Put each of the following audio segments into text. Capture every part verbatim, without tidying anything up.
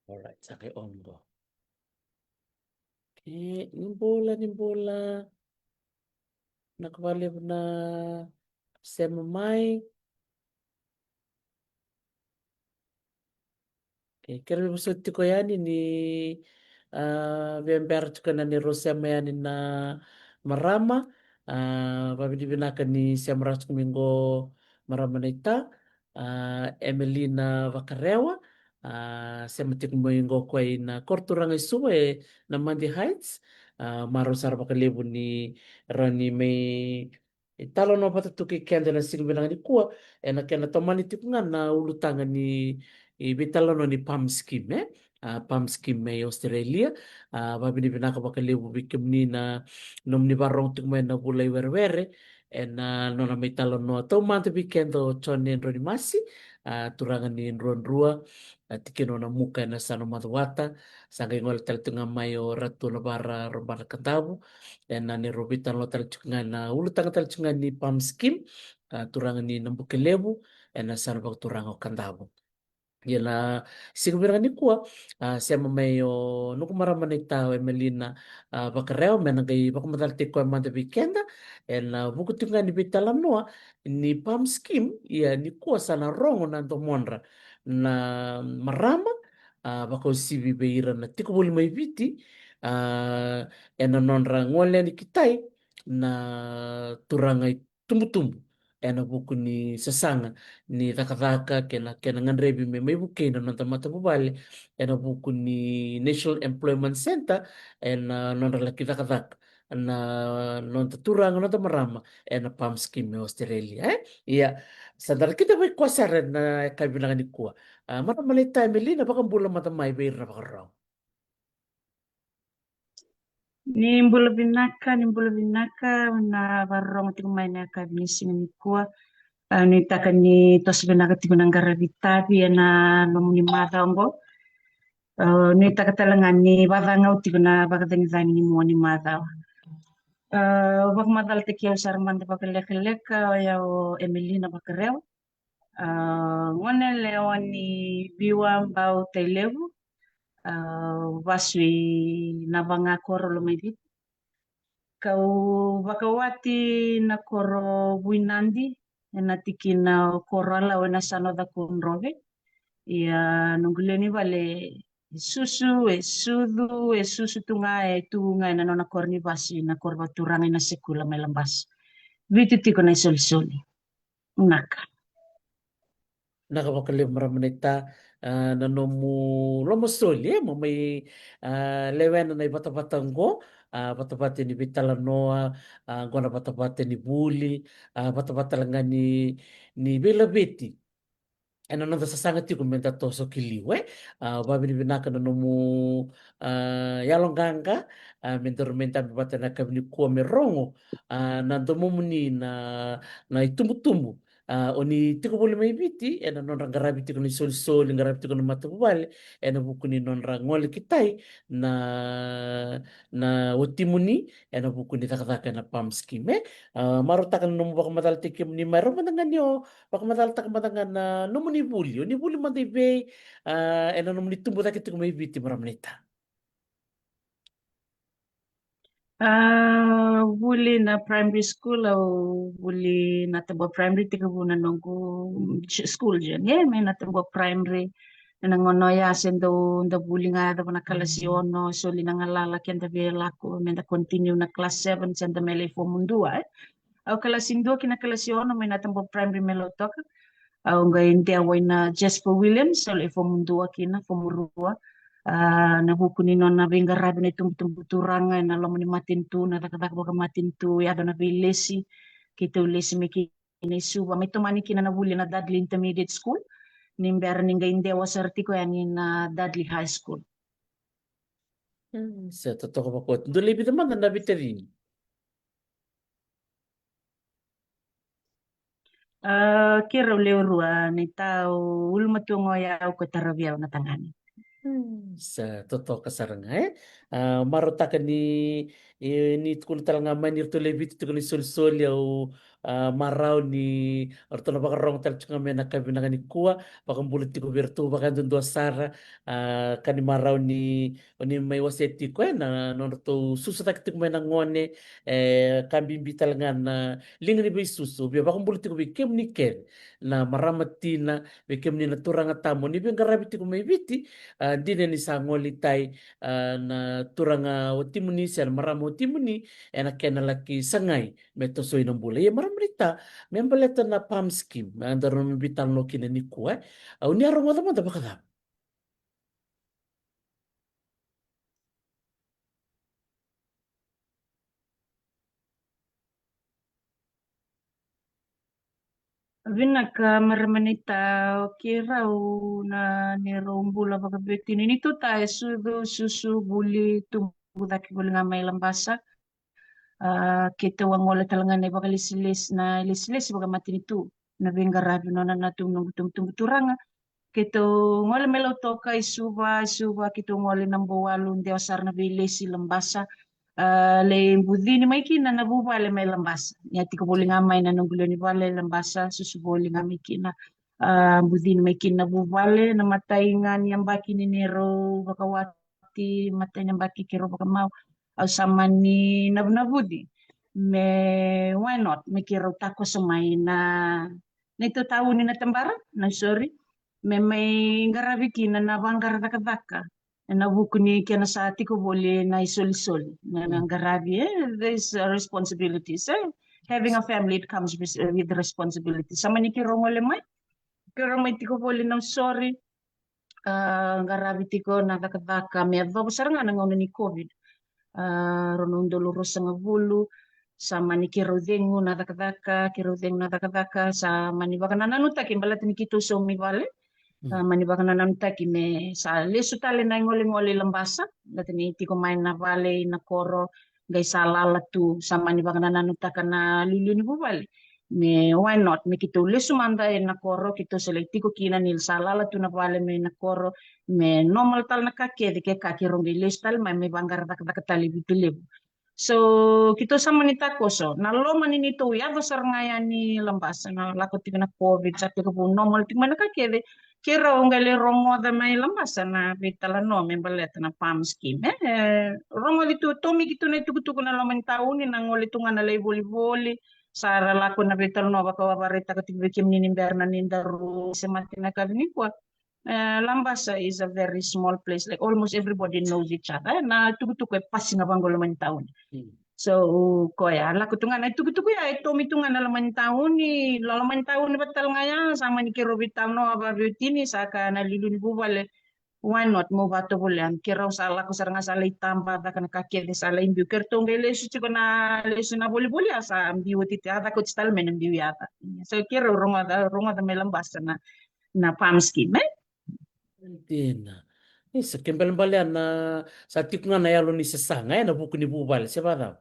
Alright, sa qai on qo. Okay, ni bula, ni bula. Vinaka vakalevu na sema mai. Okay, kerea me vosoti tiko yani ni, ah, via bera tiko na neirau sema yani na marama. Ah, vavinavinaka ni sema rawa tiko mai qo marama naita, ah, Emelina Vakarewa. Ah, sema tiko mai qo koya ina koro turaga i Suva, ena Mundy Heights. Ah, marau sara vakalevu ni rawa ni mai italanoa vata tu kei keda ena siga vinaka nikua, ena kena tomani tiko ga na ulutaga ni, e, veitalanoa ni PALM Scheme, e? Ah, PALM Scheme mai Australia. Ah, vavinavinaka vakalevu vei kemuni na nomuni vakarorogo tiko mai ena vula i werewere, ena nona mai talanoa taumada vei keda o John Nedronimasi, ah, turaga ni Druadrua, a, tikina o Namuka ena yasana o Macuata. Sa qai gole tale tu ga mai o Ratu Navara Robana Kadavu, ena neirau veitalanoa tale tiko ga ena ulutaga tale tiko ga ni PALM Scheme, a, turaga ni Nabukelevu, ena yasana vakaturaga o Kadavu. Ia na siga vinaka nikua, a, sema mai o noqu marama naita o Emelina, a, Vakarewa, me na qai vakamacalataki koya mada vei keda ena vuku tiko ga ni veitalanoa ni PALM Scheme. Ia nikua sa na rogo na domodra na marama, a, vakauasivi vei ira na tiko voli mai Viti, a, ena nodra gole yani ki tai na turaga itubutubu ena vuku ni sasaga ni cakacaka kei na, kei na gadrevi me mai vukei na noda matavuvale ena vuku ni National Employment Centre, ena nodra laki cakacaka na noda turaga, noda marama ena PALM Scheme e Australia, e? Ia, sa da na kidavaki koya sara ena yakavi vinaka nikua. A, marama naita Emelina, vakabula mada mai vei ira na vakarorogo. Ni bula vinaka, ni bula vinaka na vakarorogo tiko mai ena yakavi ni siga nikua. A, nuitaka ni toso vinaka tiko na qaravi tavi ena nomuni macawa oqo. A, nuitaka tale ga ni vakacagau tiko na vakacagicagi ni mua ni macawa. A, vakamacalataki au sara mada vakalekaleka, o yau o Emelina Vakarewa. A, gone yalewa ni Viwa, Bau, Tailevu. A, vasu i Navaga, koro Lomaiviti. Kau vakawati na koro Vuinadi, ena tikina o Koroalau, ena yasana o Cakaudrove. Ia noqu lewe ni vale e susu, e sucu, e susu tu ga, e tu ga ena nona koro ni vasi, na koro vakaturaga i Nasekula mai Labasa. Vitu tiko na isolisoli. Vinaka. Vinaka vakalevu marama naita, a, na nomu lomasoli, e, mo mai, a, lewena na ivatavata oqo, a, vatavata ni veitalanoa, a, oqo na vatavata ni vuli, a, vatavata tale ga ni, ni veilaveti ena noda sasaga tiko meda toso ki liu, e. A, vavinavinaka na nomu, a, yaloqaqa, a, me daru mai dabe vata ena yakavi nikua me rogo, a, na domomuni na, na itubutubu, a, o ni tiko voli mai Viti ena nodra qaravi tiko na isolisoli, qaravi tiko na matavuvale ena vuku ni nodra gole ki tai na, na watimuni ena vuku ni cakacaka ena PALM Scheme, e. A, marautaka na nomu vakamacalataki kemuni mai, rawa mada ga ni o vakamacalataka mada ga na nomuni vuli, o ni vuli mada i vei, a, ena nomuni tubu cake tiko mai Viti, marama naita? A, vuli na primary school, au vuli Natabua Primary, tekivu na noqu j-, school journey, e, mai Natabua Primary. Ena gauna oya se dau, da vuli ga, yacova na kalasi ono, soli na galala, keda via lako meda continue na class seven, se da mai lai fomu dua, e. Au kalasi dua ki na kalasi ono mai Natabua Primary mai Lautoka. Au qai dewa ina Jasper Williams, au lai fomu dua kina, fomu rua. A, na vuku ni nona veiqaravi na itubutubu turaga ena loma ni matanitu, na cakacaka vakamatanitu, yaco na veilesi, keitou lesi mai kina i Suva, mai tomani kina na vuli na Dudley Intermediate School, ni bera ni qai dewa sara tiko yani na Dudley High School. Hmm, sa totoka vakaoti. Dou lai vica mada na veitacini? A, keirau lewe rua, naita, o ulumatua ga o yau, ko taravi au na tagane. Hmm, sa totoka sara ga, e? A, marautaka ni, E, ni tukuna tale ga mai ni ratou lai Viti tiko ni solisoli, au, a, marau ni ratou na vakarorogo tale tiko ga mai na ka vinaka nikua. Vakabula tiko vei ratou vakayadudua sara, a, ka ni marau ni, o ni mai wasea tiko, e, na, na nodratou susu cake tiko mai na gone, e, ka bibi tale ga na liga ni veisusu. Via vakabula tiko vei kemuni kece na marama tina, vei kemuni na turaga tama, o ni veiqaravi tiko mai Viti, a, dina ni sa gole i tai, a, na turaga watimuni se na marama watimuni, ena kena laki sagai me tosoi na bula. Ia marama naita, me baleta na PALM scheme, me daru na veitalanoa kina nikua, e. Au ni a rogoca mada vakacava? Vinaka marama naita, o keirau na neirau bula vakaveiwatini, ni tou ta e sucu, susu, vuli, tubu cake voli ga mai Labasa. A, keitou a gole tale ga na ivakalesilesi, na ilesilesi vakamatanitu, na veiqaravi nona na tu noqu tubutubu turaga. Keitou gole mai Lautoka i Suva, i Suva keitou gole na Bouwalu, dewa sara na veilesi Labasa. A, lai bucini mai kina na vuvale mai Labasa. Ni a tiko voli ga mai na noqu lewe ni vale Labasa, susu voli ga mai kina. A, bucini mai kina na vuvale, na matai ga ni yabaki ni neirau vakawati, matai ni yabaki keirau vakamau, au sa mani navunavuci me, why not, me keirau takoso mai na, na itautauni na tabara, na, sorry, me mai qaravi kina na vaqara cakacaka ena vuku ni kena sa tiko voli na isolisoli, na, na qaravi, e, there's, uh, responsibilities, e. Having a family, it comes with, with responsibility. Sa mani keirau gole mai, keirau mai tiko voli na, sorry, a, qaravi tiko na cakacaka me yacova sara ga na gauna ni COVID. A, rua na udolu ruasagavulu, sa mani keirau cegu na cakacaka, keirau cegu na cakacaka, sa mani vakanananutaki baleta ni keitou saumi vale. Sa mani vakanananutaki me sa lesu tale na igolegole i Labasa, baleta ni tiko mai na vale i Nakoro, qai sa lala tu, sa mani vakanananutaka na liuliu ni vuvale me, why not, me keitou lesu mada e Nakoro, keitou sa lai tiko kina ni sa lala tu na vale mai Nakoro, me normal tale na ka kece, ke ka keirau qai lesu tale mai me vaqara cakacaka tale i Viti Levu. So keitou sa mani takoso, na loma ni neitou yaco sara ga yani Labasa, na lako tiko na COVID, sa tekivu normal tiko mai na ka kece, keirau qai lai rogoca mai Labasa na veitalanoa me baleta na PALM scheme. E, e, rogoci tu, tomiki tu na itukutuku na loma ni tauni, na gole tu ga na lai volivoli, sa ra lako na veitalanoa vakawavaraitaka tiko vei kemuni ni bera na ni daru se mate na kavi nikua. E, Labasa is a very small place, like, almost everybody knows each other. E, na tukutuku e pasi ga vaqo loma ni tauni. So koya, lako tu ga na itukutuku ya, e tomi tu ga na loma ni tauni, loma ni tauni vata tale ga ya, sa mani keirau veitalanoa vaveiwatini, sa kaya na liuliu ni vuvale, why not mo vatovolea, keirau sa lako sara ga sa lai taba, caka na ka kece, sa lai biu, keirau qai lesu tiko na lesu na volivoli, a sa biu oti, a caka oti tale mai na biu yaca. So keirau rogoca, rogoca mai Labasa na, na PALM scheme, e? Dina. Isa, ke balebale na, sa tiko ga na yalo ni sasaga, e, na vuku ni vuvale, se vacava?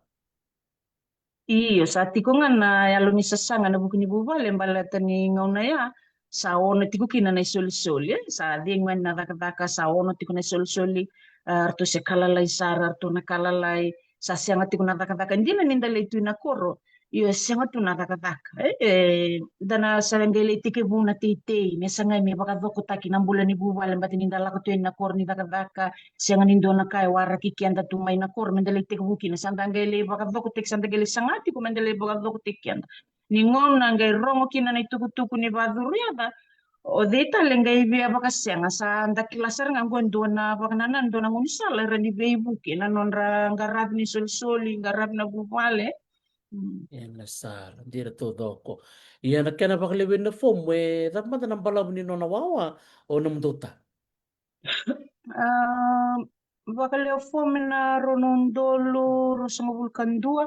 Io, sa tiko ga na yalo ni sasaga na vuku ni vuvale, baleta ni gauna ya sa ono tiko kina na isolisoli, e, sa cegu yani na cakacaka, sa ono tiko na isolisoli, a, ratou se ka lalai sara, ratou na ka lalai, sa sega tiko na cakacaka. Dina ni da lai tu i Nakoro, io, e sega tu na cakacaka, e, e, da na sa qai lai tekivu na teitei me sagai me vakacokotaki na bula ni vuvale, baleta ni da lako tu i Nakoro ni cakacaka, sega ni dua na ka e waraki keda tu mai Nakoro me da lai tekivu kina, sa da qai lai vakacokotaki, sa da qai lai saga tiko me da lai vakacokotaki keda. Ni gauna qai rogo kina na itukutuku ni vacuru yaca, o cei tale qai via vakasega, sa da kila sara ga qo e dua na vakanananu, dua na gaunisala era ni veivuke na nodra qaravi ni solisoli, qaravi na vuvale. Mm. Ena sara, dina taucoko. Ia na kena vakalewe na fomu, e cava mada na balavu ni nona wawa o nomudou ta? A, vakalewe fomu na rua na udolu ruasagavulu ka dua.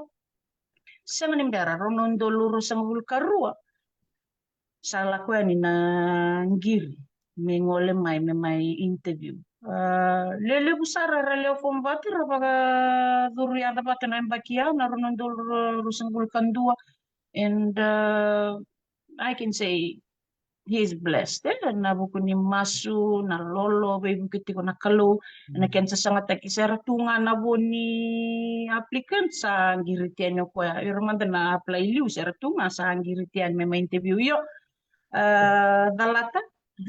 Sega ni bera, rua na udolu ruasagavulu ka rua. Sa lako yani na qiri me gole mai, me mai interview. A, lelevu sara era lewe fomu vata, era vakacuru yaca vata na yabaki ya, na rua na udolu ruasagavulu ka dua. And, a, I can say, He is blessed, e, na vuku ni masu, na lolo veivuke tiko na Kalou. Na kena sasagataki, se ra tu ga na vo ni applicant sa qiriti yani o koya. Ira mada na apply liu, se ra tu ga sa qiriti yani me mai interview. Io, a, calata,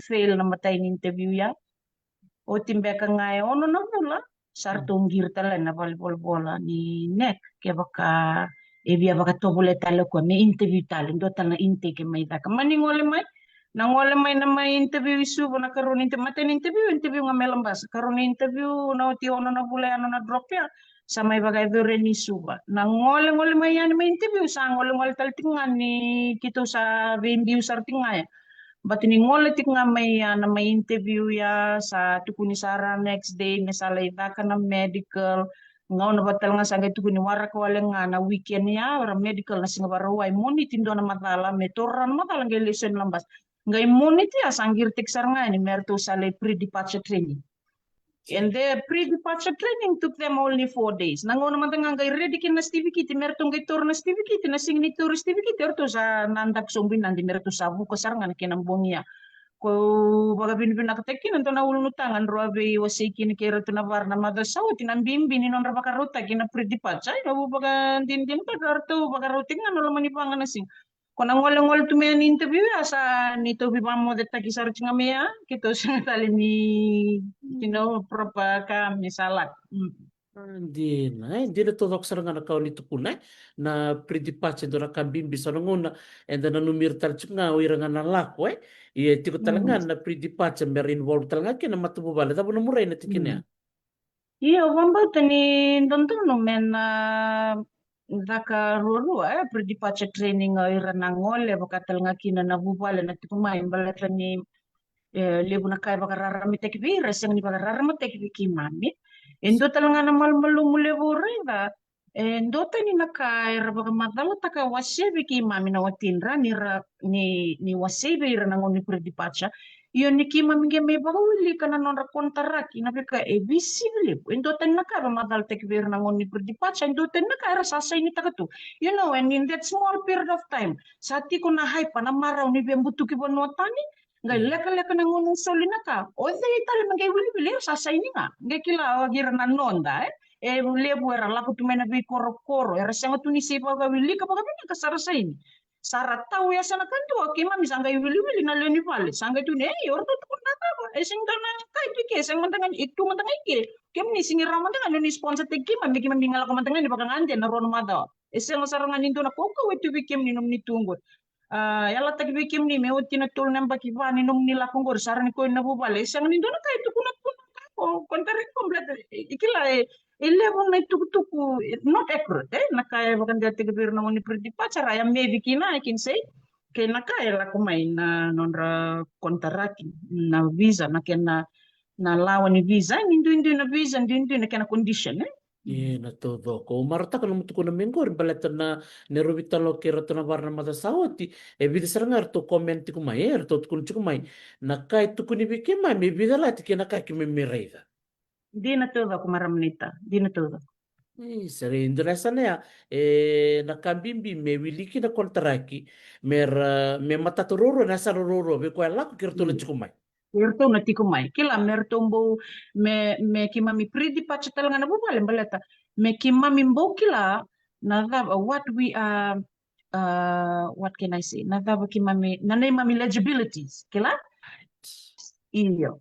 fail na matai ni interview ya. Oti beka ga e ono na vula, sa ratou qiri tale na valenivolavola ni NEC, kevaka e via vakatovolea tale o koya me interview tale, dua tale na intake e mai caka. Mani gole mai, na gole mai na mai interview i Suva, na karua ni interview, matai ni interview, interview ga mai Labasa. Karua ni interview, na oti ono na vula ya, nona drop ya, sa mai vakayacori yani i Suva. Na golegole mai yani mai interview, sa golegole tale tiko ga ni keitou sa veibiu sara tiko ga ya. But ni gole tiko ga mai ya na mai interview ya, sa tukuni sara next day me sa lai caka na medical. Gauna vata tale ga sa qai tukuni waraka wale ga na weekend ya, ra medical na siga Vakarauwai, Moniti dua na macala, me taura na macala qai lesu yani Labasa. Qai Moniti ya sa qiri tiko sara ga yani me ratou sa lai pre-departure training. And the pre-departure training took them only four days. Na gauna mada ga qai ready kina na certificate, me ratou qai taura na certificate, na siga ni taura certificate, eratou sa na daku sobu i Nadi me ratou sa vuka sara ga na kena bogi ya. Ko vakavinavinakataki kina dua na ulunutaga, drau a veiwasei kina kei ratou na vara na macawa sa oti na bibi ni nodra vakarautaki na pre-departure. Au vakadinadinataka ratou vakarautaki ga na loma ni vaqa na siga. Ko na golegole tu mai ni interview ya sa ni tauvi vakamocetaki sara tiko ga mai ya, keitou sega tale ni, you know, proper ka me sa lako. Mm. Ah, dina, e, dina taucoko sara ga na ka o ni tukuna, e. Na pre-departure e dua na ka bibi, so na gauna eda nanumi ira tale tiko ga o ira ga na lako, e. Ia e tiko tale ga na pre-departure me ra involve tale ga kina na matavuvale. Cava na muria na tikina ya? Io, au vakabauta ni dodonu me na caka ruarua, e, pre-departure training o ira na gole, vaka tale ga kina na vuvale na tiko mai, baleta ni, e, levu na ka e vakararamataki vei ira, e sega ni vakararamataki vei keimami. E dua tale ga na malumalumu levu au raica, e dua tani na ka era vakamacalataka, wasea vei keimami na watidra ni ra, ni, ni wasei vei ira na gauna ni pre-departure. Io, ni keimami qai mai vakawilika na nodra konitaraki, na veika e veisiga levu. E dua tani na ka era macalataki vei ira na gauna ni pre-departure, e dua tani na ka era sa sainitaka tu. You know, and in that small period of time, sa tiko na hype, na marau ni veibutuki vanua tani, qai lekaleka na gauna soli na ka. O cei tale me qai wiliwili, era sa saini ga. Qai kila o ira na noda, e? E levu era lako tu mai na veikorokoro, era sega tu ni se vakawilika vakavinaka, sa ra saini. Sa ra tau e yasa na kadua, keimami sa qai wiliwili na lewe ni vale, sa qai tukuni, ei, o ratou tukuna na cava? E sega dua na ka e tu i ke, sega mada ga ni, e tu mada ga i ke. Kemuni sega ni rawa mada ga ni sponsor-taki keimami, keimami ga lako mada ga ni vakagade na rua na macawa. E sega sara ga ni dua na kaukauwa e tu vei kemuni nomuni tu oqori. A, yalataki vei kemuni me oti na tolu na yabaki va ni nomuni lako oqori, sa ra ni koya na vuvale. E sega ni dua na ka e tukuna, tukuna ka ko, konitaraki ko, baleta, e, e kila, e, e levu na itukutuku, e, not accurate, e, na ka e vakadewataki vei ira na gauna ni pre-departure, a, ya mevi kina, I can say, kei na ka e lako mai na nodra konitaraki, na visa, na kena, na lawa ni visa, e, ni duidui na visa, duidui na kena condition, e. Io, na taucoko. Au marautaka na nomu tukuna mai qori, baleta na, na rau veitalanoa kei ratou na vara na macawa sa oti, e vica sara ga eratou comment tiko mai, e, eratou tukuna tiko mai. Na ka e tukuni vei keimami, e vica lati kei na ka keimami raica. Dina taucoko, marama naita, dina taucoko. E, sara, e dua na yasana ya, e, na ka bibi me wili kina konitaraki, me ra, me matata ruarua na yasana ruarua, vei koya lako kei ratou na tiko mai. Eratou na tiko mai. Kila, me ratou bau, me, me keimami pre-departure tale ga na vuvale, baleta me keimami bau kila na cava, what we are, uh, what can I say? Na cava keimami, na neimami eligibilities, kila? Io.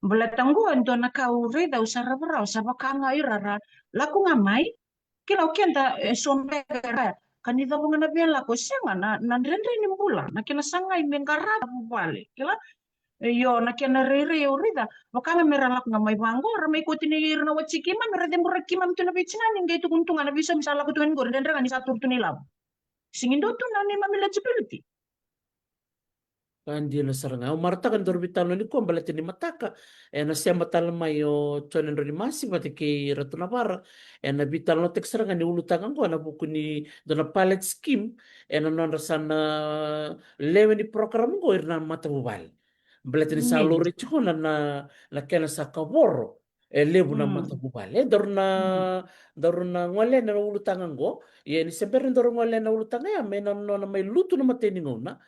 Baleta qo e dua na ka au raica, au sa ravarawa, sa vaka ga ira ra lako ga mai, kila, o keda, e, so beka era, ka ni cava ga na via lako, e sega na, na dredre ni bula, na kena sagai me qaravi vuvale, kila. E, io, na kena rairai au raica, vaka ga me ra lako ga mai vaqo, ra mai kauti ira na wati keimami, ra ceburaki keimami tu na veitigani, qai tukuni tu ga na veisaumi sa lako tu ga ni qori, dredre ga ni sa turu tu na ilavo. Sega ni dua tu na neimami eligibility. Ka dina sara ga. Au marautaka ni daru veitalanoa nikua baleta ni mataka ena sema tale mai o John Edroni Masi vata kei Ratu Navara. Ena veitalanoataki sara ga ni ulutaga oqo ena vuku ni dua na pilot scheme ena nodra sa na lewe ni program oqo ira na matavuvale. Baleta ni sa laurai tiko na, na, na kena sa kavoro e levu na matavuvale. E daru na, daru na gole ena ulutaga oqo. Ia ni se bera ni daru gole ena ulutaga ya, me na nona mai lutu na matai ni gauna.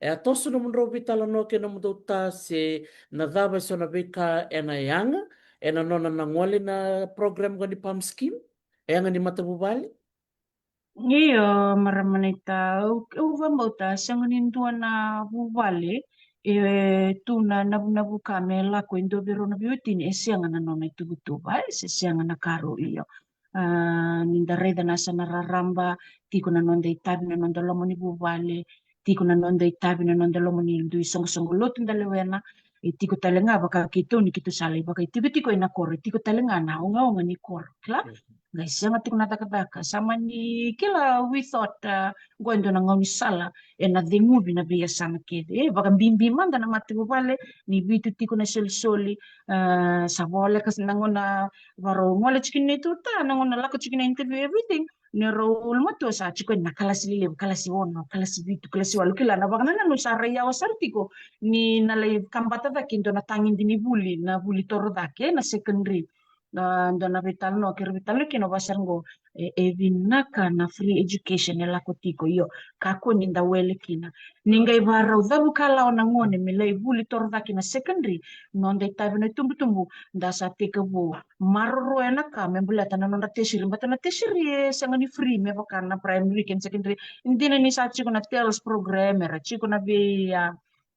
E a toso nomudrau veitalanoa kei nomudou ta se na cava e so na veika ena yaga ena nona na gole na program qo ni PALM scheme, e yaga ni matavuvale? Io, marama naita, au, au vakabauta sega ni dua na vuvale e tu na navunavuka me lako e dua vei rau na veiwatini e sega na nona ituvatuva, e se sega na karua. Io. A, ni da raica na sa na raraba, tiko na noda itavi na noda loma ni vuvale, tiko na noda itavi na noda loma ni dui soqosoqo lotu da lewena, e tiko tale ga vaka keitou ni keitou sa lai vakaitikotiko ena koro, e tiko tale ga na ogaoga ni koro, kila? Qai sega tiko na cakacaka, sa mani kila, we thought, a, qo e dua na gaunisala ena ceguvi na veiyasana kece. E, vakabibi mada na matavuvale, ni vitu tiko na solisoli, a, sa voleka na gauna varau gole tiko na ituta, na gauna lako tiko na interview, everything. Ni rau ulumatua sa tiko ena kalasi lelevu, kalasi ono, kalasi vitu, kalasi walu, kila, na vakanananu sa rai yawa sara tiko ni na lai kabata cake e dua na tagede ni vuli, na vuli toro cake, na secondary. Na dua na veitalanoa keirau veitalanoa kina, au vaka sara qo, e, e vinaka na free education e lako tiko, io, kakua ni da wele kina. Ni qai varau cavuka lawa na gone me lai vuli toro cake na secondary, noda itavi na itubutubu, da sa tekivu maroroya na ka me baleta na nodra tertiary, baleta na tertiary e sega ni free me vaka na primary kei na secondary. Dina ni sa tiko na TELS program, era tiko na vei, a,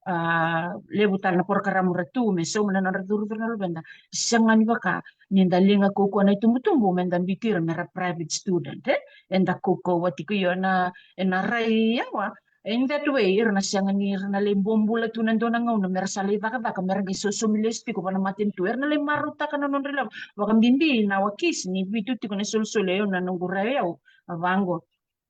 a, levu tale na porokaramu ra tu me sauma na nodra curucuru na luveda. Sega ni vaka ni da liga kaukaua na itubutubu me da biuti ira me ra private student, e? Eda kaukaua tiko, io, na, ena rai yawa. In that way, ira na sega ni, ira na lai bobula tu na dua na gauna me ra sa lai cakacaka, me ra qai sosomi lesu tiko va na matanitu, era na lai marautaka na nodra ilavo. Vakabibi na wakis ni vitu tiko na solisoli, io, na noqu rai au, a, vaqo,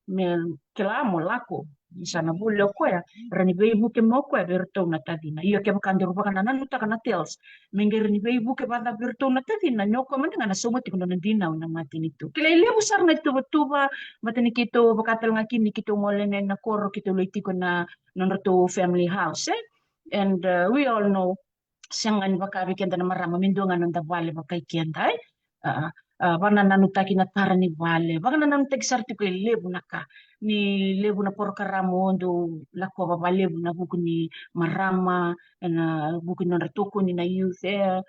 me kila mo lako, ni sa na vuli o koya, ra ni veivuke mo koya vei iratou na tacina. Io, kevaka daru vakanananutaka na TELS me qai ra ni veivuke vacava vei iratou na tacina, ni o koya mada ga na sauma tiko na nona dinau na matanitu. Kila, e levu sara na ituvatuva, matani keitou vaka tale ga kina ni keitou gole na, na koro, keitou lai tiko na nodratou family house, e? And, uh, we all know, sega ni vaka vei keda na marama me dua ga na noda vale vakai keda, e? A, a, vakanananutaki na tara ni vale, vakanananutaki sara tiko e levu na ka. Ni levu na porokaramu o dau lakova valevu na vuku ni marama, ena vuku ni nodra tokoni na youth, e. A,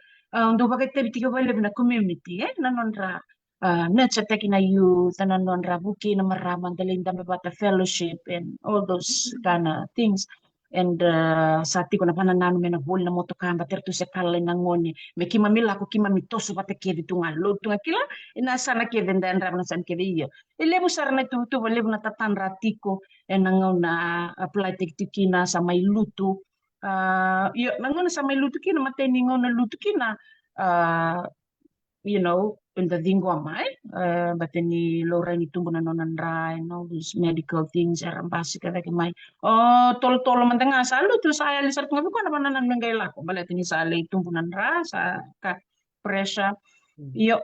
o dau vakaitavi tiko valevu na community, e, na nodra, a, nurture taki na youth, na nodra vukei na marama, da lai dabe vata, fellowship and all those kind of things. And, uh, sa tiko na vakanananu me na voli na motoka, baleta eratou se kala na gone. Me keimami lako, keimami toso vata kece tu ga, lotu ga, kila, ena yasana kece da yadrava na yasana kece, io. E levu sara na ituvatuva, levu na tatadra tiko ena gauna apply taki tiko kina, sa mai lutu. A, io, na gauna sa mai lutu kina, matai ni gauna lutu kina, a, you know, eda ciqoma, e? E, baleta ni laurai ni tubu na nona dra, and all these medical things, era basika cake mai. O tolotolo mada ga sa lutu, sa yali sara tu ga vei koya na vakanananu me qai lako, baleta ni sa lai tubu na dra, sa ka pressure. Mm. Io,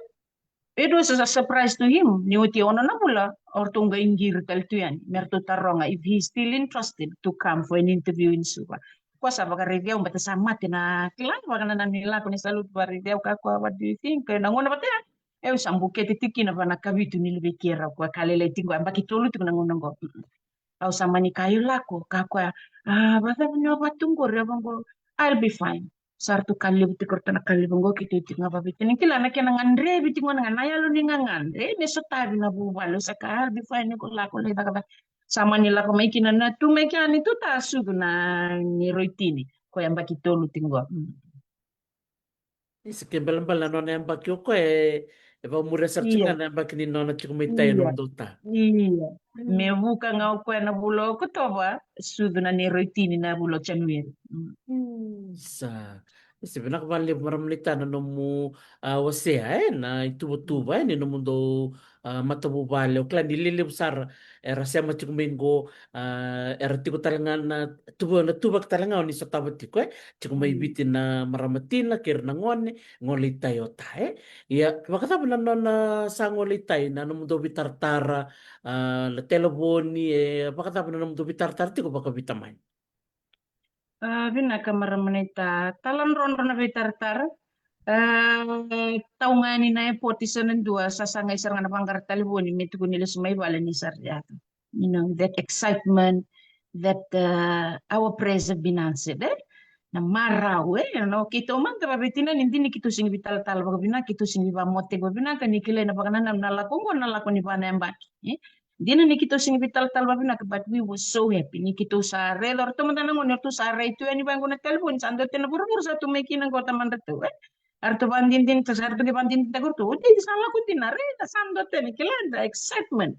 it was a surprise to him. Ni oti e ono na vula, o ratou qai qiri tale tu yani me ratou taroga if he's still interested to come for an interview in Suva. Koya sa vakaraici au, baleta sa mate na kila, vakanananu ni lako, ni sa lutu, vakaraici au, kaya o koya, "What do you think?" Kaya na gauna vata ya, au sa bukete tiko kina va na kavitu ni luvei keirau, o koya ka lailai tiko, yabaki tolu tiko na gauna qo. Mm-mm. Au sa mani kaya, "Io, lako." Kaya o koya, "A, vakacava ni o vatu qori?" Au vaqo, "I'll be fine." Sa ratou ka levu tiko, ratou na ka levu qo, keitou tiko ga vaviti. Ni kila na kena gadrevi tiko ga na yalo ni gagadre, e, me sotavi na vuvale, au sa kaya, "I'll be fine, ni ko lako, lai cakacaka." Sa mani lako mai kina na tu mai kea ni tu ta sucu na ni roitini. Ko yabaki tolu tiko qo. Mm. Isa, ke balebale na nona yabaki o koya, e, e vakamuria sara tiko ga na yabaki ni nona tiko mai tai e nomudou ta. Io. Mm. Me vuka ga o koya na vula o Okotova, sucu na ni roitini na vula o Janueri. Mm. Mm. Sa. Isa, vinaka vakalevu marama naita na nomu, a, wasea, e, na ituvatuva, e, ni nomudou, a, matavuvale. O kila ni lelevu sara era sema tiko mai qo, a, era tiko tale ga na tuva, na tuvaki tale ga o ni sotava tiko, e. Tiko mai Viti na marama tina kei ira na gone, gole i tai o ta, e. Ia, vakacava na nona sa gole i tai, na nomudou veitaratara, a, na televoni, e, vakacava na nomudou veitaratara tiko vakavita mai? A, vinaka marama naita, taladrodro na veitaratara. A, tau ga yani na airport, isa na dua, sa sagai sara ga na vaqara talevoni me tukuni lesu mai vale ni sa ri yaco. You know, that excitement, that uh, our prayers have been answered, eh? Na marau, eh? Na keitou mada vaveitina ni dina ni keitou sega ni vitalatala vakavinaka, keitou sega ni vamote vakavinaka, ni kilai na vakanananu na lako oqo na lako ni va na yabaki, eh? Dina ni keitou sega ni vitalatala vakavinaka, but we were so happy ni keitou sa raica o ratou mada na gone, o ratou sa rai tu yani vaqo na talevoni, sa dua tena vuravura sa tu mai kina qo tamadratou, eh? A ratou vakadinadinataka, sa ratou qai vakadinadinataka o ratou, o dei sa lako dina, raica sa dua tena, kila na excitement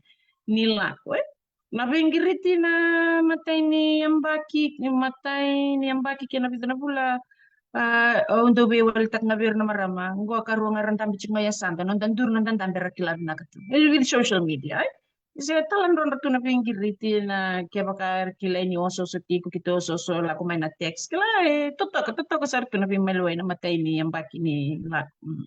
ni lako, eh? Na veiqiriti na matai ni yabaki, matai ni yabaki kei na vica na vula, ah, au dau veiwalitaka ga vei ira na marama, qo karua ga era dabe tiko ga i yasada, noda duru, noda dabe era kila vinaka tu. E, with social media, eh? Se taladrodro tu na veiqiriti na kevaka era kilai ni osooso tiko, keitou osooso, lako mai na text. Kila, e, totoka, totoka sara tu na veimaliwai na matai ni yabaki ni lako. Mm.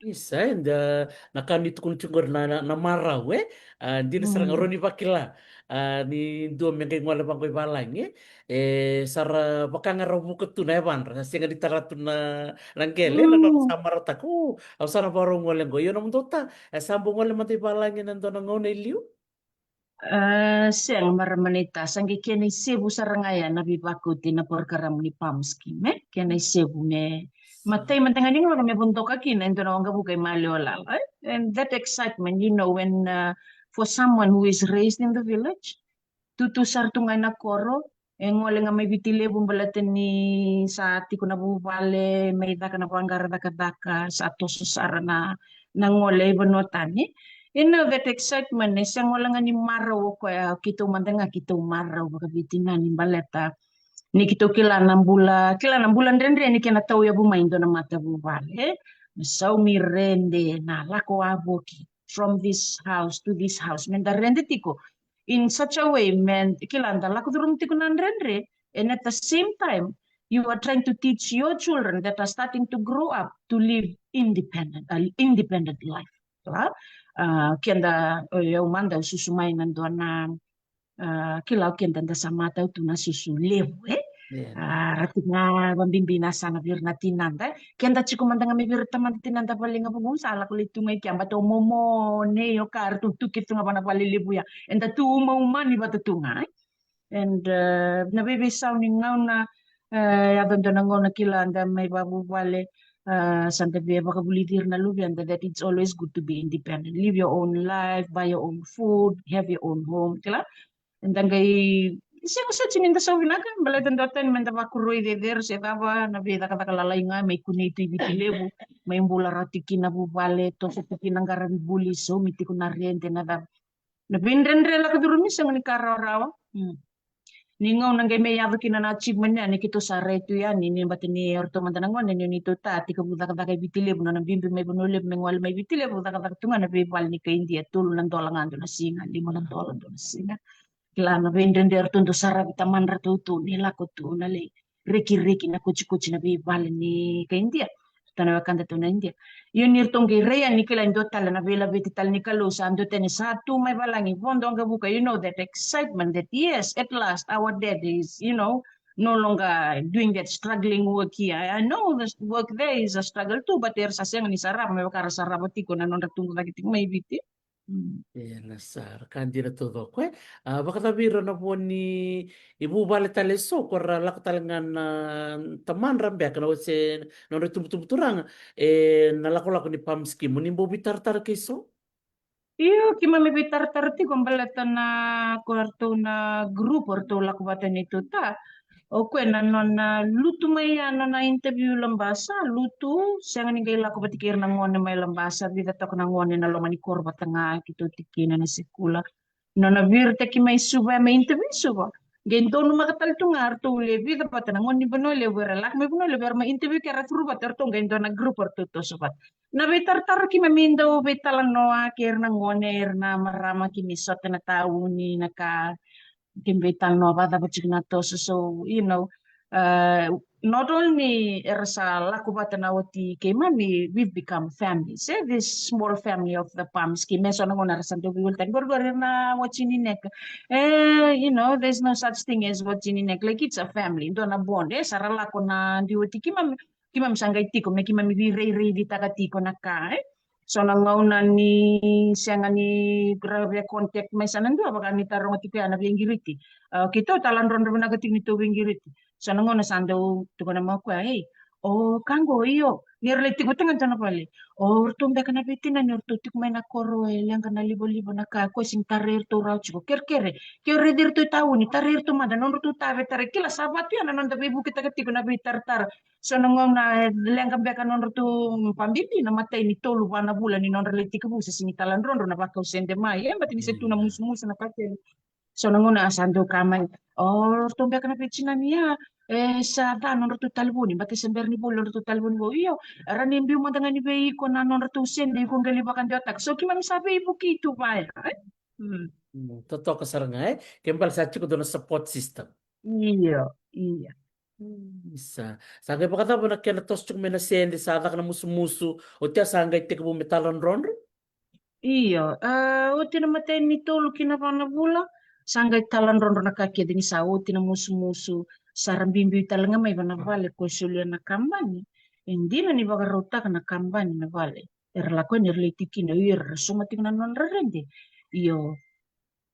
Isa, e, da, na ka ni tukuna tiko qori na, na, na marau, e? Ah, dina sara ga, mm, rawa ni vakila. Ah, ni dua me qai gole vaqo i valagi, e? E, sa ra vaka ga ra vuka tu na yavadra, sa sega ni tara tu na, na qele, na nona, mm, sa marautaka, o, au sa na vakarau gole qo. Io, nomudou ta, e sa bau gole mada i valagi ena dua na gauna e liu? Ah, sega, marama naita, sa qai kena isevu sara ga ya na veivakauti na porokaramu ni PALM scheme, e? Kena isevu me, matai mada ga ni gauna me vodoka kina e dua na waqavuka i maliwa lala, e? And that excitement, you know, when, uh, for someone who is raised in the village, tutu sara tu ga ena koro, e gole ga mai Viti Levu baleta ni sa tiko na vuvale, mai caka na vaqara cakacaka, sa toso sara na, na gole i vanua tani. You know, that excitement, e sega wale ga ni marau o koya, keitou mada ga keitou marau vakaveitinani baleta ni keitou kila na bula, kila na bula dredre ni kena tauyavu mai dua na matavuvale, e? Na saumi rede, na lako wavoki from this house to this house, me da rede tiko in such a way, me kila da lako curuma tiko na dredre, and at the same time you are trying to teach your children that are starting to grow up to live independent, an independent life. Kila, ah, keda, o yau mada au susu mai na dua na, ah, kila, o keda da sa matau tu na susu levu, e? Yeah. Ah, ra tiko ga vabibi na yasana vei ira na tinada, e? Keda tiko mada ga mai vei ira tamada tinada vale ga vuku, sa lako lai tu ga i kea, baleta o momo nei o ka ra tu, tu kece tu ga va na vale levu ya, eda tu umauma ni vata tu ga, e? And, uh, na veiveisau ni gauna, uh, yaco dua na gauna kila da mai vavuvale, uh, sa da via vakavulici ira na luveda that it's always good to be independent. Live your own life, buy your own food, have your own home, kila. Da qai sega soti ni da sau vinaka, baleta dua tani me da vakuroi cecere se cava, na veicakacaka lalai ga, mai kunei tu i Viti Levu, mai bula rawa tiko kina vuvale, toso tiko kina qaravi vuli, saumi tiko na rede, na cava. Na veidredre lako curumi sega ni ka rawarawa. Hmm. Ni gauna qai mai yaco kina na achievement ya, ni keitou sa rai tu yani, ni bata ni o ratou mada na gone, ni o neitou ta tekivu cakacaka i Viti Levu, nona biubiu mai Vanua Levu, me gole mai Viti Levu, cakacaka tu ga na veivale ni kai Idia, tolu na dola ga dua na siga, lima na dola dua na siga. Kila, na veidredre ratou dau saravi tamadratou tu ni lako tu na lai rekireki na kotikoti na veivale ni kai Idia. Ratou na wekadatou na Idia. Io, ni ratou qai rai yani, kila, e dua tale na veilaveti tale ni Kalou, sa dua tani sa tu mai valagi, vodo waqavuka, you know, that excitement that, yes, at last our dad is, you know, no longer doing that struggling work here. I know the work there is a struggle too, but era sa sega ni sarava me vaka ra sarava tiko na nodra tubu cake tiko mai Viti. Mm. Ia, na sa ra ka dina taucoko, e. A, vakacava vei ira na vo ni vuvale tale eso, ko ra lako tale ga na tamadra beka, na ose, na nodra itubutubu turaga, e, na lakolako ni PALM scheme, ni bau veitaratara kei so? Io, keimami veitaratara tiko baleta na ko ratou na group o ratou lako vata neitou ta. O koya na nona lutu mai ya, nona interview Labasa, lutu, sega ni qai lako vata kei ira na gone mai Labasa, vica toka na gone na loma ni koro vata ga keitou tiko kina na sikula. Nona viritaki mai Suva, me interview Suva. Qai donumaka tale tu ga ratou le vica vata na gone ni Vanua Levu era lako mai Vanua Levu, era mai interview ke ra curu vata, ratou qai dua na group ratou toso vata. Na veitaratara keimami dau veitalanoa kei ira na gone, ira na marama, keimami sota na tauni, na ka, keimami veitalanoa vakacava tiko na toso. So, you know, uh, not only era sa lako vata na oti keimami, we've become families, e, this small family of the PALM scheme. Me so na gauna era sa dau veiwalitaki, qori, qori na wati ni neka. E, you know, there's no such thing as wati ni neka. Like, it's a family. Dua na bond, e, sa ra lako na dui oti keimami, keimami sa qai tiko, me keimami veirairai vitaka tiko na ka, e. So na gauna ni sega ni ra via contact mai sa na dua, vaka ni taroga tiko ya na veiqiriti. A, keitou taladrodro vinaka tiko ni tou veiqiriti. So na gauna sa dau tukuna mai o koya, ei, o ka qo, io, ni ra lai tiko vata ga dua na vale. O ratou beka na veitinani, o ratou tiko mai na koro e leqa na livaliva na ka, koya sega ni tarai iratou rawa tiko. Kerekere, ke o raici iratou i tauni, tarai iratou mada, nodratou tave, tarai. Kila sa vatu ya na noda veivukitaka tiko na veitaratara. So na gauna e leqa beka nodratou, vabibi na matai ni tolu va na vula ni nodra lai tekivu, se sega ni taladrodro na vakau sede mai, e, baleta ni se tu na musumusu na ka kece. So na gauna sa dau kaya mai, o ratou beka na veitinani ya, e, sa ca nodratou talevoni, baleta se bera ni voli nodratou talevoni vou. Io, era ni biu mada ga ni vei iko na nodratou sede, iko qai lai vakadewataka. So keimami sa veivuke tu vaya, e? Mm. Mm, totoka sara ga, e? Kena ibalebale sa tiko dua na support system. Io, io. Mm, sa, sa qai vakacava na kena toso tiko mai na sede, sa caka na musumusu, oti ya sa qai tekivu me taladrodro? Io, a, oti na matai ni tolu ki na va na vula, sa qai taladrodro na ka kece ni sa oti na musumusu, sa ra biubiu tale ga mai va na vale, ko solia na kabani. E dina ni vakarautaka na kabani na vale. Era lako yani, era lai tiko kina, io, era sauma tiko na nodra rede. Io,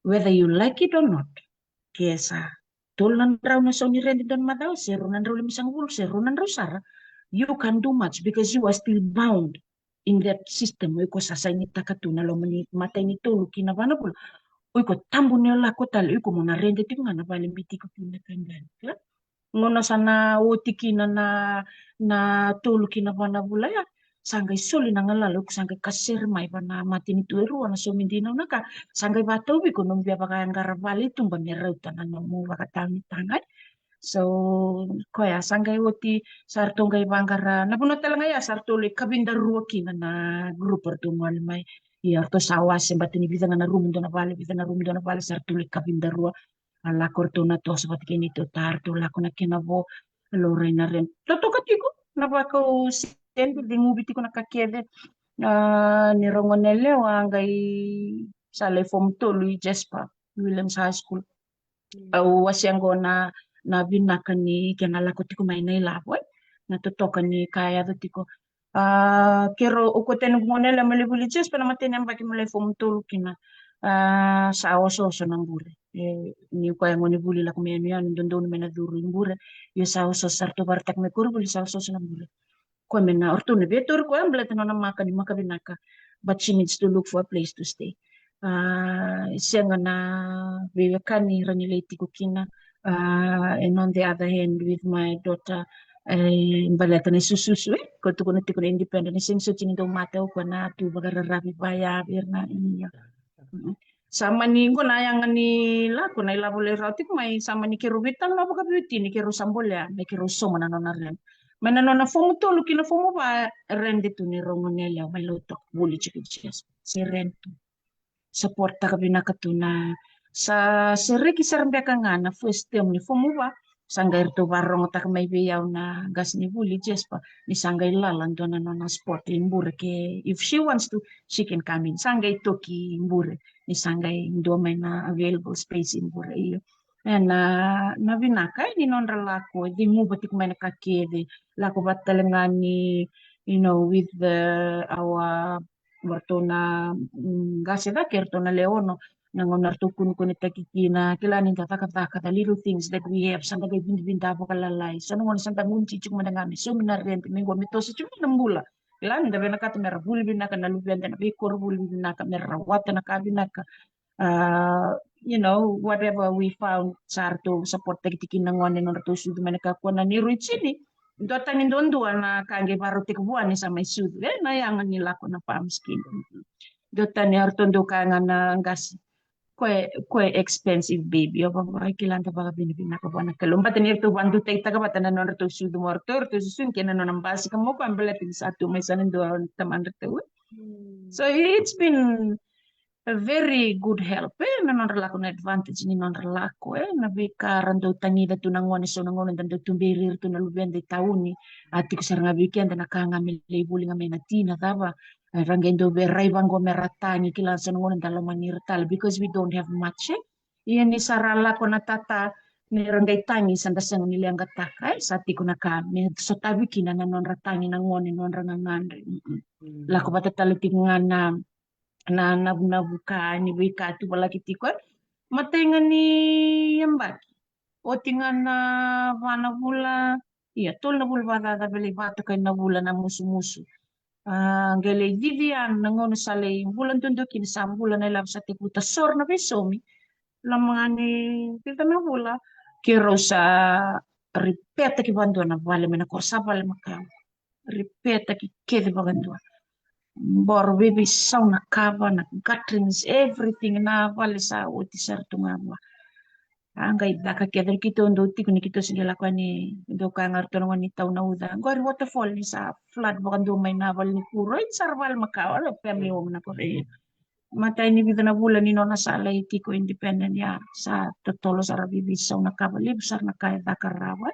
whether you like it or not, ke sa tolu na drau na sau ni rede dua na macawa, se rua na drau limasagavulu, se rua na drau sara, you can't do much because you are still bound in that system. O iko sa sainitaka tu na loma ni matai ni tolu ki na va na vula. O iko tabu ni o lako tale, o iko mo na rede tiko ga na vale biu tiko kina na kabani. Gauna sa na oti kina na, na tolu ki na va na vula ya, sa qai soli na galala, o iko sa qai kasere mai va na matanitu e rua, na saumi dinau na ka, sa qai vakatauvi iko nomu via vakayaqara vale i tuba me rauta na nomu vakatalanoataka. So koya sa qai oti, sa ratou qai vaqara, na vanua tale ga ya sa ratou lai kavidaru kina na group ratou gole mai. Ia ratou sa wase, baleta ni vica ga na rumu dua na vale, vica na rumu dua na vale, sa ratou lai kavidaru. A lako ratou na toso vata kei neitou ta, ratou lako na kena vo, laurai na rent. Totoka tiko na vakau sede, ceguvi tiko na ka kece. A, neirau gone yalewa a qai sa lai fomu tolu i Jasper Williams High School. Mm. Au wasea qo na, na vinaka ni kena lako tiko mai na ilavo, e? Na totoka ni ka e yaco tiko. A, keirau, o koya tani noqu gone yalewa me lai vuli Jasper na matai ni yabaki me lai fomu tolu kina. A, sa osooso na bure. E, ni koya gone vuli lako mai yanuyanu, dodonu me na curu i bure. Io sa osooso, sa ratou vakarautaka me koronivuli, sa osooso na bure. Koya me na, o ratou na via tauri koya baleta nona maka, ni maka vinaka. But she needs to look for a place to stay. A, sega na veiwekani ra ni lai tiko kina. A, and on the other hand, with my daughter, e, baleta na isususu, e, ko tukuna tiko na independent, e sega soti ni dau mate o koya, na tu vakararavi vaya vei ira na, ia. Mm. Sa mani qo na yaga ni lako, na ilavo lai rawa tiko mai, sa mani keirau veitalanoa vakaveitini, keirau sa bolea me keirau sauma na nona rent. Mai na nona fomu tolu ki na fomu va, rent tu neirau gone yalewa mai Lautoka, vuli tiko i Jasper, se rent tu. Support taka vinaka tu na, sa sereki sara beka ga na first term ni fomu va, sa qai ratou vakarogotaka mai vei au na qasenivuli Jasper ni sa qai lala dua na nona spot i bure, ke if she wants to, she can come in. Sa qai toki i bure ni sa qai dua mai na available space i bure. Io. E, na, na vinaka, e, ni nodra lako, e ceguva tiko mai na ka kece, lako vata tale ga ni, you know, with the, our, o ratou na, mm, qase cake, o ratou na lewe ono, na gauna ratou kunekunetaki kina, kila ni da cakacaka, the little things that we have, sa da qai vidavida vakalalai. So na gauna sa da gunu tiko mada ga me saumi na rent, me qo me toso tiko na bula. Kila ni da vinakata me ra vuli vinaka na luveda, na veikoronivuli vinaka, me ra rawata na ka vinaka. A, you know, whatever we found, sa ratou support taki tiko na gone, nodratou sucu mai na kakua na neirau itini. Dua tani duadua na ka qai varautaki vua ni sa mai sucu, e, na yaga ni lako na farm scheme. Dua tani, o ratou dau kaya ga na qase, ko e, ko e expensive baby. O vava, kila, da vakavinavinaka vua na Kalou. Baleta ni ratou vakadutaitaka vata na nodratou sucu mai o ratou, ratou susugi kei na nona basika mai o koya, baleta ni sa tu mai sa na dua na tamadratou. Mm. So it's been a very good help, e, na nodra lako, na advantage ni nodra lako, e, na veika ra dau tagica tu na gone, so na gauna da dau tuberi ira tu na luveda i tauni, a tiko sara ga vei keda na ka ga me lai vuli ga mai na tina, cava, e, ra qai dau via rai vaqo me ra tagi, kila, so na gauna da lomani ira tale, because we don't have much, e. Ia ni sa ra lako na tata, ni ra qai tagi sa da sega ni leqataka, e, sa tiko na ka me sotavi kina na nodra tagi na gone, nodra gagadre. Lako vata tale tiko ga na na navunavuka ni veika tu valaki tiko, e. Matai ga ni yabaki, oti ga na va na vula, ia, tolu na vula vakacaca, vei lai vatokai na vula na musumusu. A, qai lai cici yani na gauna sa lai bula duadua kina, sa bula na ilavo, sa tekivu tasoro na veisomi. Loma ga ni vica na vula, keirau sa ripetaki vakadua na vale mai na koro sa vale makawa. Ripetaki kece vakadua. Boro veiveisau na kava, na gutterings, everything, na vale sa oti sara tu ga vua. A qai caka kece, keitou dau tiko ni keitou se qai lako yani, dau kaya ga ratou na gone ni tau na uca, qori waterfall ni sa flood vakadua mai na vale ni kuro, e, sara vale makawa, ra family home na koro. Matai ni vica na vula ni nona sa lai tiko independent, ia, sa totolo sara, veiveisau na kava, levu sara na ka e caka rawa.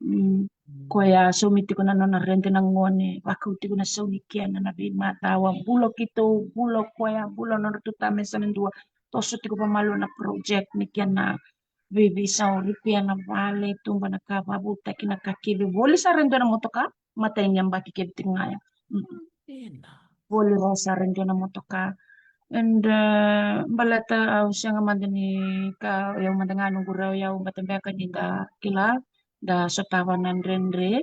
Mm. Koya saumi tiko na nona rede na gone, vakau tiko na sau ni kena na veimacawa, bula keitou, bula koya, bula nodratou tamesa na dua, toso tiko vakamalua na project ni kena veiveisau, ripea na vale, tuba na ka, vakavoutaki na ka kece, voli sara e dua na motoka, matai ni yabaki kece tiko ga ya. Mm. Voli rawa sara e dua na motoka. And, uh, baleta au sega mada ni ka, o yau mada ga noqu rau, o yau mada beka ni da kila, da sotava na dredre,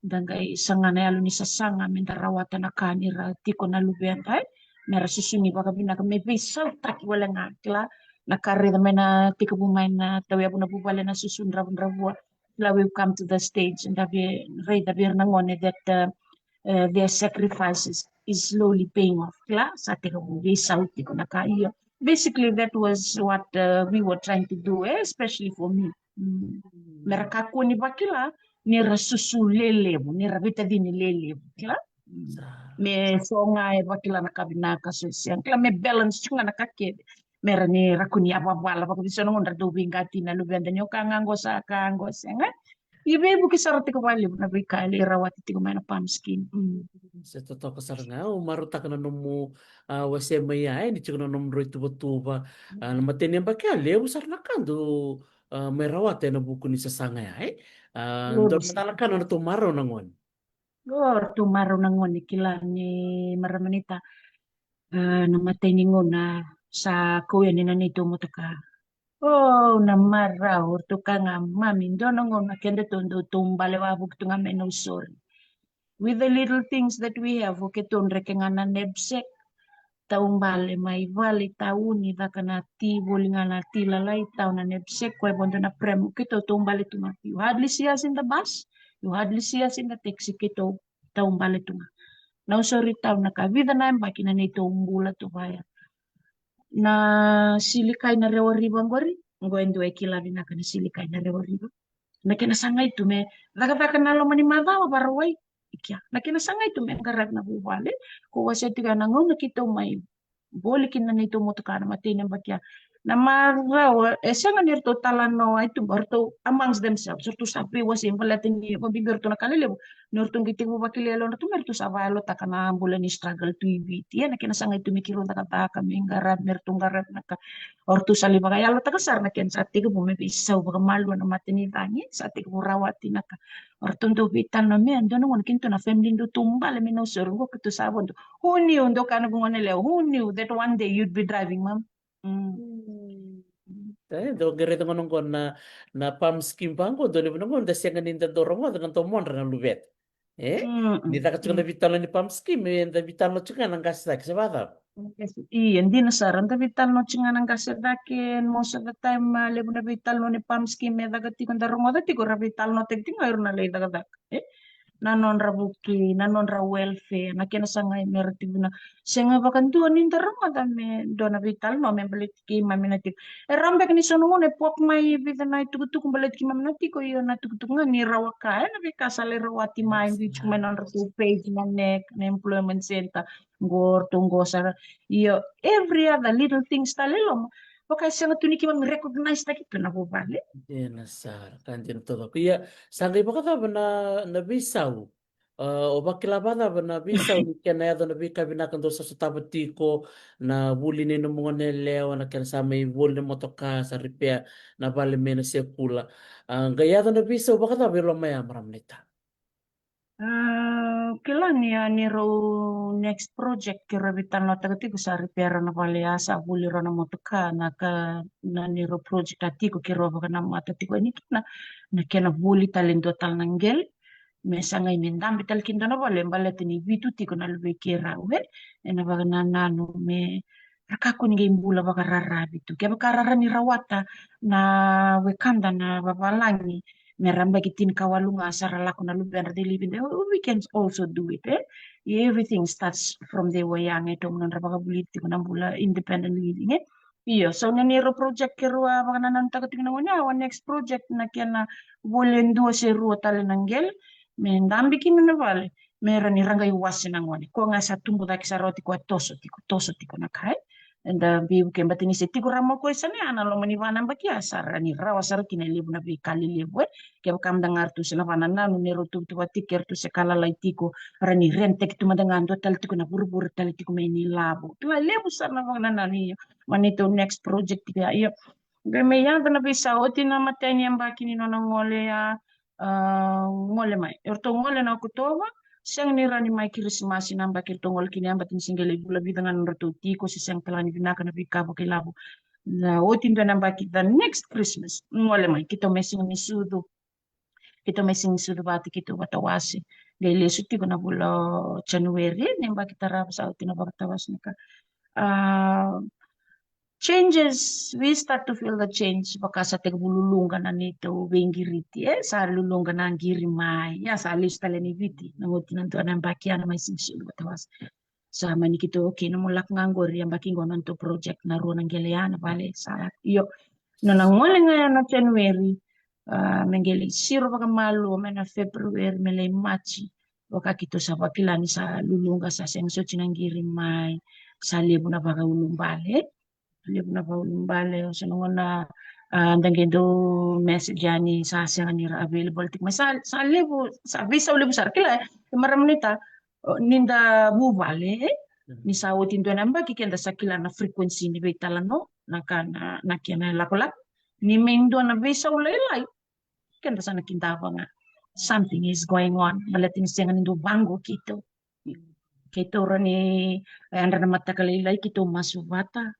da qai saga na yalo ni sasaga me da rawata na ka ni ra tiko na luveda, e, me ra susuni vakavinaka, me veisautaki wale ga, kila, na ka raica mai na tekivu mai na tauyavu na vuvale, na susu dravudravua. Kila, we've come to the stage, da via raica vei ira na gone that, uh, uh, their sacrifices is slowly paying off. Kila, sa tekivu veisau tiko na ka, io. Basically, that was what, uh, we were trying to do, eh, especially for me. Mm. Me ra kakua ni vakila ni ra susu lelevu, ni ra veitacini lelevu, kila? Mm. Me so ga e vakila na ka vinaka, so e sega, kila, me balance tu ga na ka kece. Me ra ni ra kua ni yavavala, vakavica na gauna ra dau veiqati na luveda ni o ka ga qo, sa ka qo, sega. E veivuke sara tiko vakalevu na veika e lai rawati tiko mai na PALM scheme. Mm. Se totoka sara ga, au marautaka na nomu, a, wasea mai ya, e, ni tiko na nomudrau ituvatuva. A, na matai ni yabaki ya, levu sara na ka dou, a, mai rawata ena vuku ni sasaga ya, e. A, levu dua sara na ka na nodratou marau na gone. O ratou marau na gone, kila, ni marama naita. A, na matai ni gauna sa kau yani na neitou motoka. O, na marau, o ratou kaya ga, mami, dua na gauna kedatou dau taubale wavoki tu ga mai Nausori. With the little things that we have, o keitou dreke ga na knapsack, taubale mai vale, tauni, caka na ti, voli ga na ti lalai, tau na knapsack, koya vakadua na pram, o keitou taubale tu ga. You hardly see us in the bus, you hardly see us in the taxi, keitou taubale tu ga. Nausori tau na ka, vica na yabaki na neitou bula tu vaya. Na silikai na Rewa River qori, qo e dua e kila vinaka na silikai na Rewa River. Na kena sagai tu me cakacaka na loma ni macawa, Varawai. Ike ya. Na kena sagai tu me qaravi na vuvale, ko wasea tiko ya na gauna keitou mai voli kina na neitou motoka na matai ni yabaki ya. Na macawa, e sega ni ratou talanoa i tuba, ratou amongst themselves, ratou sa veiwasei, baleta ni vakabibi ratou na ka lelevu. Ni ratou qai tekivu vakila e yalodratou me ratou sa vakayalotaka na bula ni struggle tu i Viti. Ia na kena sagai tu me keirau cakacaka, me qaravi, me ratou qaravi na ka. O ratou sa lai vakayalotaka sara na kena sa tekivu me veisau vakamalua na mata ni cagi, sa tekivu rawati na ka. O ratou dau veitalanoa me, dua na gauna keitou na family dau taubale mai Nausori, qo keitou sa vodo. Who knew, dau kaya na vugona lewa, who knew that one day you'd be driving, mom? Mm. Mm. E, dau qai raica gona qo na, na PALM scheme vaqo, dua na vuna qo da sega ni da dau rogoca na domodra na luveda. E? Mm, mm. Ni caka tiko na veitalanoa ni PALM scheme, e da veitalanoa tiko ga na qase cake, se vakacava? Ia, dina sara, da veitalanoa tiko ga na qase cake, and most of the time, a, levu na veitalanoa ni PALM scheme e caka tiko, da rogoca tiko, ra veitalanoataki tiko ga o ira na lai cakacaka. E? Na nodra vuki, na nodra welfare, na kena sagai me ra tiko na, sega vakadua ni da rogoca me dua na veitalanoa me baleti keimami na tiko. E rawa beka ni so na gauna e poka mai vica na itukutuku baleti keimami na tiko, io na tukutuku ga ni rawa ka, e, na veika sa lai rawati mai, dui tiko mai na nodratou page na NEC, na employment center, qo ratou qo sara. Io, every other little things tale loma. Vaka e sega tu ni keimami recognize taki tu na vuvale. Dina sara, ka dina taucoko. Ia, sa qai vakacava na, na veisau Ah, o vakila vakacava na veisau ni kena yaco na veika vinaka dou sa sotava tiko, na vuli nei nomu gone yalewa, na kena sa mai voli na motoka, sa repair na vale mai na sekula. Ah, qai yaco na veisau vakacava i loma ya, marama naita? Ah, kila ni a ni rau next project ke rau veitalanoataka tiko sa repair na vale ya, sa voli rau na motoka, na ka na ni rau project a tiko ke rau vakanamata tiko yani kina, na kena voli tale dua tale na qele, me sa qai me dabe tale kina dua na vale, baleta ni vitu tiko na luvei keirau, e, ena vakanananu me ra kakua ni qai bula vakararavi tu. Kevaka ra rawa ni rawata na wekada na vavalagi, me ra yabaki tinikawalu ga sa ra lako na luvedra, they live in the, we can also do it, e? Everything starts from the way young, e, tomo nodra vakavulici tiko na bula independent living, e? Io, so na neirau project keirau a vakanananutaka tiko na gone, our next project na kena voli e dua se rua tale na qele, me dabe kina na vale, me ra ni ra qai wase na gone. Ko ga sa tubu cake sara oti ko a toso tiko, toso tiko na ka, e. Eda veivuke bata ni se tiko rawa mai ko e sa na ya na loma ni va na yabaki ya, sa ra ni rawa sara kina e levu na veika lelevu, e. Kevaka mada ga ratou se na vakanananu neirau tuvatuva tiko, ke ratou se ka lalai tiko, ra ni renitaki tu mada ga dua tale tiko na vurevure tale tiko mai ni lavo. Kila levu sara na vakanananu, io. Mai neitou next project ya, io. Qai mai yaco na veisau oti na imatai ni yabaki ni nona gole ya, ah, gole mai. Eratou gole na Okotova, sega ni rawa ni mai Kirisimasi na yabaki eratou gole kina ya, baleta ni se qai lai vula vica ga na nodratou tiko, se sega tale ga ni vinaka na veika vakailavo. Na oti dua na yabaki, the next Christmas, gole mai, keitou mai siga ni sucu. Keitou mai siga ni sucu vata, keitou vatawase. Qai lesu tiko na vula o January, na yabaki tarava sa oti na vakatawase na ka. Ah, changes, we start to feel the change, vaka sa tekivu luluqa na neitou veiqiriti, e, sa luluqa na qiri mai, ya sa lesu tale ni Viti, na oti na dua na yabaki ya na mai siga ni sucu vatawase. Sa mani keitou, okay, nomu lako ga qori, yabaki qo na nodatou project, na rua na qele ya, na vale, sa lako. Io, nona gole ga ya na January, ah, me qai lai siro vakamalua mai na February me lai Maji. Vaka keitou sa vakila ni sa luluqa, sa sega soti na qiri mai, sa levu na vakaulubale. Levu na vakaulubale, o sa na gona, ah, da qai dau message yani, sa sega ni ra available tiko mai. Sa, sa levu, sa veisau levu sara, kila, e, marama naita, o, ni da vuvale, e? Mhm. Ni sa oti dua na yabaki keda sa kila na frequency ni veitalanoa, na ka na, na kena lakolako. Ni mai dua na veisau lailai, keda sa na kidava ga something is going on, baleta ni sega ni dau vaqo keitou. Keitou rawa ni yadra na mataka lailai, keitou masu vata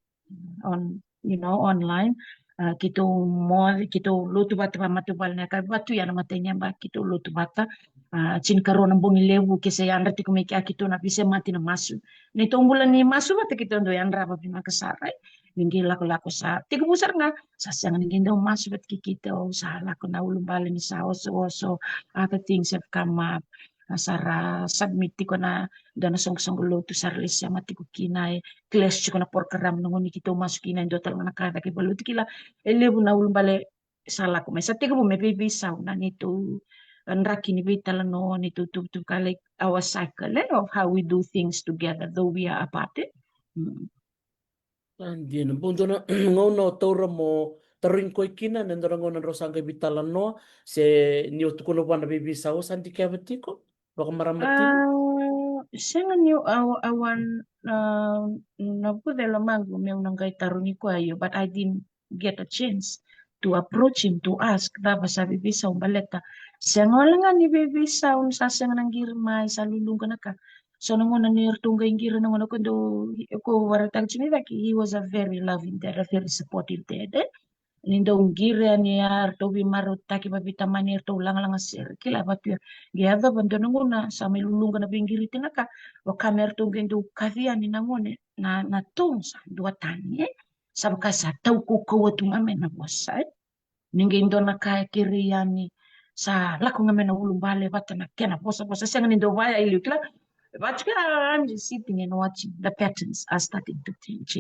on, you know, online. Ah, keitou moce, keitou lotu vata vakamatavuvale na yakavi va tu ya na imatai ni yabaki, keitou lotu vata. Ah, tinikarua na bogi levu ke se yadra tiko mai kea, keitou na veisemati na masu. Neitou bula ni masu vata keitou dau yadrava vinaka sara, e. Ni qai lakolako sa tekivu sara ga, sa sega ni qai dau masu vata kei keitou, sa lako na ulubale ni sa osooso, other things have come up. A sa ra submit tiko na dua na soqosoqo lotu, sa ra lai sema tiko kina, e clash tiko na program na gauna keitou masu kina, e dua tale ga na ka cake valuti, kila, e levu na ulubale sa lako mai. Sa tekivu me veiveisau na neitou, e, draki ni veitalanoa, neitou tuvatuva ka, like, our cycle, e, of how we do things together, though we are apart, e. Mm. Sa dina, bau dua na gauna o taura mo tarogi koya kina, na dua na gauna drau sa qai veitalanoa, se ni o tukuna vua na veiveisau sa dikeva tiko vakamarama tiko? Ah, sega ni au, au a, ah, na vuce lomaqu meu na qai tarogi koya, io, but I didn't get a chance to approach him to ask cava sa veiveisau, baleta sega wale ga ni veiveisau ni sa sega na qiri mai, sa luluqa na ka. So na gauna ni ratou qai qiri, na gauna ko dou, ko vakaraitaka tiko mai cake, he was a very loving dad, a very supportive dad, e. Ni dau qiri yani, a ratou veimarautaki vaveitamani, ratou lagalaga sere, kila, vatu ya. Qai yacova dua na gauna sa mai luluqa na veiqiriti na ka, vaka me ratou qai dau kaci yani na gone, na, na tone sa duatani, e. Sa vaka sa tau kaukauwa tu ga mai na vosa, e. Ni qai dua na ka e kerei yani, sa lako ga mai na ulubale vata na kena vosavosa, sega ni dau vaya i liu, kila. Vatu ya, I'm just sitting and watching, the patterns are starting to change.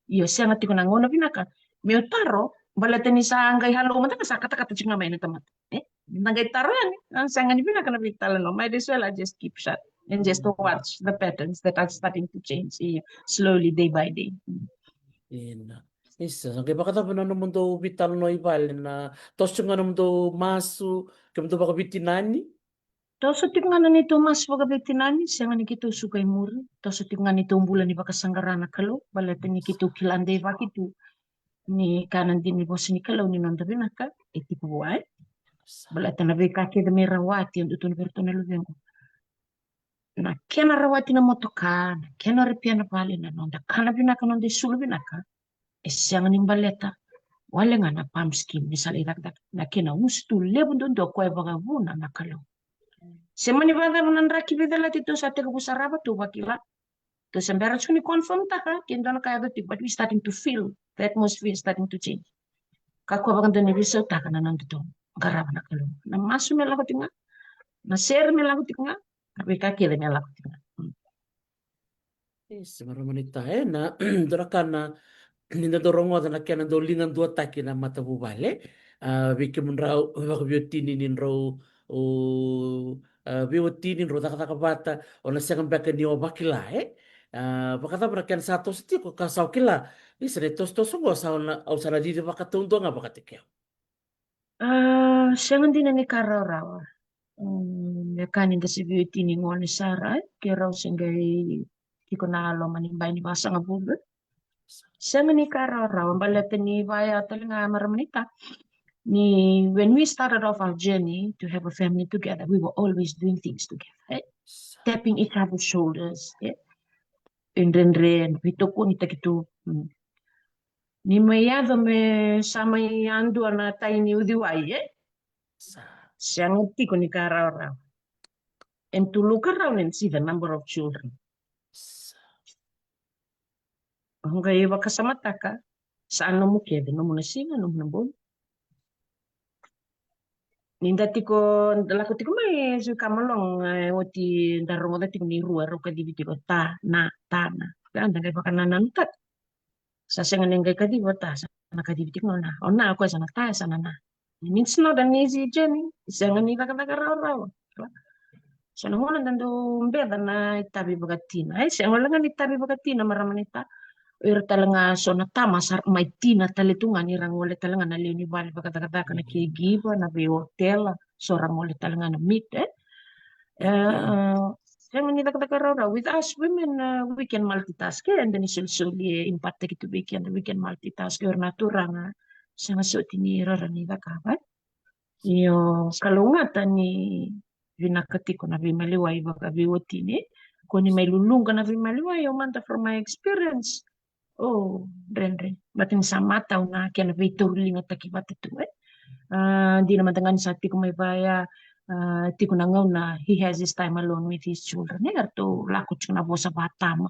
Io, sega tiko na gauna vinaka meu taro, baleta ni sa qai halo mada ga sa katakata tiko ga mai na tamata. E? Da qai taro yani, a, sega ni vinaka na veitalanoa. Might as well I just keep shut and just watch the patterns that are starting to change. Io, slowly, day by day. Mm. Ina. Isa, sa qai vakacava na nomudou veitalanoa i vale, na toso ga nomudou masu, kemudou vakaveitinani? Toso tiko ga na neitou masu vakaveitinani, sega ni keitou suka i muri. Toso tiko ga neitou bula ni vakasaqara na Kalou, baleta ni keitou kila deivaki tu ni ka na dina ni vosa ni Kalou ni noda vinaka e tiko vua, e. Baleta na veika kece me rawati, e dua tu na vei iratou na luvequ. Na kena rawati na motoka, na kena repea na vale, na noda kana vinaka, noda isulu vinaka, e sega ni baleta wale ga na PALM scheme ni sa lai cakacaka. Na kena usutu levu duadua koya e vakavuna na Kalou. Se mani vakacava na draki veicalati tou sa tekivu sarava, tou vakila. Tou se bera tiko ni confirm taka ke dua na ka yaco tiko, but we starting to feel the atmosphere starting to change. Kakua vakadua ni veisautaka na noda tou qarava na Kalou. Na masu me lako tiko ga, na sere me lako tiko ga, na veika kece me lako tiko ga. Mm. Yes, marama ni ta, e, na dua na ka na, ni da dau rogoca na kena dau liga duataki na matavuvale. A, vei kemudrau vakaveiwatini ni drau, o, a, veiwatini drau cakacaka vata, o na sega beka ni o vakila, e. A, vakacava na kena sa toso tiko ka sa o kila ni sa na itosotoso oqo sa o na, au sa na cici vakataudua ga vakatekeu. A, sega dina ni ka rawarawa. Mm, me ka ni da se veiwatini gone sara, e, ke rau se qai tiko na loma ni bai ni vasagavulu. Sega ni ka rawarawa, baleta ni vaya tale ga marama ni ta. Ni when we started off our journey to have a family together, we were always doing things together, e. Tapping each other's shoulders, e. E dredre, veitokonitaki tu. Mm. Ni mai yaco me sa mai yadua na tai ni uciwai, e? Sa. Sega tiko ni ka rawarawa. And to look around and see the number of children. Sa. O qai vakasamataka, sa nomu kece, nomu na siga, nomu na bogi. Ni da tiko, da lako tiko mai, e, Suikamalong, e, oti da rogoca tiko ni rua, rau kacivi tiko ta, na, ta, na. Ka da qai vakanananutaka. Sa sega ni qai kacivi o ta, sa na kacivi tiko o na. O na, o koya sa na ta, sa na na. It's not an easy journey. Sega ni cakacaka rawarawa. So na gauna da dau beca na itavi vakatina. E, sega wale ga ni itavi vakatina, marama ni ta. O ira tale ga so na tama sa ra mai tina tale tu ga ni ra gole tale ga na lewe ni vale vakacakacaka, na caregiver, na veiotela, so ra gole tale ga na maid, e. E, sega ni cakacaka rawarawa. With us women, uh, we can multitask, e, eda ni solisoli e impact-taki tu vei keda, we can multitask, o ira na turaga sega soti ni rawa ni cakava, e. Io, kalougata ni vinaka tiko na veimaliwai vakaveiwatini. Ko ni mai luluqa na veimaliwai, o mada from my experience. O, dredre. Baleta ni sa matau na kena veitauriligataki vata tu, e. A, dina mada ga ni sa tiko mai vaya, a, tiko na gauna he has his time alone with his children. E, eratou lako tiko na vosa vakatama.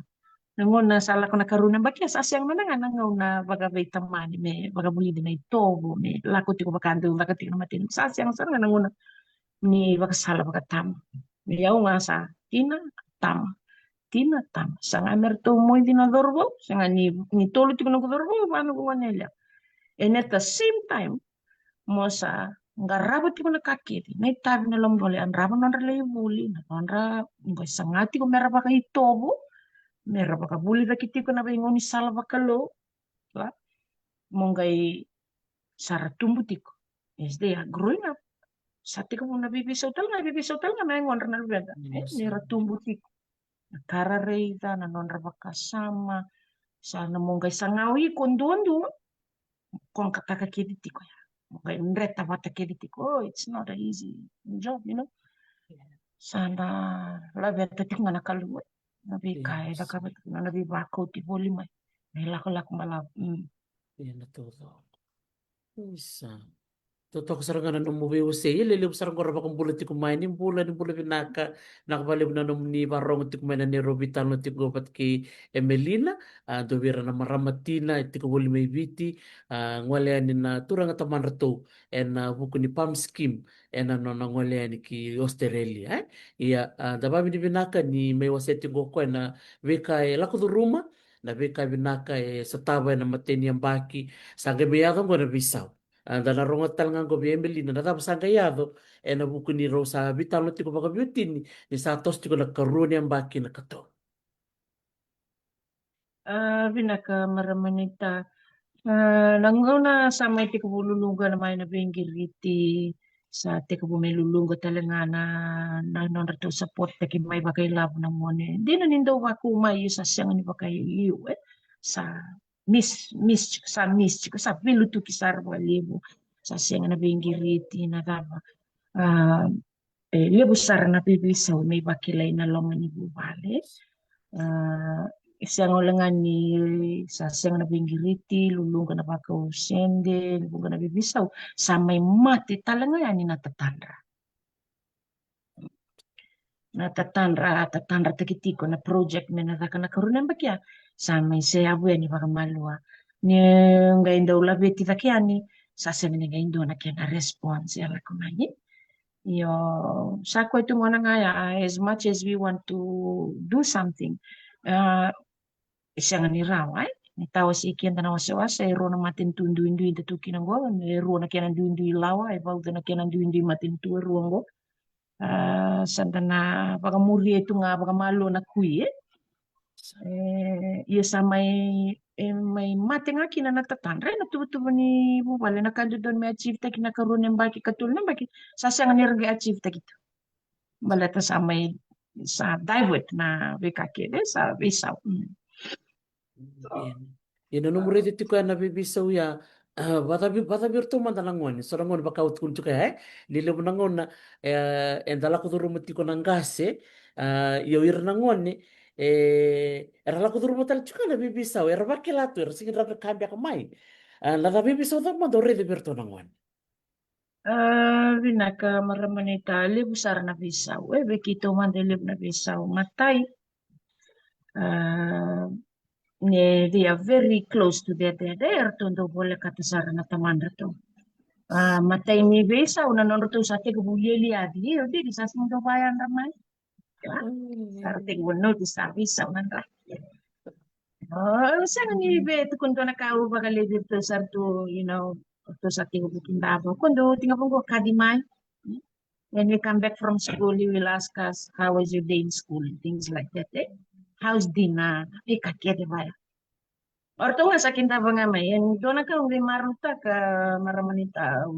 Na gauna sa lako na karua ni yabaki, sa sega mada ga na gauna vakaveitamani me vakavulici na itovo, me lako tiko vakadua, caka tiko na mateni. Sa sega sara ga na gauna ni vakasala vakatama. Me yau ga sa tina, tama. Tina, tama. Sa ga me ratou moici na cauravou, sa ga ni, ni tolu tiko na noqu cauravou, va noqu gone yalewa. And at the same time, mo sa qarava tiko na ka kece, na itavi, na lomavale, yadrava nodra lai vuli, na nodra, qai saga tiko me ra vakaitovo, me ra vakavulicaki tiko na veigaunisala vakalou, va? Mo qai sa ra tubu tiko. As they are growing up. Sa tekivu na veiveisau tale ga, veiveisau tale ga na yagodra na luveda. E, ni ra tubu tiko. Na ka ra raica, na nodra vakasama. Sa na mo qai saga o iko duadua. Koqataka kece tiko ya. Mo qai dreta vata kece tiko. Oh, it's not an easy job, you know. Sa na laveta tiko ga na Kalou. Na veika e cakava tiko, na veivakauti voli mai. Na ilakolako balavu. Mm. Ia na taucoko. Isa. Totoka sara ga na nomu veiwasei. E lelevu sara qo ra vakabula tiko mai, ni bula, ni bula vinaka. Vinaka vakalevu na nomuni varogo tiko mai na neirau veitalanoa tiko qo vata kei Emelina. A, dua vei ira na marama tina e tiko voli mai Viti. A, gole yani na turaga tamadratou ena vuku ni PALM scheme, ena nona gole yani ki Australia, e. Ia, a, da vavinavinaka ni mai wasea tiko qo o koya na veika e lako curuma, na veika vinaka e sotava ena imatai ni yabaki, sa qai mai yaco qo na veisau. A, da na rogoca tale ga qo vei Emelina na cava sa qai yaco ena vuku ni rau sa veitalanoa tiko vakaveiwatini ni sa toso tiko na karua ni yabaki na katolu. A, vinaka marama ni ta. A, na gauna sa mai tekivu luluqa mai na veiqiriti Sa tekivu me luluqa tale ga na, na nodratou support taki mai vakailavo na gone. Dina ni dau vakau mai, io sa sega ni vakaio, e. Sa miss, miss tiko, sa miss tiko, sa velutuki sara vakalevu. Sa sega na veiqiriti na cava. A, e levu sara na veiveisau me vakilai na loma ni vuvale. A, e sega wale ga ni sa sega na veiqiriti, luluqa na vakau sede, luluqa na veiveisau, sa mai mate tale ga yani na tatadra. Na tatadra, tatadrataki tiko na project me na caka na karua na yabaki ya, sa mai seyavu yani vakamalua. Ni qai dau laveti cake yani, sa sega ni qai dua na kena response e lako mai. Io, sa koya tu gona ga ya, as much as we want to do something, a, e sega ni rawa, e. Ni tawasei keda na wasewase, e rua na matanitu duidui da tu kina qo, e rua na kena duidui lawa, e vauca na kena duidui matanitu e rua qo. A, sa da na vakamuria tu ga vakamalua na kui, e. E, ia sa mai, e mai mate ga kina na tatadra, e, na tuvatuva ni vuvale, na ka dodonu me achieve taki na karua na yabaki, katolu na yabaki, sa sega ni ra qai achieve taki tu. Baleta sa mai, sa divert na veika kece, sa veisau. Mm. Ia. Ia na nomu raica tiko ya na veiveisau ya, a, vacavi, vacavi iratou mada na gone, so na gone vaka au tukuna tiko ya, e? Lelevu na gauna, e, eda lako curuma tiko na qase, a, ia o ira na gone, e, era lako curuma tale tiko na veiveisau, era vakila tu, era sega ni rawa ni ka beka mai. A, na cava veiveisau cava mada o raica vei iratou na gone? A, vinaka marama naita, levu sara na veisau, e, vei keitou mada e levu na veisau. Matai, a, ne, they are very close to their dad, e, eratou dau volekata sara na tamadratou. A, matai ni veisau na nodratou sa tekivu lialiaci, e, o dadi sa sega ni dau vayadra mai. Sa ra tekivu notice sa veisau na dra. O, sega ni vei tukuna dua na ka au vakalevi iratou sa ratou, you know, ratou sa tekivu kidava. Ko dou tiga vaqo kaci mai. When we come back from school, he will ask us, "How was your day in school?" and things like that, e? How's dinner? E ka kece vaya. O ratou ga sa kidava ga mai. E dua na ka au qai marautaka, marama naita, au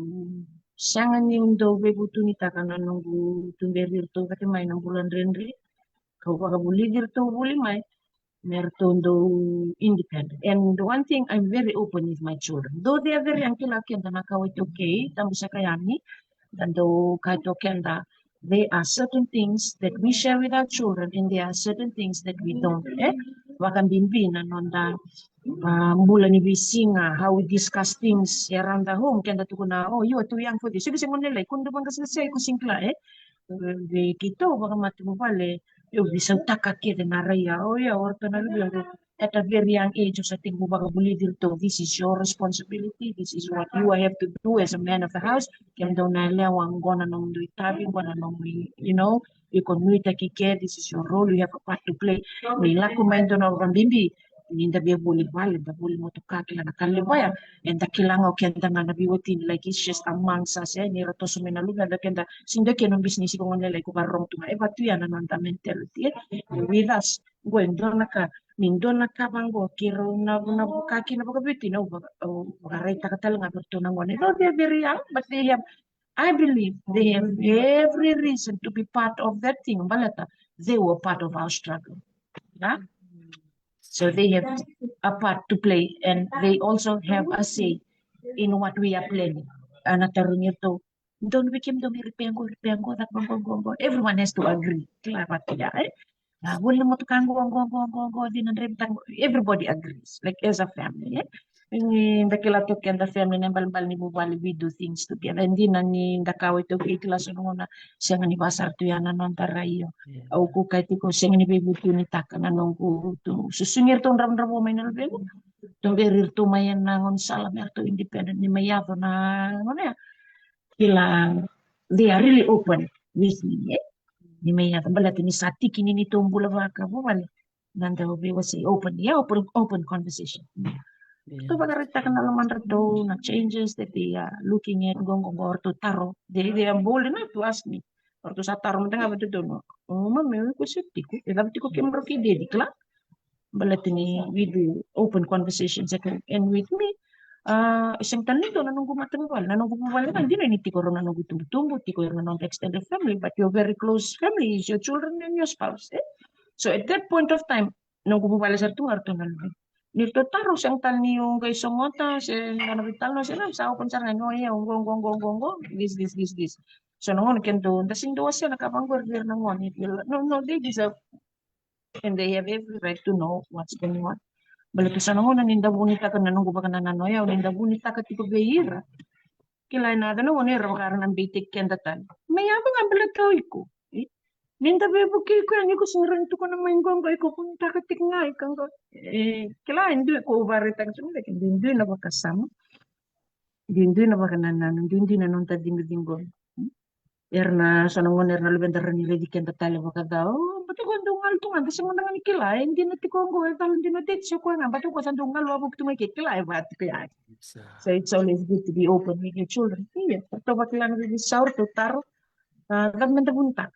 sega ni dau veivutunitaka na noqu tuberi iratou cake mai na bula dredre. Kau vakavulici iratou voli mai me ratou dau independent. And the one thing, I'm very open with my children. Though they are very young, kila keda na ka, it's okay, tabu saka yani, da dau kaya toka keda, there are certain things that we share with our children, and there are certain things that we don't, e? Vakabibi na noda, a, bula ni veisiga, how we discuss things around the home, keda tukuna, "Oh, you are too young for this." Io, se gone lailai, ko dau vaqaseasea, iko sega ni kila, e? Vei keitou vakamatavuvale, au veisautaka kece na rai ya, o ya, o ratou na luvequ. At a very young age, au sa tekivu vakavulici iratou, "This is your responsibility, this is what you have to do as a man of the house." Kemudou na yalewa, qo na nomudou itavi, qo na nomu, you know, iko nuitaki ke, this is your role, you have a part to play. Ni lako mai dua na vakabibi, ni da via voli vale, da voli motoka, kila na ka levu ya, eda kila ga o keda ga na veiwatini, like, it's just amongst us, e, ni ra toso mai na luveda, keda sega ni dua kena business, iko gone lailai, iko vakarorogo tu ga, e vaka tu ya na noda mentality, e. With us, qo e dua na ka, ni dua na ka vaqo, keirau na, na vuka kina vakaveiwatini, au vaka, au vakaraitaka tale ga vei iratou na gone. No, they're very young, but they have, I believe they have every reason to be part of that thing. Baleta, they were part of our struggle. Yeah? So they have a part to play, and they also have a say in what we are planning. Au na tarogi iratou, donu vei kemudou me repair qo, repair qo, caka qo, qo, qo. Everyone has to agree. Kila vata ya, e? A, voli na motoka qo, qo, qo, qo, qo, cina draivataka qo. Everybody agrees, like, as a family, e? Ni da kila toka keda family, na ibalebale ni vuvale, we do things together. E dina ni da kaya, "Oi, tou kei kila so na gauna sega ni vaka sara tu ya na noda rai." Io. Au kaya tiko, sega ni veivutunitaka na noqu tu. Susugi iratou dravudravua mai na luvequ. Tuberi iratou mai ena gaunisala me ratou independent, ni mai yaco na gauna ya. Kila, they are really open with me, e? Ni mai yaco, baleta ni sa tiki ni neitou bula vakavuvale. Na dau veiwasei, open, yeah, open, open conversation. Ratou vakaraitaka na lomadratou, na changes that they are looking at, qo, qo, qo, ratou taro. They, they are bold enough to ask me. Ratou sa taro mada ga vakadodonu. "O mami, o iko se tiko, e cava tiko kemudrau kei dadi?" Kila. Baleta ni we do open conversations at home. And with me, A, e sega tale ni dua na noqu matavuvale, na noqu vuvale ga dina ni tiko rau na noqu itubutubu, tiko ira na noda extended family, but your very close family is your children and your spouse, e? So at that point of time, noqu vuvale sara tu ga ratou na luve. Ni ratou taro, sega tale ni o qai sogota se na veitalanoa se na, sa open sara ga ni o ya, oqo, oqo, oqo, oqo, oqo, this, this, this, this. So na gauna keda, da sega ni dau wasea na ka vaqori vei ira na gone, no, no, they deserve and they have every right to know what's going on. Baleta so na gauna ni da vunitaka na noqu vakanananu o ya, ni da vunitaka tiko vei ira, kila e na yaco na gauna era vaka era na beitaki keda tale. Me yaco ga baleta o iko, e? Ni da veivukei iko ya, ni ko sega ni rawa ni tukuna mai qo, qo iko vunitaka tiko ga iko qo. E, kila e dui, ko vakaraitaka tiko, duidui na vakasama, duidui na vakanananu, duidui na noda ciqociqo. Era na, so na gauna era na luveda rawa ni raici keda tale vakaca, o, baleta ko dau galu tu ga, da sega mada ga ni kila, e dina tiko qo, e cala dina o teti se o koya ga, baleta ko sa dau galu wavoki tu ga i ke, kila e vaka tiko ya. Sa- So it's always good to be open with your children. Ia, ratou vakila na veiveisau, ratou taro. A, cava meda vunitaka?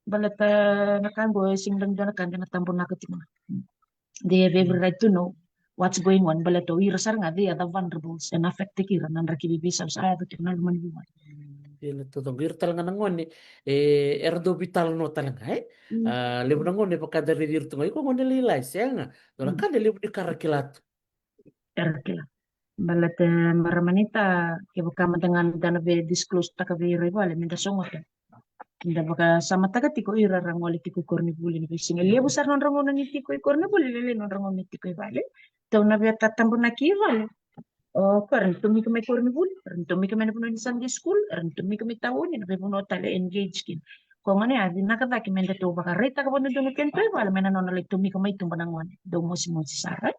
Baleta na ka qo e sega ni dua na ka eda na tabonaka tiko ga. They have every right to know what's going on. Baleta o ira sara ga, they are the vulnerables, e na affect-taki ira na draki veiveisau sa yaco tiko na loma ni vuvale. Dina taucoko, ira tale ga na gone, e, era dau veitalanoa tale ga, e? Mm. A, levu na gone e vaka da raici ira tu ga, iko gone lailai, sega. Dua na ka, na levu ni ka ra kila tu. Era kila. Baleta marama naita, kevaka mada ga da na vei disclose-taka vei ira i vale, meda sogota, da vakasamataka tiko, ira ra gole tiko i koronivuli na veisiga. E levu sara nodra gauna ni tiko i koronivuli, lailai nodra gauna ni tiko i vale. Tou na via tatabonaki i vale. O koya, era na tomika mai koronivuli, era na tomika mai na vanua ni Sunday school, era na tomika mai tauni, na veivanua tale e engage kina. Koya gona ya, vinaka cake meda tou vakaraitaka vakadodonu kina tu i vale, me na nona lai tomika mai tuba na gone. Dau mosimosi sara.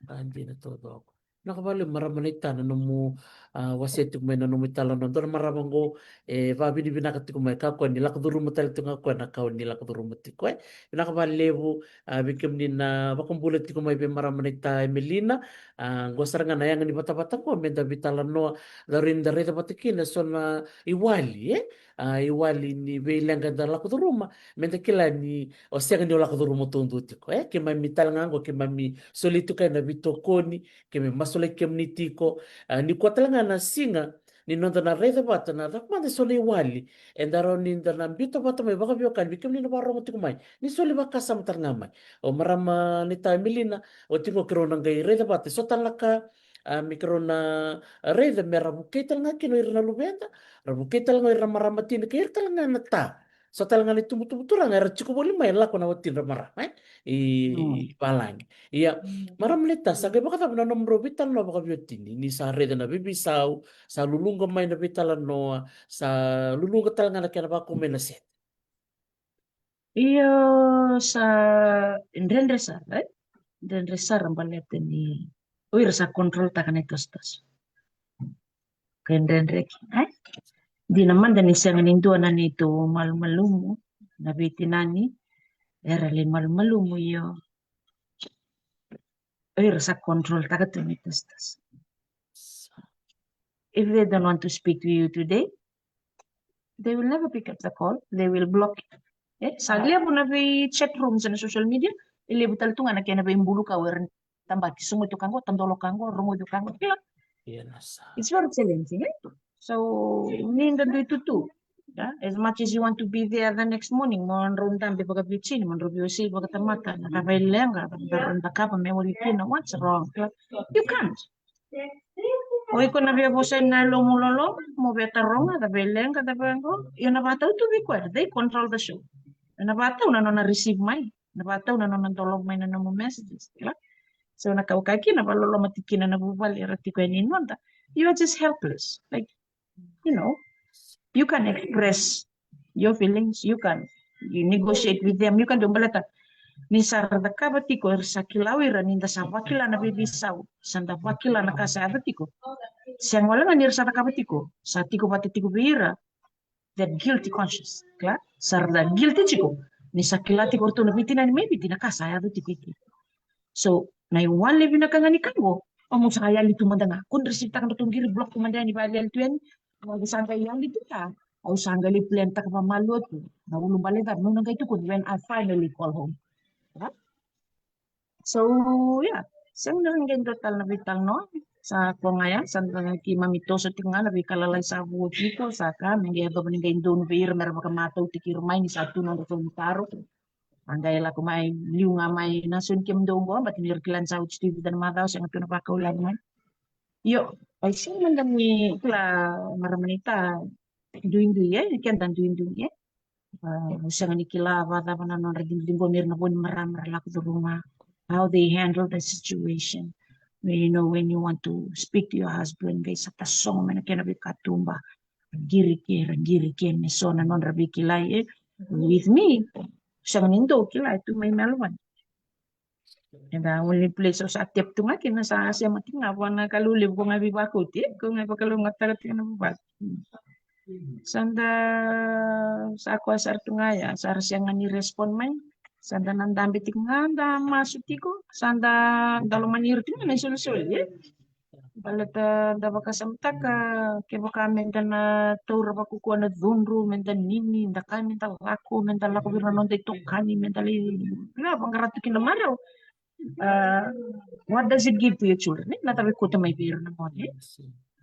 A, dina taucoko. Vinaka vakalevu marama naita na nomu, a, wasea tiko mai na nomu italanoa. Dua na marama qo e vakavinavinaka tiko mai, kakua ni lako curuma tale tiko ga o koya na ka o ni lako curuma tiko, e. Vinaka vakalevu, a, vei kemuni na vakabula tiko mai vei marama naita Emelina. A, qo sara ga na yaga ni vatavata qo meda veitalanoa, da rawa ni da raica vata kina so na iwali, e? A, iwali ni veileqa eda lako curuma, meda kila ni o sega ni o lako curuma taudua tiko, e? Keimami tale ga qo, keimami soli tiko ena veitokoni, keimami masulaki kemuni tiko. A, nikua tale ga na siga ni noda na raica vata na cava mada e so na iwali eda rawa ni da na biuta vata mai vakaveiwekani vei kemuni na vakarorogo tiko mai. Ni soli vakasama tale ga mai. O marama naita Emelina, oti qo keirau na qai raica vata e so tale na ka, a, me keirau na raica me ra vukei tale ga kina o ira na luveda, ra vukei tale ga o ira na marama tina kei ira tale ga na ta. So tale ga na itubutubu turaga era tiko voli mai, lako na watidra marama, e? I, mm, i valagi. Ia, mm, marama naita, sa qai vakacava na nomudrau veitalanoa vakaveitokoni, ni sa raica na veiveisau, sa luluqa mai na veitalanoa, sa luluqa tale ga na kena vakau mai na sede? Io, sa dredre sara, e? Dredre sara baleta ni o ira sa control-taka na itosotoso. Ke dredre kina, e? Dina mada ni sega ni dua na neitou malumalumu, na veitinani era lai malumalumu, io. O ira sa control-taka tu na itosotoso. If they don't want to speak to you today, they will never pick up the call. They will block you. E, sa levu na vei chat rooms ena social media, e levu tale tu ga na kena veibulu ka o ira tabaki, sogoti o ka qo, tadolo o ka qo, rogoci o ka qo. Kila. Ia na sa. It's very challenging, e? So ni da dui tutu, yeah? As much as you want to be there the next morning, mo drau dabe vakaveiwatini, mo drau veiwasei vakatamata, na ka vaileqa, da, da, da cakava me wali kina, what's wrong? Kila. You can't. O iko na via vosa ena yalomu loloma, mo via taroga, cava e leqa, cava e qo. Io na vakatau tu vei koya, they control the show. Ena vakatau na nona receive mai, na vakatau na nona dolava mai na nomu messages, kila. So na ka au kaya kina, vakaloloma tiko kina na vuvale era tiko yani i noda. You are just helpless. Like, you know, you can express your feelings, you can, you negotiate with them, you can do, baleta ni sa ra cakava tiko, era sa kila o ira ni da sa vakila na veiveisau, sa da vakila na ka sa yaco tiko. Sega wale ga ni ra sa cakava tiko, sa tiko vata tiko vei ira that guilty conscience, kila? Sa ra guilty tiko ni sa kila tiko o ratou na veitinani mai Viti na ka sa yaco tiko i ke. So na iwali vinaka ga ni ka qo, o mo sa yali tu mada ga, ko ni receive-taka na nodratou qiri, block tu mada yani, vakayali tu yani. Au sa qai yali tu ta, au sa qai lai plan-taka vakamalua tu na ulubale cava meu na qai tukuni when I finally call home. Yeah? So, yeah, sega ni qai dua tale na veitalanoa. Sa ko ga ya, sa da keimami toso tiko ga na veika lalai sa vo tiko, sa ka me qai yacova ni qai donu vei ira me ra vakamacautaki ira mai ni sa tu nodra sau ni taro. A qai lako mai liu ga mai na sau ni kemudou qo, baleta ni ra kila ni sa oti tu e vica na macawa, sega tu na vakau lagi mai. Io, au sega mada ni kila, marama naita, duidui e, keda duidui e. Au sega ni kila vakacava na nodra digodigomi ira na vo ni marama ra lako curuma, how they handle the situation. You know, when you want to speak to your husband, qai sa tasogo mai na kena veikatuba. Qiri ke, ra qiri ke me so na nodra veikilai e. With me, sega ni dou kila e tu mai Melbourne. And the only place au sa tep tu ga kina, sa sema tiko ga vua na Kalou levu, ko ga veivakauti, ko ga vakalougatataka tiko na vuvale. Sa da, sa koya sara tu ga ya, sa ra sega ni respond mai. Sa da na dabe tiko ga, da masu tiko, sa da, da lomani ira tiko ga na isolisoli e. Baleta da vakasamataka, kevaka me da na taura vakukua na cudru, me da nini, da kaya me da lako, me da lako vei ira na noda itokani, me da lai, na vaqara tu kina marau. Uh, what does it give to your children? E, na cava e kauta mai vei ira na gone?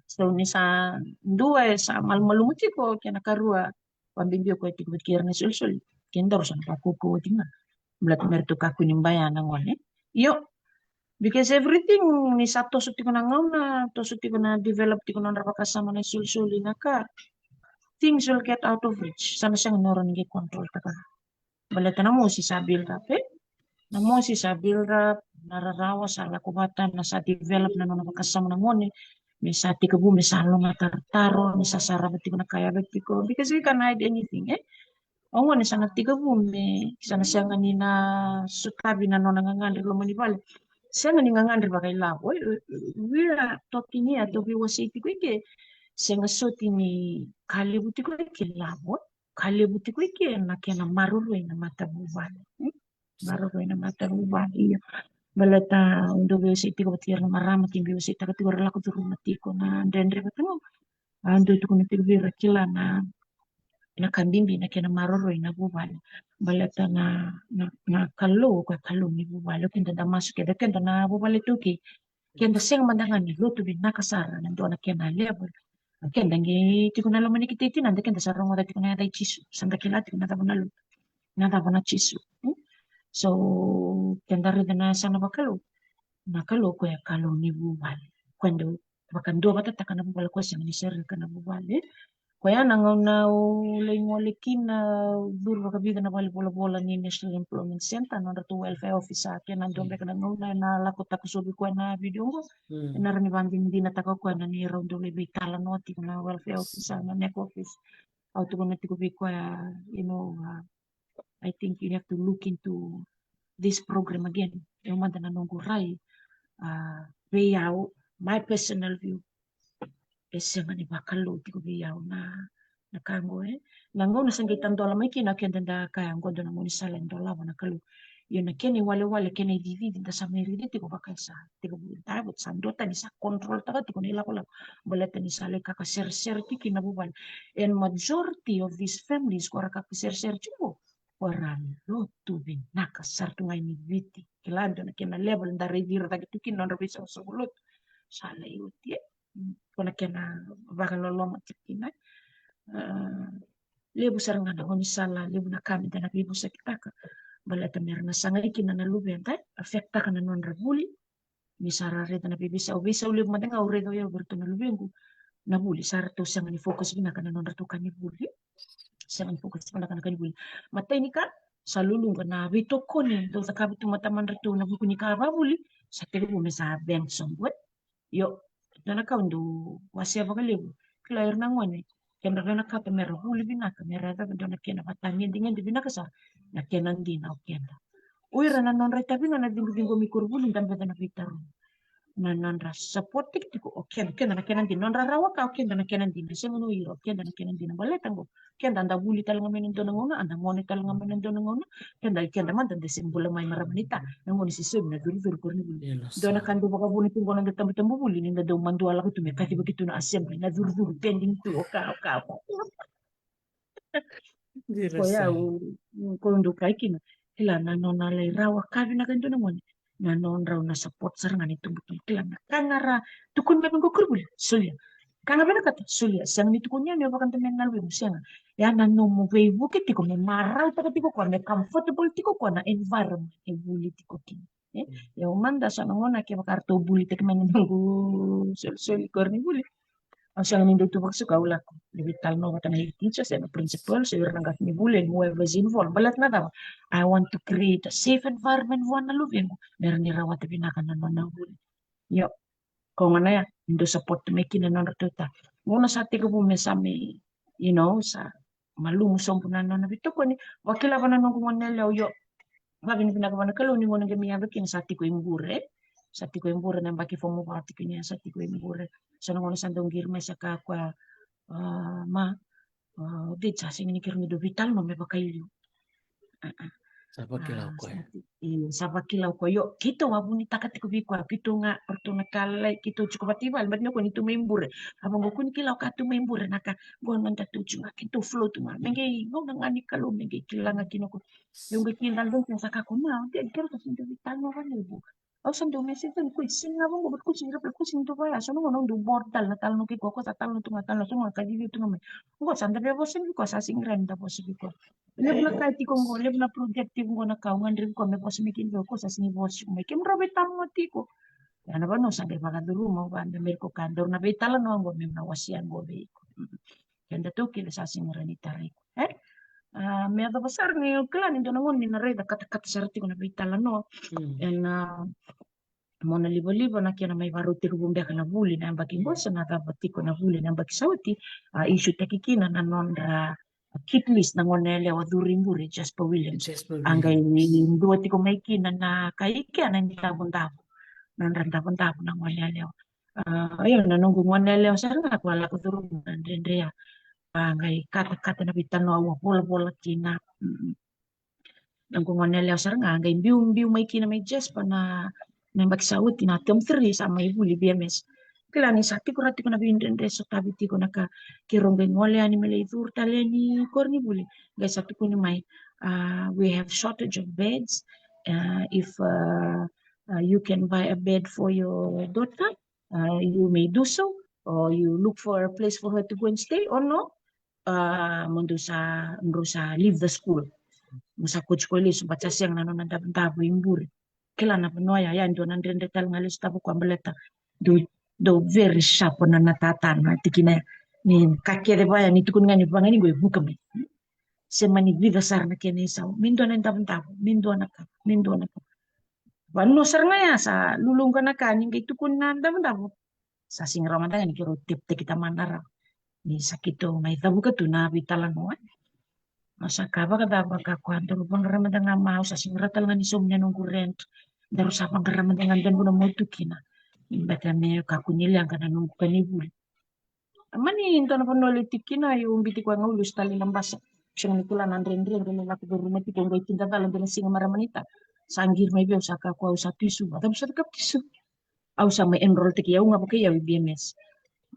So ni sa dua e sa malumalumu tiko, kena karua, vakabibi o koya tiko vata kei ira na isolisoli. Kei daru sa na vakaukauwa tiko ga. Baleta me ratou kakua ni baya na gone. Io, because everything ni sa toso tiko na gauna, toso tiko na develop tiko na nodra vakasama na isolisoli na ka, things will get out of reach. Sa na sega ni rawa ni qai control taka. Baleta na mosi sa build up e. Na mosi sa build up, na rarawa sa lako vata, na sa develop na nona vakasama na gone. Me sa tekivu me sa lomatarotaro, me sa sarava tiko na ka e yaco tiko. Because we can't hide anything e. O gone sa na tekivu me, sa na sega ni na sotavi na nona gagadre loma ni vale. Sega ni gagadre vakailavo e. We are talking here, tou veiwasei tiko i ke. Sega soti ni ka levu tiko i ke lavo e. Ka levu tiko i ke na kena maroroi na matavuvale. Maroroi na matavuvale, io. Baleta au dau veiwasei tiko vata kei ira na marama, keimami veiwaseitaka tiko, ra lako curuma tiko na dredre vata ga. Au dau tukuna tiko vei ira, kila na, na ka bibi na kena maroroi na vuvale. Baleta na, na, na Kalou, o koya Kalou ni vuvale. O keda da masu keda, keda na vuvale taukei. Keda sega mada ga ni lotu vinaka sara na dua na kena level. Keda qai tiko na loma ni kete i tinada, keda sa rogoca tiko na yaca i Jisu, sa da kila tiko na cava na lotu, na cava na Jisu. So keda raica na yasana vakalou, na Kalou, koya Kalou ni vuvale. Koya dau vakaduavatataka na vuvale, koya sega ni sereka na vuvale. Koya na gauna au lai gole kina, au curu vakavica na valenivolavola ni National Employment Centre, nodratou welfare officer, kena dua beka na gauna ena lako takosovi koya na video qo. Ena rawa ni vakadinadinataka o koya na neirau dau lai veitalanoa tiko na welfare officer na NAC office. Au tukuna tiko vei koya, you know, uh, I think you have to look into this program again. E mada na noqu rai, uh, vei au, my personal view. E sega ni vakalou tiko vei au na, na ka qo e. Na gauna sa qai tadola mai kina, keda da kaya qo dua na gaunisala e dolava na Kalou. Io, na kena iwalewale, kena icici da sa mai raica tiko vaka e sa tekivu, da sa duatani sa control taka tiko na ilakolako. Baleta ni sa lai kakaseresere tiko kina vuvale. And majority of these families ko ra kakaseresere tiko, ko ra lotu vinaka sara tu ga i Viti. Kila dua na kena level da raici ira cake tu kina nodra veisoqosoqo lotu. Sa lai oti e. Ko na kena vakaloloma tiko kina. Ah, levu sara ga na gaunisala, levu na ka meda na veivosakitaka. Baleta mera na sagai kina na luveda, affectaka na nodra vuli. Ni sa ra raica na veiveisau, veisau levu mada ga au raica o yau vei iratou na luvequ. Na vuli, sa ratou sega ni focus vinaka na nodratou ka ni vuli. Sega ni focus vinaka na ka ni vuli. Matai ni ka, sa luluqa na veitokoni dau cakava tu mada madratou na vuku ni ka vavuli. Sa tekivu me sa veng sobu e. Io, dua na ka au dau wasea vakalevu. Kila ira na gone, keda vinakata mera vuli vinaka, mera yacova dua na kena vatagedegede vinaka sara, na kena dina o keda. O ira na nodra itavi ga na cigucigomi koronivuli, da beca na veitarogi. Na nodra support tiko o keda, keda na kena dina, nodra rawa ka o keda na kena dina, sega ni o ira, o keda na kena dina. Baleta qo, keda da vuli tale ga mai na dua na gauna, a da gone tale ga mai na dua na gauna, keda, keda mada da se bula mai, marama naita, na gone se sovi na curucuru koronivuli. Dua na ka dau vakavuna tu qo na noda tabutabu vuli, ni da dau madua lako tu me kacivaki tu na assembly, na curucuru pending tu, o ka, o ka, o ka. Ko yau, ko dau kaya kina, kila na nona lai rawa ka vinaka e dua na gone. Na nodrau na support sara ga ni tubutubu, kila, na ka ga ra tukuni mai vei iko koronivuli, solia. Ka ga vinakata, solia. Sega ni tukuni yani o vakadamena na luvequ, sega. Ia na nomu veivuke tiko me marautaka tiko koya, me comfortable tiko koya na environment e vuli tiko kina. E? Ia au mada sa na gauna kevaka ratou bulitaki mai na noqu solisoli koronivuli, au sega ni dau tu vakasuka, au lako. Levu tale na vata na head teacher se na principal se ira na qasenivuli and whoever is involved. Baleta na cava? I want to create a safe environment vua na luvequ me ra ni rawata vinaka na nona vuli. Io, ko gona ya ni dau support mai kina na nodratou ta. Gauna sa tekivu me sa me, you know, sa malumu sobu na nona veitokoni. Vakila vua na noqu gone yalewa, io, vavinavinaka vua na Kalou ni gauna qai mai yaco kina sa tiko i bure. Sa tiko i bure na yabaki fomu va tiko ni, sa tiko i bure. So na gauna sa dau qiri mai sa kaya o koya, a, ma, a, o Dej, sa sega ni keirau ni dau veitalanoa me vakailiu. A, a. Sa vakila o koya. Sa vakila o koya. Io, keitou a vunitaka tiko vei koya, keitou ga, o ratou na ka lalai, keitou tiko vata i vale, baleta ni o koya ni tu mai bure. A vaqo, ko ni kila o ka tu mai bure na ka, qo na noda tu tiko ga, keitou flow tu ga. Me qai gauna ga ni Kalou me qai kila ga kina o koya. Io, qai kila ga kina, sa kaya o koya, ma, o Dej, keirau sa sega ni dau veitalanoa vakalevu. Au sa dau message tale, ko sega ga vaqo, but ko sega ni reply, ko sega ni dau vaya. So na gauna au dau bore tale na talanoa kei koya, ko sa talanoa tu ga, talanoa tu ga, kacivi tu ga mai. Qo sa da via vosa vei koya, sa sega ni rawa ni da vosa vei koya. Levu na ka tiko qo, levu na project tiko qo na ka au gadrevi koya me vosa mai kina vei au, ko sa sega ni vosa tiko mai. Kemudrau veitalanoa tiko. Ia na vanua sa qai vakacuruma, au vakadeitaka me iko ka daru na veitalanoa qo me na wasea qo vei iko. Keda tou kila sa sega ni rawa ni tarai iko. E? A, me yacova sara ni, au kila ni dua na gauna ni na raica katakata sara tiko na veitalanoa. Ena, a, mo na livaliva na kena mai varau tekivu beka na vuli na yabaki qo, se na cava tiko na vuli na yabaki sa oti, a, isutaki kina na nodra kit list na gone yalewa curu i bure, Jasper Williams. Jasper Williams. A qai dua tiko mai kina na ka i kea na idavodavo, na nodra davodavo na gone yalewa. A, io, na noqu gone yalewa sara ga ko a lako curuma na dredre ya. A qai katakata na veitalanoa, au a volavola kina. Mm. Noqu gone yalewa sara ga a qai biubiu mai kina mai Jasper na, na yabaki sa oti na term three sa mai vuli B M S. Kila ni sa tiko rawa tiko na veidredre, sotavi tiko na ka, keirau qai gole yani me lai curu tale yani koronivuli. Qai sa tukuni mai, a, we have shortage of beds. A, if, a, a, you can buy a bed for your daughter, a, you may do so, or you look for a place for her to go and stay, or no, a, mo dou sa, drau sa leave the school. Mo sa kauti koya lesu, but sa sega na nona davodavo i bure. Kila na vanua ya, ya dua na dredre tale ga lesu tale vaka koya baleta dau, dau very sharp na, na tata na tikina ya. Ni ka kece vaya ni tukuni ga ni vagani qo e vuka mai. Se mani vica sara na kena isau. Me dua na davodavo, me dua na ka, me dua na ka. Vanua sara ga ya sa luluqa na ka ni qai tukuni na davodavo. Sa sega rawa mada ga ni keirau tepteki tamana rawa. Ni sa keitou mai cavuka tu na veitalanoa. Au sa kaya vakacava, ka koya, daru vaqara mada ga ma, au sa sega rawa tale ga ni saumi na noqu rent. Daru sa vaqara mada ga dua na vanua meu tu kina. Ni beta me kakua ni leqa na noqu ka ni vuli. A mani dua na vanua levu tiko kina, au biuti koya ga, au lesu tale i Labasa. Sega ni kila na dredre, dredre lako curuma tiko qo i Kidacala, dua na siga marama ni ta. Sa qiri mai vei au sa kaya koya au sa tu i Suva. Cava sa cakava tu i Suva? Au sa mai enroll taki au ga vakai au i B M S.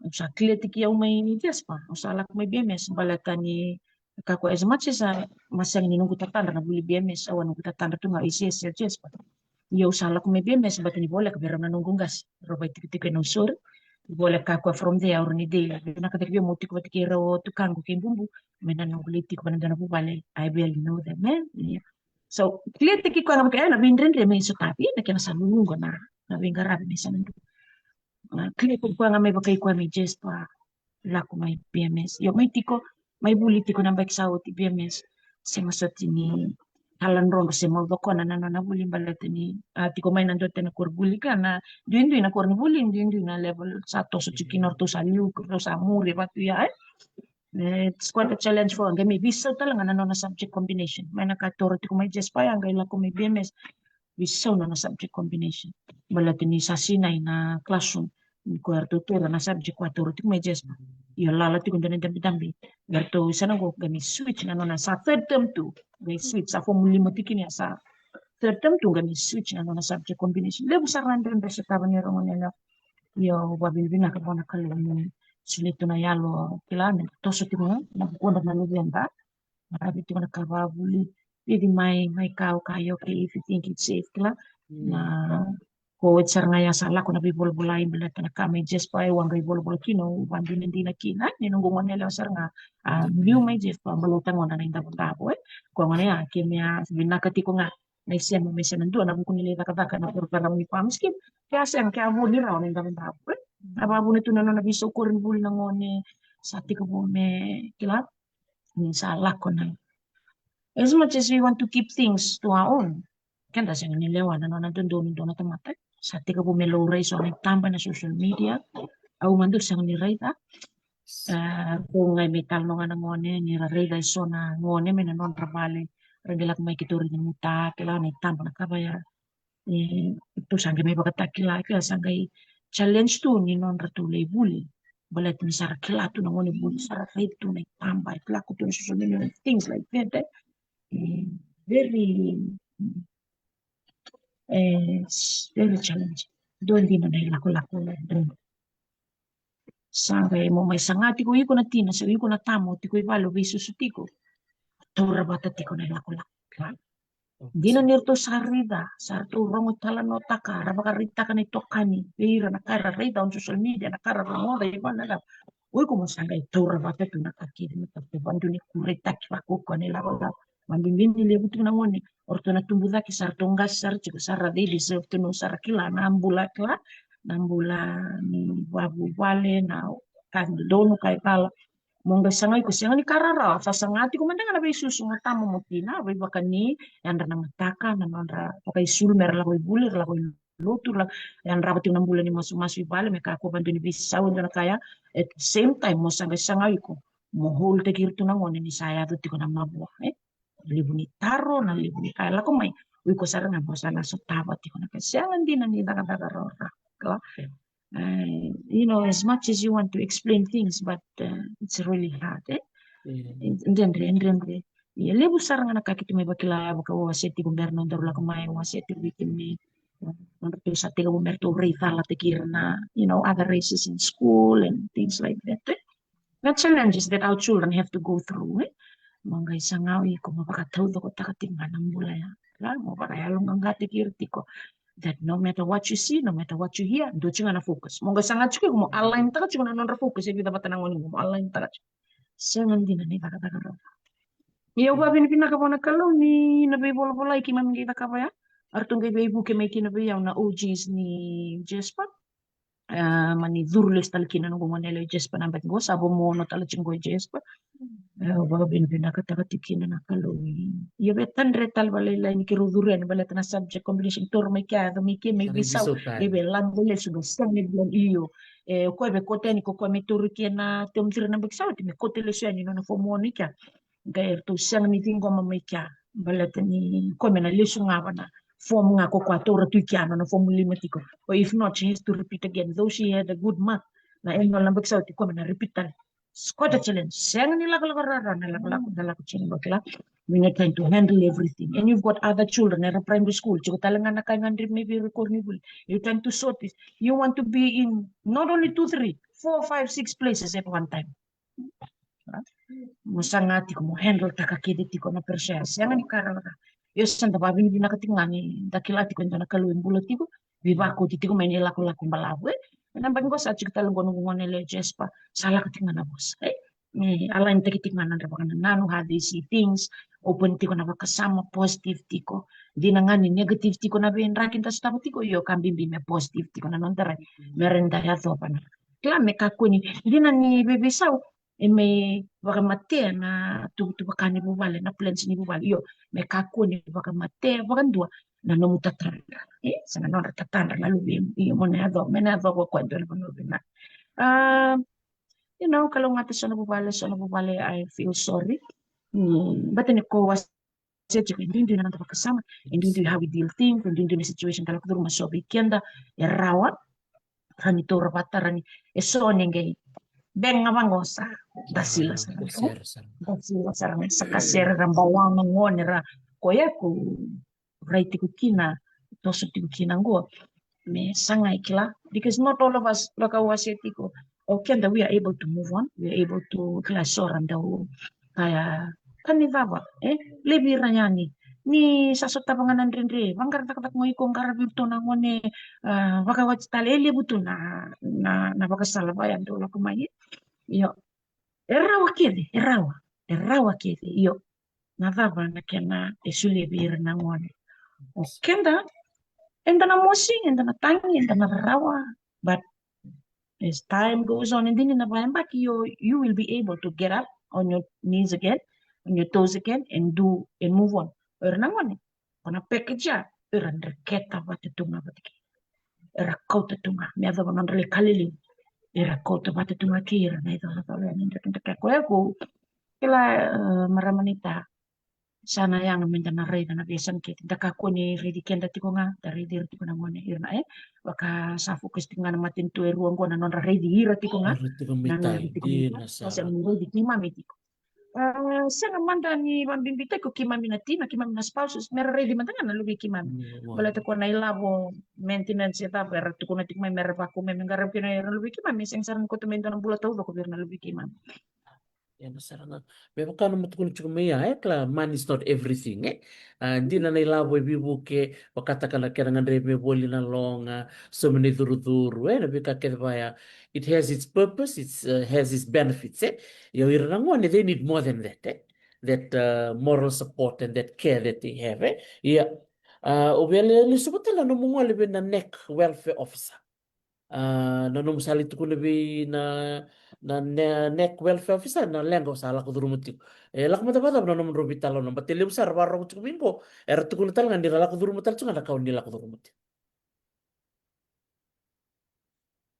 Au sa clear taki au mai Jasper. Au sa lako mai B M S baleta ni ka koya, as much as a, ma sega ni noqu tatadra na vuli B M S, au a noqu tatadra tu ga A C S, Jasper. Ia au sa lako mai B M S baleta ni voleka vei rau na noqu qase. Rau vaitikotiko e Nausori. Voleka ka koya from there, au rawa ni dei. Vinaka cake vei au meu tiko vata kei rau o tukaqu kei bubu. Me na noqu lai tiko vata na dua na vuvale. I barely know them, e? Ia. So, clear taki koya ga vaka, e, na veidredre me sotavi, na kena sa luluqa na, na veiqaravi me sa na dua. A, clear taki koya ga mai vakai koya mai Jasper, lako mai B M S. Io, mai tiko, mai vuli tiko na yabaki sa oti B M S. Sega soti ni taladrodro se mau cokona na nona vuli baleta ni, a, tiko mai na dua tale na koronivuli ka na duidui na koronivuli, duidui na level sa toso tiko kina, o ratou sa liu, o ratou sa muri vatu ya, e. It's quite a challenge for, qai mai veisau tale ga na nona subject combination. Mai na ka toro tiko mai Jasper ya, qai lako mai B M S, veisau nona subject combination. Baleta ni sa sinai na classroom. Ni koya ratou toro na subject koya toro tiko mai Jasper. Io, lala tiko dua na dabedabe. Qai ratou sa na qo, qai mai switch na nona, sa third term tu. Qai switch, sa fomu lima tiko ni, sa third term tu, qai mai switch na nona subject combination. Levu sara na dredre sotava ni rau gone yalewa. Io, au vakavinavinaka vua na Kalou ni solia tu na yalo, kila, me toso tiko ga na vukudra na luveda. Maravi tiko na ka vakavuli. Cici mai, mai kau ka, io, okay, if you think it's safe, kila. Na ko oti sara ga ya sa lako na veivolavolai baleta na ka mai Jasper e waqa i volavolai kina, au vadinadina kina ni noqu gone yalewa sara ga. A biu mai Jasper baleta gona na idavodavo e. Ko gone ya ke me a vinaka tiko ga na isema me se na dua na vuku ni lai cakacaka na program ni farm scheme. Ke a sega ke a vo ni rawa na idavodavo e. A vavuna tu na nona veisaukori ni vuli na gone sa tiko vo me kila ni sa lako na. As much as we want to keep things to our own, keda sega ni lewa na nona dodonu dua na tamata. Sa tiko vo me laurai so na itaba na social media. Au madu sega ni raica. Ko gai me tala noga na gone ni ra raica so na gone me na nodra vale. Ra qai lako mai ki tori ni muta kila na itaba na kava ya. Tou sa qai mai vakatakila kila sa qai challenge tu ni nodra tou lai vuli. Baleta ni sa ra kila tu na gone vuli sa ra raica tu na itaba e lako tu na social media, things like that. Very very challenge. Dua dina na ilakolako. Sa qai mo mai saga tiko iko na tina se iko na tama o tiko i vale o veisusu tiko. Taura vata tiko na ilakolako. Dina ni ratou sa raica sa ratou rogo talanoataka ra vakaraitaka na itokani vei ira na ka era raica on social media na ka ra rogoca i vale na ka. O iko mo sa qai taura vata tu na ka kece me taura vata tu ni kuretaki vakaukaua na ilakolako. Mabibi ni levu tiko na gone o ratou na tubu cake sa ratou qase sara tiko sa ra cei deserve to know sa ra kila na bula kila na bula ni vavuvale na ka donu ka e cala. Mo qai saga iko sega ni ka rarawa sa saga tiko mada ga na veisusu mo tama mo tina veivakani yadra na mataka na nodra vakaisulu me ra lako i vuli ra lako i lotu ra yadrava tiko na bula ni masumasu i vale me kakua vadua ni veisau e dua na ka ya. At the same time mo sa qai saga iko mo holtaki ira tu na gone ni sa yaco tiko na mavoa e. Levu ni taro na levu ni ka e lako mai o iko sara ga mo sa na sotava tiko na ka sega dina ni cakacaka rawa rawa. You know, as much as you want to explain things but it's really hard e. Dredre dredre. Ia levu sara ga na ka keitou mai vakila ya vaka au wasea tiko bera na daru lako mai au wasea tiko vei kemuni. Nodra tou sa tekivu me ratou rai calataki ira na you know other races in school and things like that e. Na challenges that our children have to go through e. Mo qai saga o iko mo vakataucokotaka tiko ga na bula ya. Mo vakayaloqaqataki ira tiko that no matter what you see, no matter what you hear, dua tiko ga na focus. Mo qai saga tiko iko mo align taka tiko na nodra focus e vica vata na gone mo align taka tiko. Sega dina ni cakacaka rawa. Ia au vavinavinaka vua na Kalou ni na veivolavolai keimami qai cakava ya. Aratou qai veivuke mai kina vei au na O Gs ni Jasper. Mani curu lesu tale kina noqu gone yalewa i Jasper na baki qo sa vo mono tale tiko qo i Jasper. Au vavinavinakataka tiko kina na Kalou. Ia vei tadre tale valailai ni keirau curu yani baleta na subject combination toro mai kea yaco mai kea mai veisau. E vei lade lesu ga sega ni vula io. E o koya vei kote yani ko koya me toro kea na term three na baki sa oti me kote lesu yani nona form one i kea. Qai eratou sega ni ciqoma mai kea baleta ni koya me na lesu ga va na form ga ko koya taura tu i kea nona form lima tiko. Or if not she has to repeat again though she had a good mark na annual na baki sa oti koya me na repeat tale. Quite a challenge. Sega ni lakolako rara na lakolako da lako tiko ni vakila. When you're trying to handle everything and you've got other children era primary school tiko tale ga na kai ga dri maybe record ni vuli. You're trying to sort this. You want to be in not only two three four five six places at one time. Mo saga tiko mo handle taka kece tiko na pressure sega ni ka rarawa. Io sa da vavinavinaka tiko ga ni da kila tiko e dua na Kalou e bula tiko. Veivakoti tiko mai na ilakolako balavu e. Ena baki qo sa tiko tale qo noqu gone yalewa Jasper sa lako tiko ga na vosa e. Ni align taki tiko ga na nodra vakanananu how they see things. Open tiko na vakasama positive tiko. Dina ga ni negative tiko na veidraki da sotava tiko io ka bibi me positive tiko na noda rai. Me rawa ni da yacova na kila me kakua ni dina ni veiveisau e mai vakamatea na tuvatuva ka ni vuvale na plans ni vuvale io me kakua ni vakamatea vakadua na nomu tatadra e sa na nodra tatadra na luve io mo na yacova me na yacova ko koya dua na vanua vinaka. A you know kalougata so na vuvale so na vuvale I feel sorry. Bata ni ko was se tiko e duidui na noda vakasama e duidui how we deal things e duidui na situation da lako curuma so vei keda e rawa. Rani taura vata rani e so ni qai bega vaqo sa da sila sara da sila sara sa kasere ra balaga gone ra koya ko rai tiko kina toso tiko kina qo. Me sagai kila because not all of us vaka au wasea tiko o keda we are able to move on we are able to kila so ra dau kaya ka ni cava e levi ira yani ni sa sotava ga na dredre, vaqara cakacaka qo iko, qaravi iratou na gone, a, vakawati tale, e levu tu na, na, na vakasala vaya dau lako mai. Io. E rawa kece, e rawa, e rawa kece, io. Na cava na kena e solia vei ira na gone? O keda, eda na mosi, eda na tagi, eda na rarawa. But as time goes on, e dina na vayabaki, you, you will be able to get up on your knees again, on your toes again, and do, and move on. O ira na gone, o na package ya, era dreketa vata tu ga vata kei ira. Era kauta tu ga, me yacova nodra lai ka lelevu. Era kauta vata tu ga kei ira na icolacola yani, dreketa kei koya ko. Kila, e, marama naita, sa na yaga meda na raica na veiyasana kece. Da kakua ni raici keda tiko ga, da raici ira tiko na gone, ira na, e, vaka sa focus tiko ga na matanitu e rua qo na nodra raici ira tiko ga. Ira tiko mai na tale, raici tiko mai dina tale, sara. Sa sega ni raici keimami tiko. A, sega mada ni vabibitaki o keimami na tina, keimami na spouses, mera raici mada ga na luvei keimami. Mm, wow. Baleta ko na ilavo maintenance e cava era tukuna tiko mai mera vakau mai me qaravi kina ira na luvei keimami, sega sara ni koto mai dua na bula taucoko vei ira na luvei keimami. Ia, na sara ga. Me vaka na nomu tukuna tiko mai ya, e, kila, money is not everything, e? A, dina na ilavo e veivuke, vakataka na kena gadrevi me voli na loga, so many curucuru, e, na veika kece vaya. It has its purpose, it, uh, has its benefits, e? Ia o ira na gone, they need more than that, e? That, uh, moral support and that care that they have, e? Ia, uh, o via le, lesu vata tale na nomu gole vei na NEC welfare officer. A, na nomu sa lai tukuna vei na, na ne-, NEC welfare officer, na leqa o sa lako curuma tiko. E lako mada vakacava na nomudrau veitalanoa, baleta e levu sara vakarorogo tiko mai qo, era tukuna tale ga ni ra lako curuma tale tiko ga na ka o ni lako curuma tiko.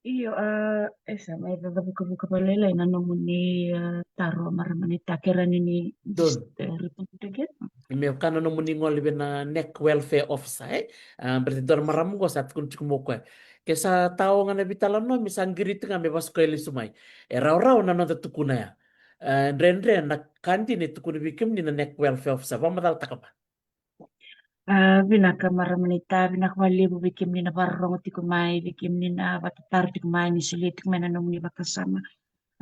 Io, a, e sa mai vakavukavuka vakalailai na nomuni, a, taro, marama naita, ke rawa ni ni just, e, repeat it again? Me vaka na nomuni gole vei na NEC welfare officer, e? A, baleta dua na marama qo sa tukuna tiko mai o koya, ke sa tao ga na veitalanoa, me sa qiriti ga me vasukai lesu mai. E rawarawa na noda tukuna ya. A, dredre na ka dina e tukuna vei kemuni na NEC welfare officer, vakamacalataka va. A, vinaka marama naita, vinaka vakalevu vei kemuni na vakarorogo tiko mai, vei kemuni na vatataro tiko mai, ni solia tiko mai na nomuni vakasama.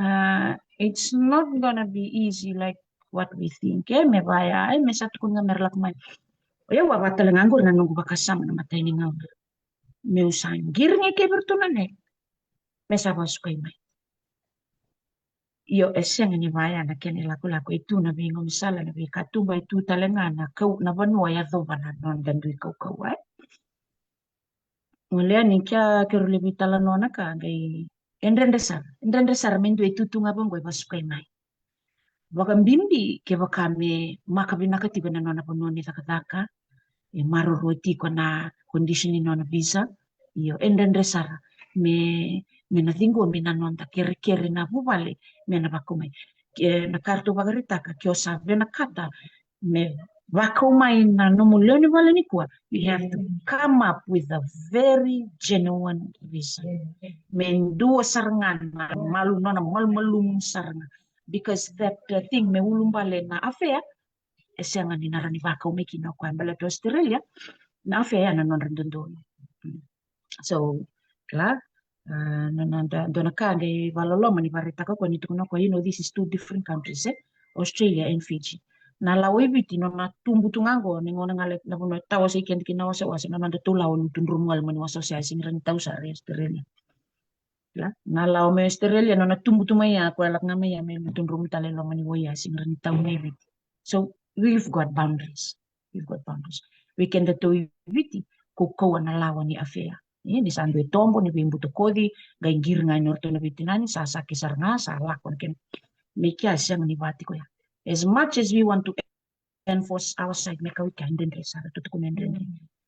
A, it's not gonna be easy like what we think, e, me vaya, e, me sa tukuni ga mera lako mai. O yau a vaka tale ga qori na noqu vakasama na imatai ni gauna. Meu sa qiri ga kei vei iratou na NEC me sa vasukai mai. Io, e sega ni vaya na kena ilakolako, e tu na veigaunisala, na veikatuba, e tu tale ga na kau, na vanua e yacova na noda dui kaukauwa, e. Gole yani kea, keirau lai veitalanoa na ka qai, e dredre sara, e dredre sara me dua e tu tu ga vaqo e vasukai mai. Vakabibi kevaka me maka vinaka tiko ena nona vanua ni cakacaka, e maroroi tiko na condition ni nona visa. Io, e dredre sara me, me na ciqomi na noda kerekere na vuvale me na vakau mai. Ke na ka ratou vakaraitaka, ke o sa vinakata me vakau mai na nomu lewe ni vale nikua, you have to come up with a very genuine reason. Me dua sara ga na malu, nona malumalumu sara ga. Because that, uh, thing me ulubale na affair, e sega ni na rawa ni vakau mai kina o koya, baleta Australia na affair ya na nodra dodonu. Mm. So, kila, a, na, na, da, dua na ka qai vakaloloma ni vakaraitaka o koya, ni tukuna o koya, you know, this is two different countries, e? Australia and Fiji. Na lawa i Viti, nona tubu tu ga qo, ni gauna ga lai, na vanua e tawasei keda kina na wasewase, na nodatou lawa e lutu drumu ga loma ni wasewase, e sega ni rawa ni tau sara e Australia. Kila, na lawa mai Australia, nona tubu tu mai ya, koya lako ga mai ya me lutu drumu tale loma ni wai, e sega ni rawa ni tau mai Viti. So, we've got boundaries. We've got boundaries. Vei kedatou i Viti, kaukauwa na lawa ni affair. E, ni sa dua e tobo, ni veibutakoci, qai qiri ga e nodratou na veitinani, sa saki sara ga, sa lako na kena. Me kea e sega ni vaka tiko ya. As much as we want to enforce our side, me kau i kea e dredre sara, ratou tukuna e dredre.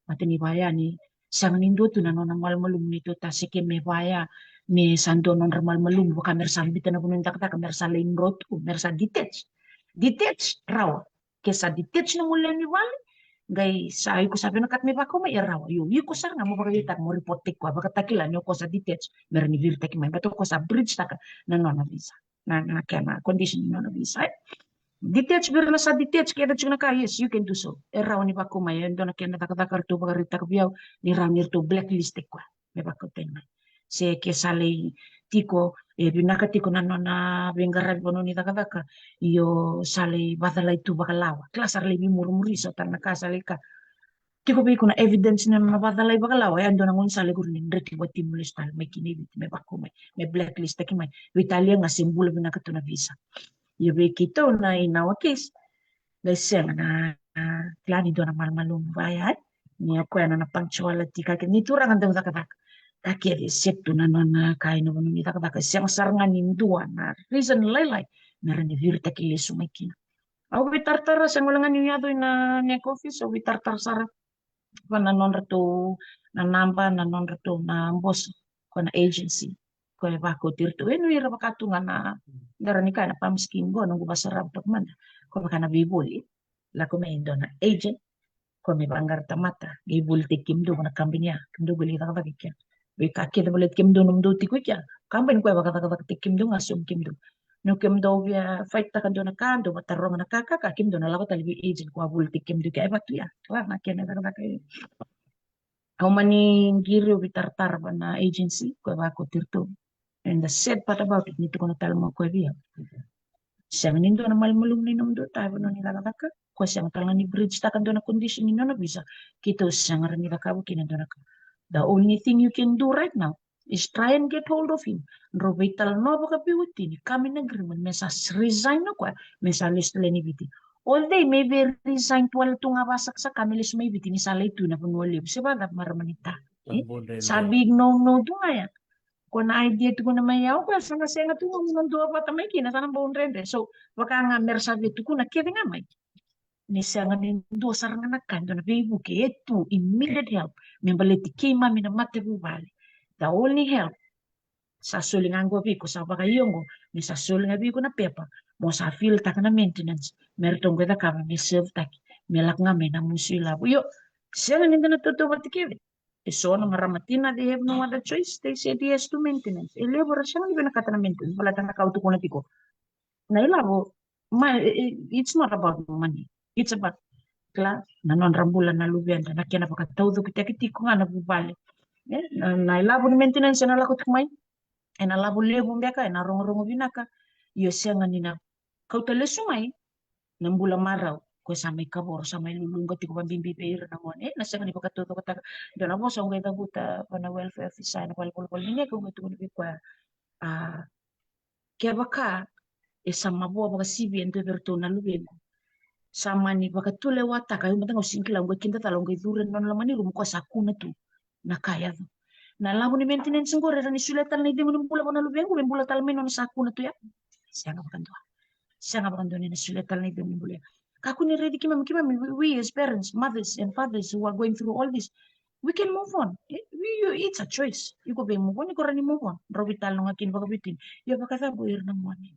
Baleta ni vaya ni sega ni dua tu na nona malumalumu ni tota, se ke me vaya ni sa dua nodra malumalumu, vaka mera sa biuta na vanua ni cakacaka, mera sa lai dro tu, mera sa detach. Detach, rawa. Ke sa detach nomu lewe ni vale, qai sa iko sa vinakata me vakau mai, e rawa. Io, iko sara ga mo vakaraitaka, mo report-taki koya, vakatakila ni o koya sa detach, me rawa ni viritaki mai, baleta o koya sa breach-taka na nona visa, na, na kena condition ni nona visa, e. Detach, vei ira na sa detach, ke da tiko na ka, yes, you can do so. E rawa ni vakau mai, e dua na kena cakacaka ratou vakaraitaka vei au, ni rawa ni ratou blacklist-taki koya me vakau tani mai. Se ke sa lai tiko, e vinaka tiko na nona veiqaravi vanua ni cakacaka. Io, sa lai vacalai tu vakalawa. Kila sa ra lai veimurimuri, so tale na ka sa lai ka. Tiko vei iko na evidence ni nona vacalai vakalawa, e dua na gauna sa lai kuri ni dreti vati mo lesu tale mai kina i Viti, me vako mai, me blacklist taki mai. Veitalia ga se bula vinaka tu na visa. Io, vei keitou na, in our case, lai sega na, na plan ni dua na malumalumu vaya, e. Ni o koya na, na punctuality ka kece, ni turaga dau cakacaka. Ka kece, e set tu na nona ka ina vanua ni cakacaka. E sega sara ga ni dua na reason lailai me ra ni viritaki lesu mai kina. Au veitaratara, sega wale ga ni yaco ina neck office, au veitaratara sara. Ko na nodratou na naba, na nodratou na boso, ko na agency. Ko e vakoti iratou. E nuira vaka tu ga na dara ni ka na pam scheme qo, noqu vasarava toka mada. Ko vaka na veivoli. Lako mai e dua na agent. Ko me vaqara tamata. Qai volitaki kemudou ko na kabani ya. Kemudou qai lai cakacaka i kea. Veika kece volitaki kemudou nomudou tiko i kea. Kabani ko e vakacakacakataki kemudou ga, saumi kemudou. Ni kemudou via fight taka dua na ka, dou vataroga na ka, ka, ka, kemudou na lako tale vei agent ko a volitaki kemudou i kea. E vatu ya. Kila na kena cakacaka. Au mani qiri, au veitaratara va na agency ko e vakoti iratou. And the sad part about it, ni tukuna tale mai o koya vei au, sega ni dua na malumalumu ni nomudou itavi, nona ni cakacaka. Ko sega tale ga ni breach taka dua na condition ni nona visa. Keitou sega ra ni cakava kina dua na ka. The only thing you can do right now is try and get hold of him. Drau veitalanoa vakaveiwatini, come in agreement, me sa resign o koya, me sa lesu tale i Viti. O cei me vei resign tu wale tu ga vasakasaka me lesu mai Viti ni sa lai tu na vanua levu? Se vacava, marama ni ta? Sa big no no tu ga ya. Ko na idea tukuna mai ya o koya, sa na sega tu ga mo na duavata mai kina, sa na bau dredre. So vaka ga me ra sa via tukuna kece ga mai, ni sega ni dua sara ga na ka, dua na veivuke e tu, immediate help me baleti keimami na matavuvale. The only help sa soli ga qo vei iko, sa vakaio qo, me sa soli ga vei iko na pepa mo sa fill taka na maintenance me ratou qo e cakava, me serve taki, me lako ga mai na musu ilavo. Io, sega ni da na tautauvata kece. E so na marama tina, they have no other choice, they said yes to maintenance. E levu era sega ni vinakata na maintenance, baleta na ka au tukuna tiko. Na ilavo, ma, it's not about money. It's about, kila, na nodra bula na luvedra, na kena vakataucokotaki tiko ga na vuvale. E, na, na ilavo ni maintenance ena lako tiko mai, ena lavo levu beka, ena rogorogo vinaka. Io, sega ni na kauta lesu mai na bula marau, ko sa mai kavoro, sa mai luluqa tiko vabibi vei ira na gone. E, na sega ni vakataucokotaka. Dua na vosa au qai cavuta va na welfare officer ena valenivolavola ni neka, au qai tukuna vei koya, a, kevaka e sa mavoa vakasivia e dua vei iratou na luvequ, sa mani vakatulewataka, au mada ga au sega ni kila, au qai kidacala, au qai curu ena nona loma ni rumu, ko sa kuna tu na ka yaco. Na lavo ni maintenance qori era ni solia tale na icegu ni bula va na luvequ me bula tale mai nona sa kuna tu ya. Sega vakadua. Sega vakadua ni na solia tale na icegu ni bula ya. Kakua ni raici keimami, keimami, we, we as parents, mothers and fathers who are going through all this, we can move on. E, we, you, it's a choice. Iko vei move on, iko rawa ni move on. Drau veitalanoa kina vakaveiwatini. Io, vakacava o ira na gone?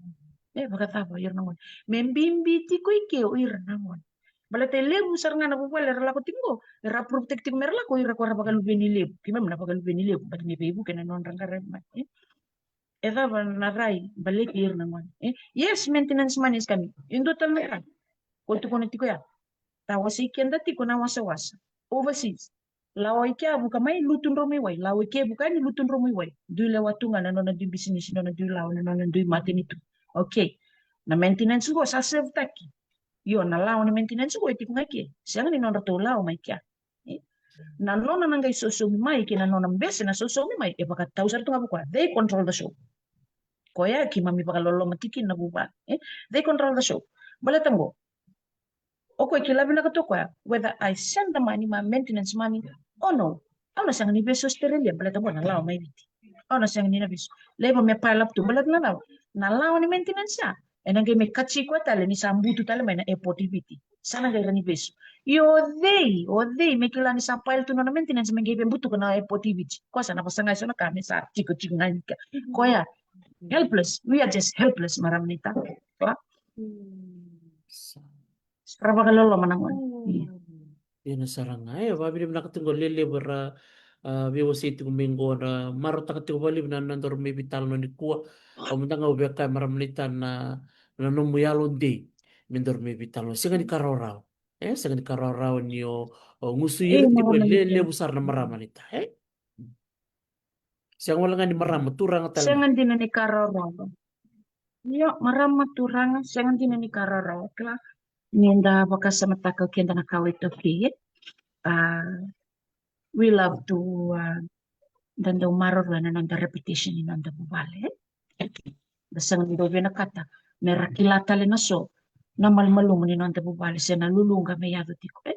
E, vakacava o ira na gone? Me bibi tiko i ke o ira na gone. Baleta e levu sara ga na vuvale era lako tiko qo, era protect tiko me ra lako, o ira ko ra vakaluveni levu. Keimami na vakaluveni levu, but me veivuke na nodra qaravi mai. E? E cava na rai baleti ira na gone? E? Yes, maintenance money is coming. E dua tale na ka ko tukuna tiko ya. Tawasei keda tiko na wasawasa overseas. Lawa i ke, vuka mai, lutu dromu i wai. Lawa i ke, vuka yani, lutu dromu i wai. Dui lewa tu ga na nona dui bisinisi, nona dui lawa, na nona dui matanitu. Okay. Na maintenance qo sa serve taki. Io, na lawa ni maintenance qo e tiko ga i ke. Sega ni nodratou lawa mai kea. E? Na nona na qai sosomi mai kei na nona bese na sosomi mai, e vakatau sara tu ga vua koya. They control the show. Koya keimami vakaloloma tiko kina na vuvale. E? They control the show. Baleta qo, o koya kila vinaka tu o koya whether I send the money, my maintenance money, or no. Au na sega ni vesu Australia baleta qo na lawa mai Viti. Au na sega ni na vesu. Laiva me pile up tu baleta na lawa. Na lawa ni maintenance ya, ena qai me kaci koya tale ni sa butu tale mai na airport i Viti. Sa na qai rawa ni vesu. Io, o cei, o cei me kila ni sa pile tu nona maintenance me qai via butuka na airport i Viti? Koya sa na vasaga e so na ka me sa tikotiko ga i ke. Koya, helpless. We are just helpless, marama ni ta. Kila? Sa ra vakaloloma na gone. Io. Dina sara ga. E, vavinavinaka tiko qo, lelevu era, a, veiwasei tiko mai qo, ra marautaka tiko vakalevu na nodaru mai veitalanoa nikua. Au mada ga au via kaya, marama ni ta, na, na nomu yalodei me daru mai veitalanoa. Sega ni ka rawarawa. E, sega ni ka rawarawa ni o, o gusu ira tiko, e, lelevu sara na marama ni ta. E? Sega wale ga ni marama, turaga tale. Sega dina ni ka rawarawa. Io, marama, turaga, sega dina ni ka rawarawa, kila. Ni da vakasamataka o keda na kawa iTaukei, e. A, we love to, a, da dau maroroya na noda reputation ni noda vuvale, e. Da sega ni dau vinakata me ra kila tale na so na malumalumu ni noda vuvale se na luluqa me yaco tiko, e.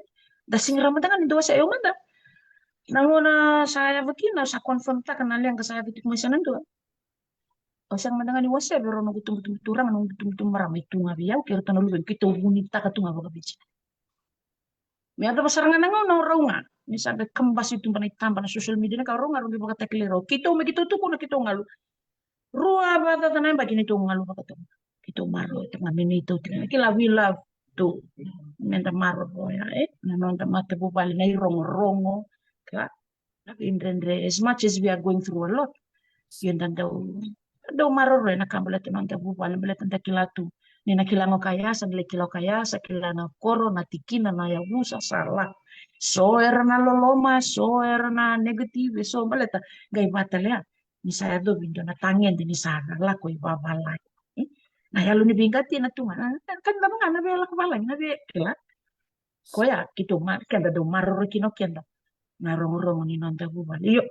Da sega ni rawa mada ga ni dau wasea, o yau mada. Na gauna sa yaco kina, sa confirm-taka na leqa sa yaco tiko mai, sa na dua. Au sega mada ga ni wasea vei rau noqu itubutubu turaga, noqu itubutubu marama, e tu ga vei au kei iratou na luvemu, keitou vunitaka tu ga vakaviti. Me yacova sara ga na gauna, o rau ga ni sa qai kabasi tu ena itaba na social media, na ka, o rau ga rau qai vakatakilai rau. Keitou, me keitou tukuna, keitou galu. Rua vakacaca na yabaki neitou galu vakatoga. Keitou maroroi tu ga me neitou tiko. Kila, we love to, me da maroroya, e, na noda matavuvale, na irogorogo, kila, na veidredre. As much as we are going through a lot, io, da dau, dau maroroya na ka baleta na noda vuvale, baleta da kila tu ni na kila ga o koya, sa na lai kila o koya, sa kila na koro, na tikina, na yavusa, sa lako. So era na loloma, so era na negative, so baleta qai vata lea ni sa yacovi dua na tagede ni sa lako i vavalagi. E? Na yalo ni veiqati na tu ga, na, na, ka ni cava ga, na vei lako valagi, na vei, kila. Koya, keitou ma, keda dau maroroya kina o keda na rogorogo ni noda vuvale. Io.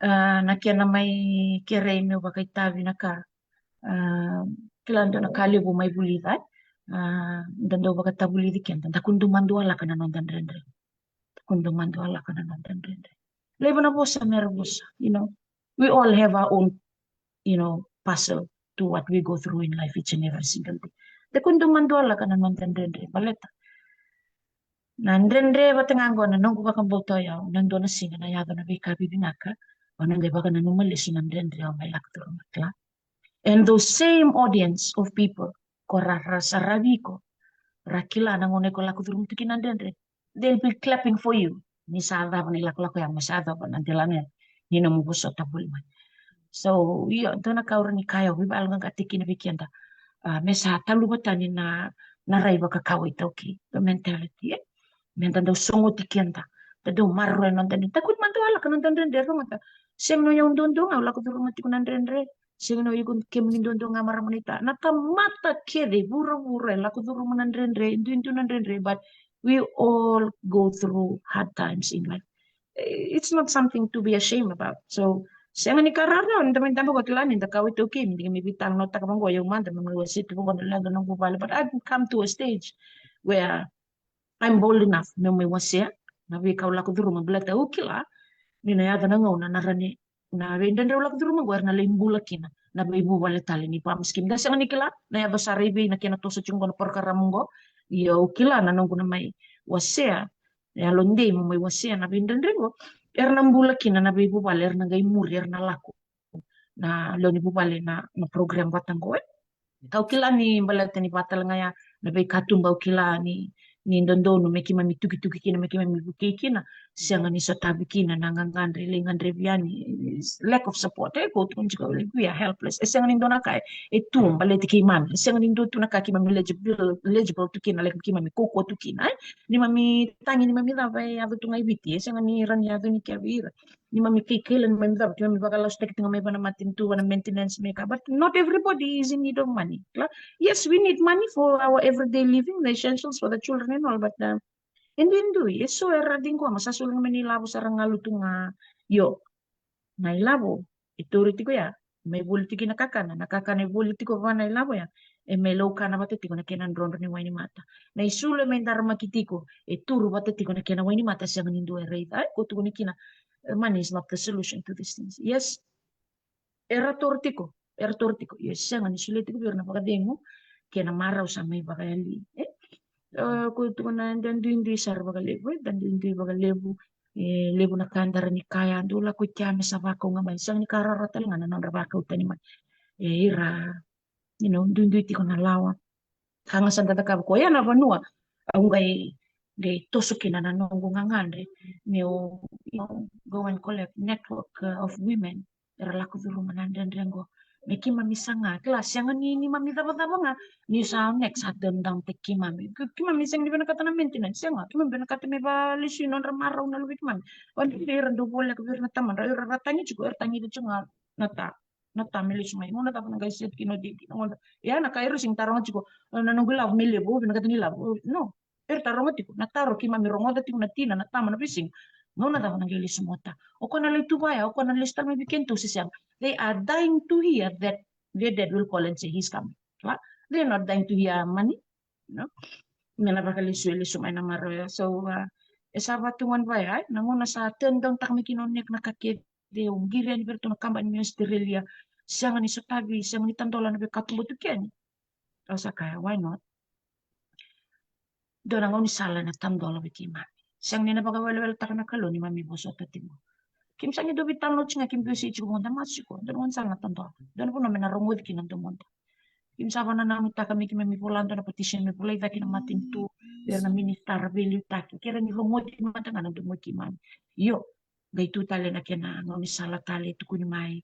A, na kena mai kerei meu vakaitavi na ka, a, kila, dua na ka levu mai vulica, e. A, da dau vakatavulici keda, da kua ni dau madualaka na noda dredre. Da kua ni dau madualaka na noda dredre. Levu na vosa me ra vosa, you know. We all have our own, you know, puzzle to what we go through in life each and every single day. Da kua ni dau madualaka na noda dredre, baleta na dredre vata ga qo, na noqu vakabauta o yau, na dua na siga na yaco na veika vivinaka, o na qai vakananuma lesu na dredre o mai lako curuma, kila. And those same audience of people ko ra, ra saravi iko, ra kila na gauna iko lako curuma tu kina na dredre, they'll be clapping for you ni sa cava na ilakolako ya, me sa cava na delana ya ni nomu vosota voli mai. So, io, dua na ka au rawa ni kaya, au veivakalagaqataki kina vei keda. A, me sa taluva tani na, na rai vakakawa iTaukei, the mentality, e? Me da dau sogoti keda, da dau maroroya na noda dredre. Da kua ni madualaka na noda dredre, rogoca. Sega ni o yau duadua ga au lako curuma tiko na dredre. Sega ni o iko, kemuni duadua ga marama naita. Na tamata kece e vuravura e lako curuma na dredre, e duidui na dredre, but we all go through hard times in life. It's not something to be ashamed about. So, sega ni ka rawarawa ni da mai dabe qo, kila, ni da kawa iTaukei, ni da mai veitalanoataka vaqo, yau mada me mai wasea tu vaqo na leqa ni noqu vale. But I've come to a stage where I'm bold enough meu mai wasea na veika au lako curuma, baleta au kila ni na yaco na gauna na rawa ni na veidredre au lako curuma qo era na lai bula kina na veivuvale tale ni PALM scheme. Da sega ni kila na yaco sara i vei na kena toso tiko qo na porokaramu qo. Ia au kila na noqu na mai wasea, yalodei mo mai wasea na veidredre qo, era na bula kina na veivuvale, era na qai muri, era na lako na lewe ni vuvale na, na program vata qo, e. Kau kila ni baleta ni vata ga ya na veikatuba au kila ni, ni dodonu me keimami tukituki kina, me keimami vukei kina, sega ni sotavi kina na gagadre, lai gadrevi yani, lack of support, e, ko tukuna tiko, like, we are helpless. E sega ni dua na ka e tu baleti keimami, e sega ni dua tu na ka keimami eligible, eligible tu kina, like, keimami kaukaua tu kina, e. Neimami tagi, neimami cava e yaco tu ga i Viti, e sega ni rawa ni yaco ni kea vei ira. Neimami kaikaila, neimami cava, keimami vakalasutaki tu ga mai vua na matanitu, vua na maintenance, me ka. But not everybody is in need of money. Kila? Yes, we need money for our everyday living, the essentials for the children and all, but, uh, e duidui, e so era ciqoma, sa soli ga mai na ilavo, sa ra galu tu ga. Io, na ilavo e tauri tiko ya, mai voli tiko na kakana, na kakana e voli tiko vua na ilavo ya, e mai laukana vata tiko na kena drodro ni wainimata. Na isulu e mai daramaki tiko, e turu vata tiko na kena wainimata, sega ni dua e raica. Ai, ko tukuna kina, e, money is not the solution to these things. Yes, era toro tiko, era toro tiko. Ia, sega ni solia tiko vei ira na vakacegu kei na marau sa mai vakayali, e. E, ko tukuna, da duidui sara vakalevu, e, da duidui vakalevu. E levu na ka da rawa ni kaya, dou lako i kea me sa vakau ga mai. Sega ni ka rawarawa tale ga na nodra vakau tani mai. E, ira, you know, duidui tiko na lawa. Ka ga sa da cakava, ko ya na vanua au qai, qai toso kina na noqu gagadre meu, you know, go and collect network, uh, of women era lako curuma na dredre qo. Me keimami saga, kila, sega ni, ni mami cavacava ga. Ni sa next, sa turn down taki keimami. Ke-, keimami sega ni vinakata na maintenance, sega. Keimami vinakata me valesu i nodra marau na luve i keimami. Vani ira dau voleka vei ira na tamadra, ira ra tagi tiko, era tagi tiko ga na ta. Na ta me lesu mai. Gauna cava na qai set kina o didi, na gauna. Ia na ka era sega ni taroga tiko, na noqu love me levu, au vinakata ni love. No. Era taroga tiko na taro keimami rogoca tiko na tina, na tama, na veisiga. Gauna cava na qai lesu mai o ta? O koya na lai tu vaya, o koya na lesu tale mai vei kedatou se sega? They are dying to hear that their dad will call and say he's coming. Right? They're not dying to hear money. No? Me na vakalesu, e lesu mai na marau ya. So, uh, e sa vatu gone vaya, e? Na gauna sa turn down taka mai kina o Nick na ka kece, o qiri yani vei iratou na kabani mai Australia. Sega ni sotavi, sega ni tadola na veikatuba tu keni. Au sa kaya, why not? Dua na gaunisala ena tadola vei keimami. Sega ni na vakaweleweletaka na Kalou ni mami vosota tiko. Keimami sa qai dau veitalanoa tiko ga, keimami biusi tiko, mada masu tiko. Dua na gaunisala na tadola. Dua na vanua me na rogoci kina na domoda. Keimami sa vakanananutaka me keimami vola dua na petition me volai cake na matanitu, vei ira na minisita ra veiliutaki. Ke ra ni rogoci mada ga na domo i keimami. Io, qai tu tale na kena gaunisala tale e tukuni mai.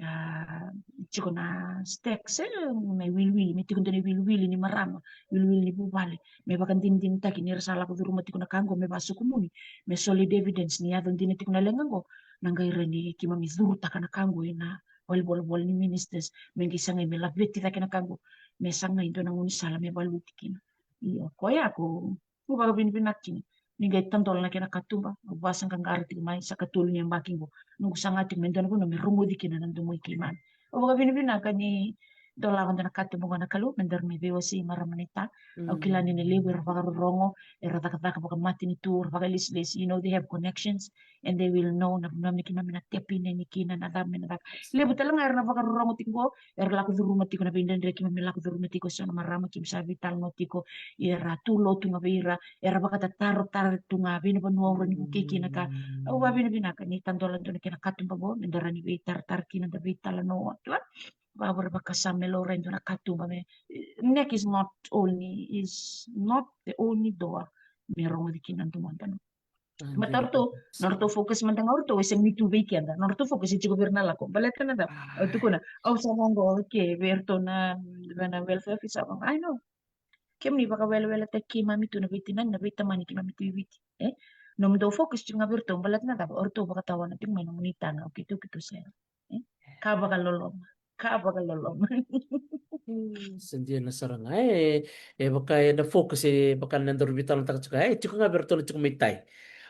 A, tiko na stake, se na iwiliwili, me tiko dua na iwiliwili ni marama, iwiliwili ni vuvale, me vakadinadinataki ni ra sa lako curuma tiko na ka qo me vasokumuni, me solid evidence ni yaco dina tiko na leqa qo, na qai rawa ni keimami curutaka na ka qo ina valenivolavola ni ministers, me qai sagai me laveti cake na ka qo, me sagai dua na gaunisala me valuti kina. Io, koya ko Au vakavinavinaka kina ni qai tadola na kena katuba. Au vakasaqaqara tiko mai, sa katolu ni yabaki qo. Noqu saga tiko me dua na vanua me rogoci kina na domo i keimami. Au vakavinavinaka ni dolava dua na katuba qo na Kalou me daru mai veiwasei marama naita. Au kila ni na levu era vakarorogo, era cakacaka vakamatanitu, era vakalesilesi, you know, they have connections and they will know na vanua me keimami na tap in yani kina, na cava me na caka. Levu tale ga era na vakarorogo tiko qo, era lako curuma tiko na veidredre keimami lako curuma tiko, so na marama keimami sa veitalanoa tiko, era tu lotu ga vei ira, era vakatataro tara tu ga vei na vanua au rawa ni vukei kina ka. Au vakavinavinaka ni tadola dua na kena katuba qo me da rawa ni veitaratara kina, da veitalanoa, kila. Vakavure vakasama me laurai dua na katuba me, Nick is not only, is not the only door me rogoci kina na domoda. Baleta o ratou, na nodratou focus mada ga o ratou e sega ni tu vei keda. Na nodratou focus e tiko vei ira na lako. Baleta na cava? Au tukuna, au sa vaqo, okay, vei iratou na, vei na welfare officer, au vaqo, I know. Kemuni vakaweleweletaki keimami tu na veitinani, na veitamani keimami tu i Viti. E? Nomudou focus tiko ga vei iratou, baleta na cava? O ratou vakatawana tiko mai nomuni taga, okay, tu keitou sega. E? Ka vakaloloma. Ka vakaloloma. Mm, sa dina sara ga. E, e vaka ena focus, e vaka na daru veitalanoataka tiko, e tiko ga vei iratou na tiko mai tai.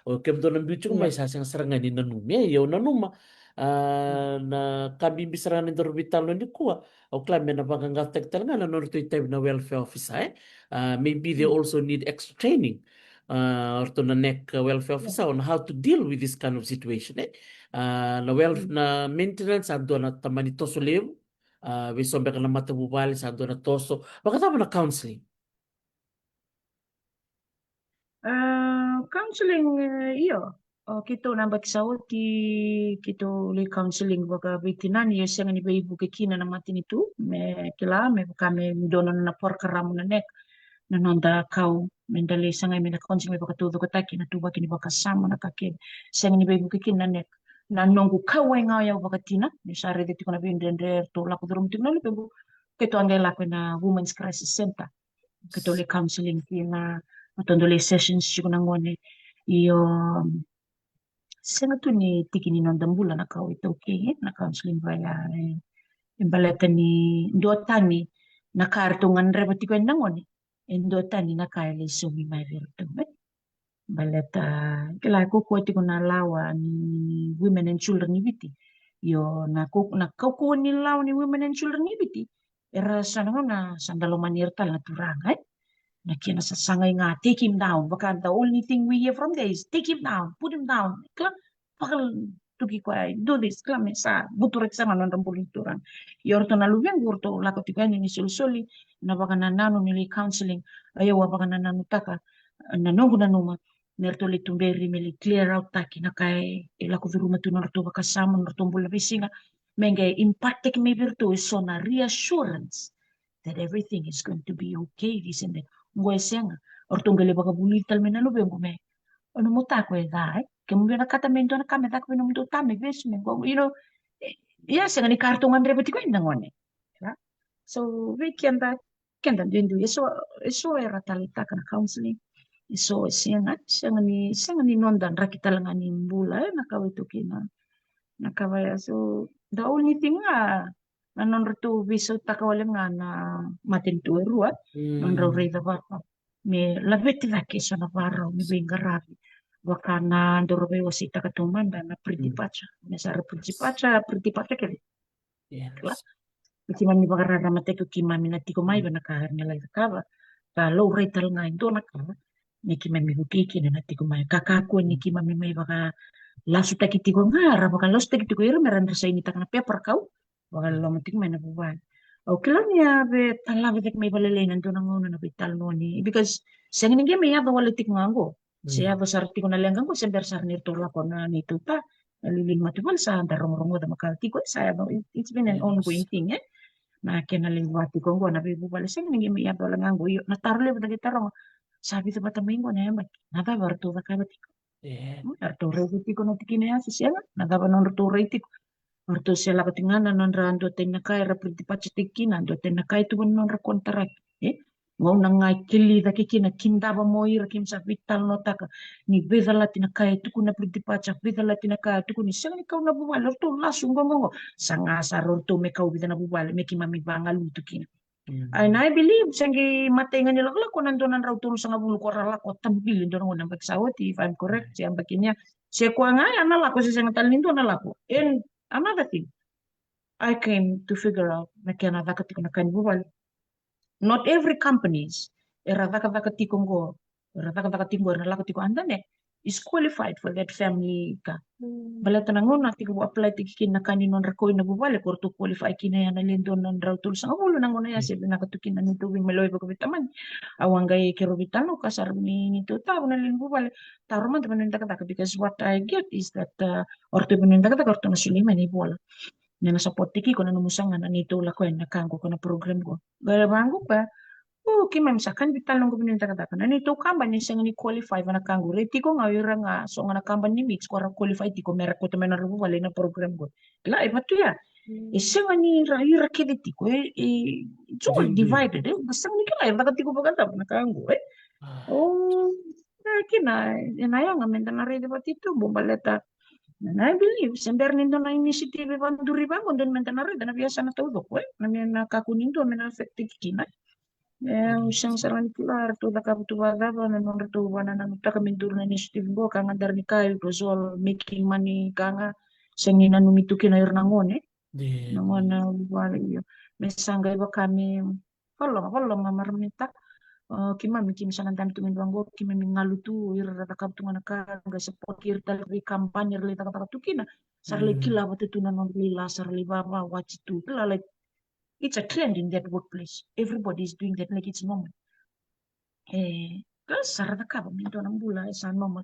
O kemudou na biu tiko mai, sa sega sara ga ni nanumi. E, io, nanuma. A, na ka bibi sara ga ni daru veitalanoa nikua, au kila me na vaqaqacotaki tale ga na nodratou itavi na welfare officer, e. A, maybe they also need extra training. A, o ratou na Nick welfare officer on how to deal with this kind of situation, e. A, na wel-, na maintenance sa dua na tamani toso levu. A, vei so beka na matavuvale sa dua na toso. Vakacava na counseling? A, counseling, e, io. O keitou na yabaki sa oti, keitou lai counseling vakaveitinani, io, sega ni veivuke kina na matanitu, me kila, me vaka me dua na nona porokaramu na Nick, na noda kau, me da lai sagai me na counseling me vakataucokotaki na tuvaki ni vakasama, na ka kece. Sega ni veivuke kina na Nick. Na noqu kauwai ga o yau vakatina, ni sa raica tiko na veidredre eratou lako curuma tiko na luvequ, keitou a qai lako ena Women's Crisis Centre. Keitou lai counseling kina, keitou dau lai sessions tiko na gone. Io, sega tu ni tiki ni noda bula na ka o iTaukei, e, na counseling vaya, e, e baleta ni duatani na ka eratou gadreva tiko yani na gone, e duatani na ka e lai saumi mai vei iratou, e. Baleta, kila, e kaukaua tiko na lawa ni women and children ni Viti. Io, na kau-, na kaukaua ni lawa ni women and children ni Viti, era sa na gauna sa da lomani ira tale na turaga, e. Na kena sasagai ga, take him down. Vaka, the only thing we hear from there is, take him down, put him down. Kila, vakatuki koya, do this, kila, me sa buturaki sara na nodra bula na turaga. Io, o ratou na luvequ, o ratou lako tiko yani ni solisoli, na vakanananu ni lai counseling. Io, au a vakanananutaka, na noqu nanuma, me ratou lai tuberi, me lai clear out taki na ka e, e lako curuma tu na nodratou vakasama, na nodratou bula veisiga. Me qai impart taki mai vei iratou e so na reassurance that everything is going to be okay, this and that. Qo e sega. O ratou qai lai vakavulici tale mai na luvequ me, o nomu ta qo e ca, e? Ke mo vinakata me dua na ka me caka vei nomudou ta me vesu me qo, you know, e, Ia, sega ni ka ratou gadreva tiko ena gone. Ia. So vei keda, keda duidui, eso, eso era taleitaka na counseling. Eso e sega, sega ni, sega ni noda draki tale ga ni bula, e, na ka e tu kina. Na ka vaya, so the only thing ga, na nodratou veisautaka wale ga na matanitu e rua, nodrau raica vata me laveti cake eso na varau ni veiqaravi. Vaka na daru veiwaseitaka tu mada na pre-departure. Me sa ra pre-departure, pre-departure kece. Kila? Me keimami vakararamataki o keimami na tiko mai vei na ka era na lai cakava. Ka laurai tale ga e dua na ka me keimami vukei kina na tiko mai. Ka kakua ni keimami mai vakalasutaki tiko ga, ra vakalasutaki tiko ira me ra dra sainitaka na pepa ra kau vakaloloma tiko mai na vuvale. Au kila ni a veitalava cake mai vakalailai na dua na gauna na veitalanoa ni, because sega ni qai mai yaco wale tiko ga qo. Se yaco sara tiko na leqa qo, se bera sara ni ratou lako na neitou ta, na liuliu ni matavuvale, sa da rogorogoca makawa tiko, e, sa yaco, it- it's been an ongoing thing, e. Na kena levu tiko qo na veivuvale, sega ni qai mai yaco wale ga qo. Io, na taro levu da qai taroga, sa vica vata mai qo na yabaki, na cava ratou cakava tiko? E. Mm, eratou raica tiko na tikina ya se sega, na cava nodratou rai tiko? Eratou se lako tiko ga na nodra dua tani na ka era pre-departure-taki kina, dua tani na ka e tu vua na nodra konitaraki. E? Gauna ga e keli cake kina, kidava mo ira, keimami sa veitalanoataka ni veicalati na ka e tukuni na pre-departure, veicalati na ka e tukuni, sega ni kau na vuvale, eratou lasu qo, qo, qo. Sa ga sara eratou me kau vica na vuvale me keimami vagalutu kina. Mm. And I believe, se qai matai ga ni lakolako na dua na drau tolusagavulu ko ra lako Tabivili dua na gauna yabaki sa oti, if I'm correct, se yabaki ni ya. Se koya ga ya na lako, se sega tale ni dua na lako. And another thing, I came to figure out na kena caka tiko na ka ni vuvale. Not every companies era cakacaka tiko qo, era cakacaka tiko qo, era na lako tiko under ne is qualified for that family ka. Mm. Baleta na gauna tiko vou apply tiko kina na ka ni nodra kau ina vuvale, ko ratou qualify kina ya na le dua na drau tolusagavulu na gauna ya, se vinaka tu kina ni tou veimaloi vakavitamani. Au a qai kero vitano ka sara ni, ni tou tau na le ni vuvale. Taro mada vanua ni cakacaka, because what I get is that, uh, o ratou vanua ni cakacaka o ratou na soli mai na ivola me na support tiko na nomu saga na neitou lako yani na ka qo, ko na program qo. Qai vaqo koya, o, keimami sa kani vitala noqu vanua ni cakacaka. Na neitou kabani e sega ni qualify vana ka qo. Rei tiko ga o ira ga so ga na kabani ni mix ko ra qualify tiko me ra kauta mai na nodra vuvale ina program qo. Kila, e vatu ya. E sega ni ira, ira kece tiko, e, e, it's all divided, e. Sega ni kila e caka tiko vakacava na ka qo, e. O, e, kina, e na yaga me da na raica vata tu, baleta. And I believe se bera ni dua na initiative e vaduri vaqo, dua me da na raica na veiyasana taucoko, e. Na me na kakua ni dua me na affect tiko kina. E, au sega sara ni kila ratou cakava tu vakacava na nodratou vakanananutaka me duri na initiative qo, ka ga dara ni ka, it was all making money, ka ga sega ni nanumi tu kina ira na gone. Na gone vale, io. Me sa qai vaka me, vakaloloma, vakaloloma, marama ni ta. O, keimami, keimami sa na dabe tu mai vaqo, keimami galu tu, ira ra cakava tu ga na ka, qai support ira tale vei kabani era lai cakacaka tu kina. Sa ra lai kila vata tu na nodra lai la, sa ra lai vavawati tu. Kila, like, it's a trend in that workplace. Everybody is doing that, like, it's normal. E, ka sa ra cakava me dua na bula e sa normal.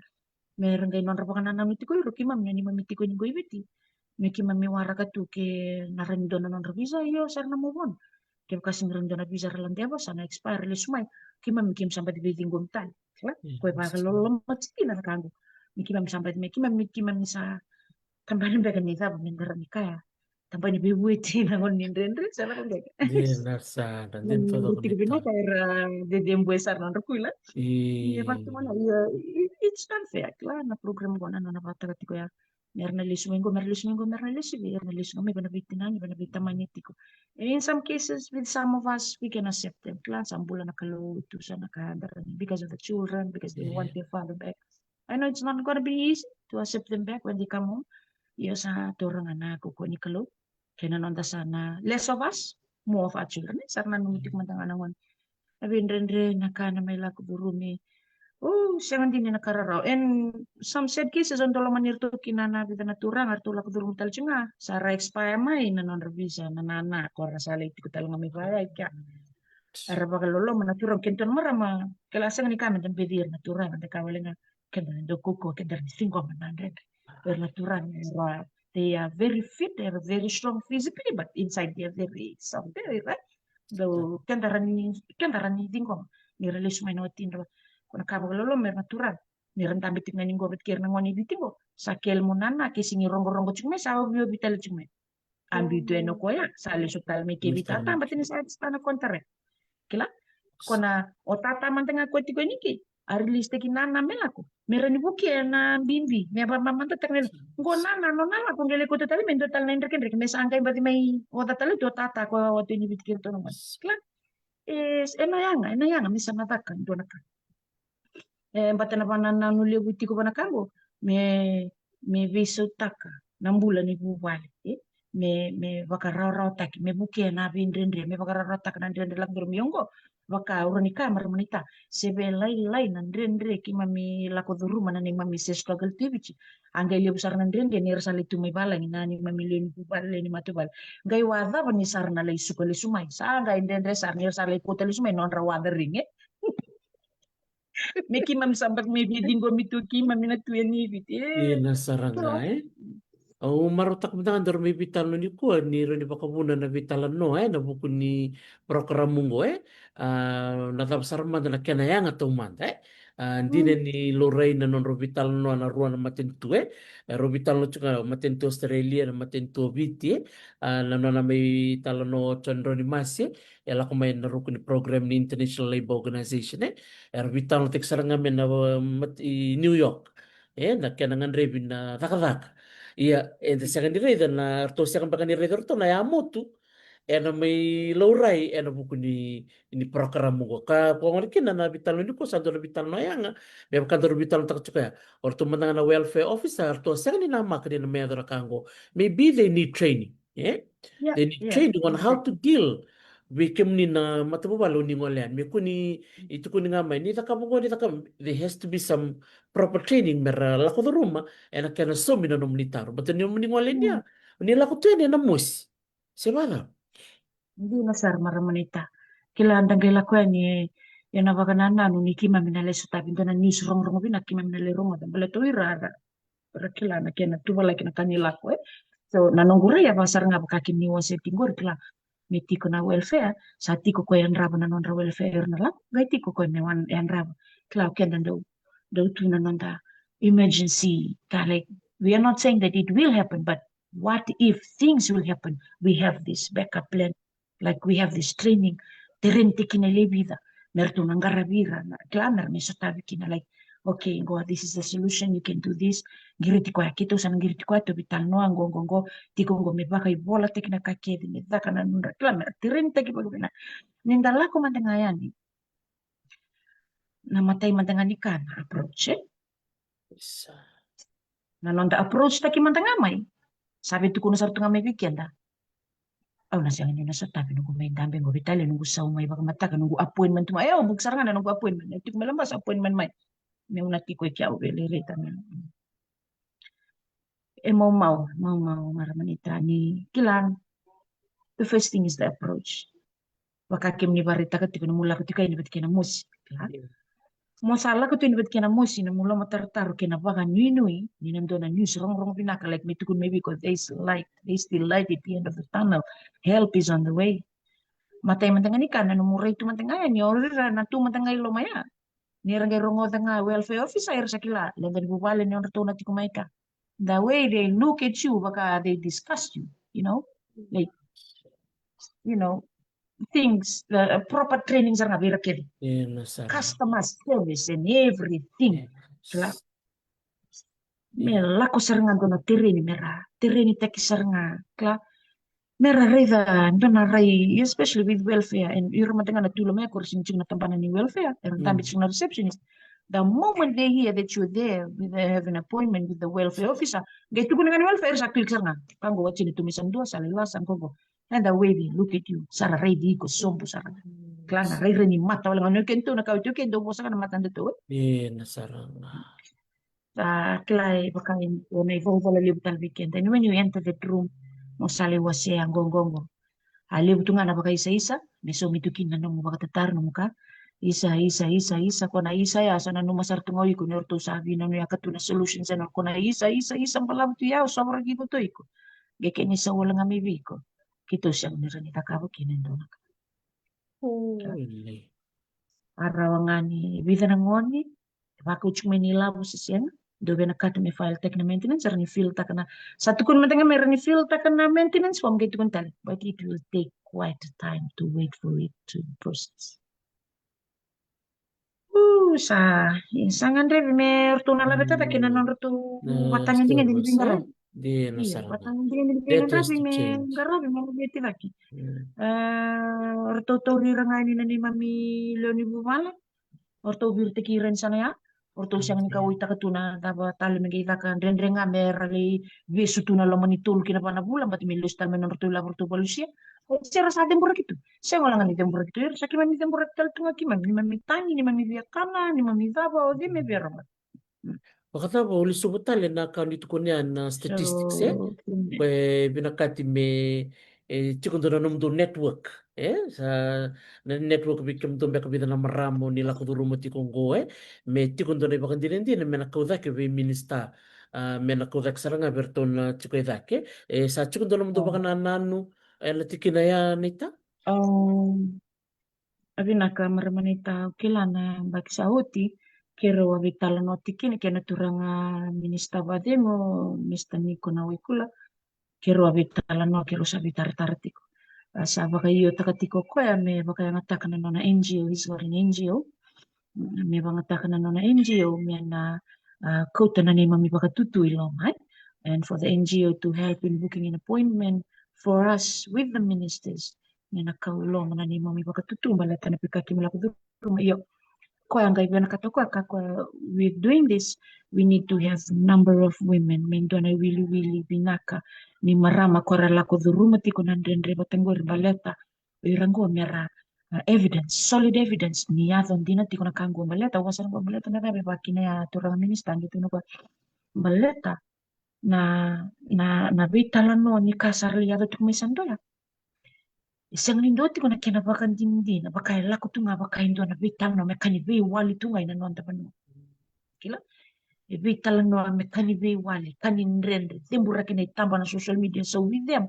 Me ra qai nodra vakanananu tiko ira o keimami na neimami tiko ni qo i Viti. Me keimami waraka tu ke na rawa ni dua na nodra visa, io, sa ra na move on. Kevaka sega ni rawa ni dua na visa ra ladeva, sa na expire, lesu mai. Keimami, keimami sa baci veiciqomi tale. Kila? Ko e vakaloloma tiko kina na ka qo. Me keimami sa baci, me keimami, keimami sa tabani beka ni cava me da rawa ni kaya. Tabani veivueti na gone ni dredre, sa lako beka. Dina sara, dina taucoko ni ka. Vinaka era dede bue sara na nodra kuila. Ia, vaka tu ga na, ia, it- it's unfair, kila, na program qo na nona vakataka tiko ya. Me ra na lesu mai qo, me ra lesu mai qo, me ra na lesu vei, era na lesu ga mai vei na veitinani, vei na veitamani tiko. And in some cases, with some of us, we can accept them. Kila, sa bula na Kalou, tu sa na ka, because of the children, because they want their father back. I know it's not gonna be easy to accept them back when they come home. Io, sa taura ga na kaukaua ni Kalou. Kei na noda sa na less of us, more of our children, e, sa ra nanumi tiko mada ga na gone. Na veidredre, na ka na mai lako curumi. O, sega dina na ka rarawa. And some sad cases, o dau lomani iratou kina na vica na turaga, ratou lako curumi tale tiko ga. Sa ra expire mai na nodra visa, na nana, ko ra sa lai tiko tale ga mai vaya i kea. Era vakaloloma na turaga, kei na dua na marama, kila, sega ni ka me da beci ira na turaga, da ka wale ga. Keda na dau kaukaua, keda rawa ni ciqoma na dredre. Era na turaga era, they are very fit, they are very strong physically, but inside they are very soft, very, right? Dau, keda rawa ni, keda rawa ni ciqoma. Ni ra lesu mai na watidra. Ko na ka vakaloloma, era na turaga. Ni ra dabe tiko ga ni qo vata kei ira na gone i Viti qo. Sa kele mo nana, ke sega ni rogorogo tiko mai, sa oviovi tale tiko mai. A biu tu yani o koya, sa lesu tale mai ke vei tata, baleta ni sa expire na contract. Kila? Ko na, o tata mada ga ko tiko yani ke, a release taki nana me lako. Me rawa ni vukea na bibi, me vamamadataka na, qo nana, nona lako, qai lai kauta tale mai dua tale na idrekidreki, me sa qai baci mai oca tale tu o tata ko a tu yani Viti kei ratou na gone. Kila? E, e na yaga, e na yaga me sa na caka dua na ka. E, baleta na vakanananu levu tiko va na ka qo, me, me veisautaka na bula ni vuvale, e? Me, me vakarawarawataki, me vukea na veidredre, me vakarawarawataka na dredre lako curuma. Io qo, vaka au rawa ni kaya, marama naita, se vei lailai na dredre keimami lako curuma na neimami se struggle tu e Viti. A qai levu sara na dredre ni ra sa lai tu mai valagi na neimami lewe ni vuvale, lewe ni matavuvale. Qai vakacava ni sa ra na lai suka lesu mai? Sa qai dredre sara ni ra sa lai kauta lesu mai nodra waca ring, e? Me keimami sa baki mai Viti qo, me tu keimami na tu yani Viti, e. Io, na sara ga, e. Au marautaka mada ga daru mai veitalanoa nikua ni rawa ni vakavuna na veitalanoa, e, na vuku ni program qo, e. A, na cava sara mada na kena yaga taumada, e. A, dina ni laurai na nodrau veitalanoa na rua na matanitu, e. E, rau veitalanoa tiko ga matanitu Australia, na matanitu o Viti, e. A, na nona mai talanoa o John Ronimasi, e lako mai na ruku ni program ni International Labour Organization, e. Era veitalanoataki sara ga mai na, uh, mat-, i New York. E, na kena gadrevi na cakacaka. Ia, eda sega ni raica na, ratou sega beka ni raica ratou na yamotu ena mai laurai ena vuku ni, ni program qo. Ka, ko gona kina na veitalanoa nikua, sa dua na veitalanoa yaga, me vaka daru veitalanoataka tiko ya. O ratou mada ga na welfare officer, ratou sega ni namaka ni na mai yaco na ka qo. Maybe they need training. E? Yeah, they need, yeah, training on how, exactly, to deal vei kemuni na matavuvale o ni gole yani. Me kua ni, i tukuni ga mai, ni cakava qo, ni cakava, there has to be some proper training me ra lako curuma ena kena saumi na nomuni taro. Baleta ni nomuni gole yani ya, mm, ni lako tu yani ena mosi. Se vacava? Dina sara, marama naita. Kila, da qai lako yani, e, ena vakanananu ni keimami na lai sotavi dua na news rogorogo vinaka keimami na lai rogoca. Baleta o ira ra ra kila na kena tuvalaki na ka ni lako, e. So, na noqu rai a vaka sara ga vaka kemuni wasea tiko qori, kila, me tiko na welfare, sa tiko ko yadrava na nodra welfare na lako, qai tiko ko me wan yadrava. Kila, o keda dau, dau tu na noda emergency ka, like, we are not saying that it will happen, but what if things will happen? We have this backup plan. Like, we have this training. Tereni tiko kina e levu vica me ratou na qaravi ira, na, kila, me ra mai sotavi kina, like, okay, qo, this is the solution, you can do this. Qiriti koya, keitou sa na qiriti koya, tou veitalanoa qo, qo, qo, tiko qo me vakaivolataki na ka kece, me caka na nodra, kila, me ra terenitaki vakavinaka. Ni da lako mada ga yani, na imatai mada ga ni ka na approach, e? Isa. Na noda approach taki mada ga mai, sa veitukuna sara tu ga mai vei keda. Au na sega ni na sotavi noqu mai dabe qo, veitalia noqu sau mai vakamataka, noqu appointment tu mai. E, au book sara ga na noqu appointment. E tiko mai Labasa, appointment mai. Meu na tiko i ke, au via lai raica me. E maumau, maumau, marama naita, ni kila. The first thing is the approach. Vaka kemuni vakaraitaka tiko, ni mo lako tiko yani vata kei na mosi. Kila? Yeah. Mo sa lako tu yani vata kei na mosi, na mo lomatarotaro kei na vakanuinui ni na dua na news rogorogo vinaka, like, me tukuni mai vei iko, there is light, there is still light at the end of the tunnel. Help is on the way. Imatai mada ga ni ka, na nomu rai tu mada ga yani, o ira na tu mada ga i loma ya, ni ra qai rogoca ga welfare officer, era sa kila, leqa ni vuvale ni o ratou na tiko mai ka. The way they look at you, vaka they discuss you, you know, like, you know, things, the, uh, proper training sara ga vei ira kece. Ena sara. Customer service and everything. Yes. Kila. Me lako sara ga dua na tereni, me ra terenitaki sara ga, kila. Me ra raica dua na rai, especially with welfare, and ira mada ga na tu i loma ya, ko ira sega ni tiko na tabana ni welfare, era dabe tiko na receptionist. The moment they hear that you're there, with, they have an appointment with the welfare officer, qai tukuna ga ni welfare, era sa click sara ga. Ka qo, wati ni tu mai sa dua, sa lai lasa, qo, qo. And the way they look at you, sa ra raici iko sobu sara. Kila, na rairai ni mata, wale ga ni o keitou na ka, o keitou vosa ga na mata datou, e? Ena sara ga. Sa kila, e vaka e, o na ivalavala levu tale vei keda. And when you enter that room, mo sa lai wasea qo, qo, qo. A levu tu ga na vakaisaisa me saumi tu kina na nomu vakatataro, nomu ka. Isa, isa, isa, isa, ko na isa ya, sa nanuma sara tu ga o iko ni o ratou sa veinanuyaka tu na solutions ena, ko na isa, isa, isa balavu tu ya, au sovaraki iko tu o iko. Qai kena isau wale ga mai vei iko, keitou sega ni rawa ni cakava kina e dua na ka. A rawa ga ni vica na gone, vakauci mai na ilavo se sega. Dou vinakata me file taki na maintenance, era ni fill taka na, sa tukuni mada ga me ra ni fill taka na maintenance form, qai tukuni tale, but it will take quite a time to wait for it to process. Sa sa gadrevi me ratou na laveta cake na nodratou vata ga digidigi ni veiqaravi. Dina sara ga. Vata ga digidigi ni veiqaravi me laveti cake. Ratou tauri ira ga yani na neimami lewe ni vuvale. O ratou viritaki ira yani sana ya. O ratou sega ni kauwaitaka tu na cava tale me qai caka, dredre ga me ra lai vesu tu na loma ni tolu ki na va na vula, but me lesu tale mai na nodratou ilavo ratou valusia. O se ra sa ceburaki tu. Sega wale ga ni ceburaki tu, era sa keimami ceburaki tale tu ga keimami, neimami tagi, neimami viakana, neimami cava, o cei me vei ira ga. Vakacava o lesuva tale na ka ni tukuni ya na statistics, e? Ko e vinakati me, e, tiko dua na nomudou network, e? Sa na network vei kemudou beka vica na marama o ni lako curuma tiko oqo, e? Me tiko dua na ivakadinadina me na kau cake vei minisita, a, me na kau cake sara ga vei ratou na tiko e cake. E sa tiko dua na nomudou vakanananu ena tikina ya, Neita? A vinaka marama Neita, au kila na yabaki sa oti keirau a veitalanoa tiko kina kei na turaga minisita vakacegu, Mister Niko Nawaikula. Keirau a veitalanoa, keirau sa veitaratara tiko. A, sa vakaiotaka tiko o koya me vakayagataka na nona N G O, he's got an N G O. Me vakayagataka na nona N G O me na, a, kauta na neimami vakatutu i loma, e? And for the N G O to help in booking an appointment for us with the ministers. Me na kau i loma na neimami vakatutu baleta na veika keimami lako curuma. Io, koya qai vinakata o koya, kaya o koya, we're doing this, we need to have number of women. Me dua na iwiliwili vinaka ni marama ko ra lako curuma tiko na dredre vata qori baleta o ira qo me ra, a, evidence, solid evidence ni yaco dina tiko na ka qo baleta, au via sa na qo baleta na cava e vaka kina ya turaga minisita, qai tukuna o koya baleta na, na, na veitalanoa ni ka sa ra lai yaco tiko mai sa dua ya. E sega ni dua tiko na kena vakadinadina, vaka e lako tu ga vaka e dua na veitalanoa me ka ni veiwali tu ga ina noda vanua. Kila? E veitalanoa me ka ni veiwali, ka ni dredre, ceburaki na itaba na social media, so with them,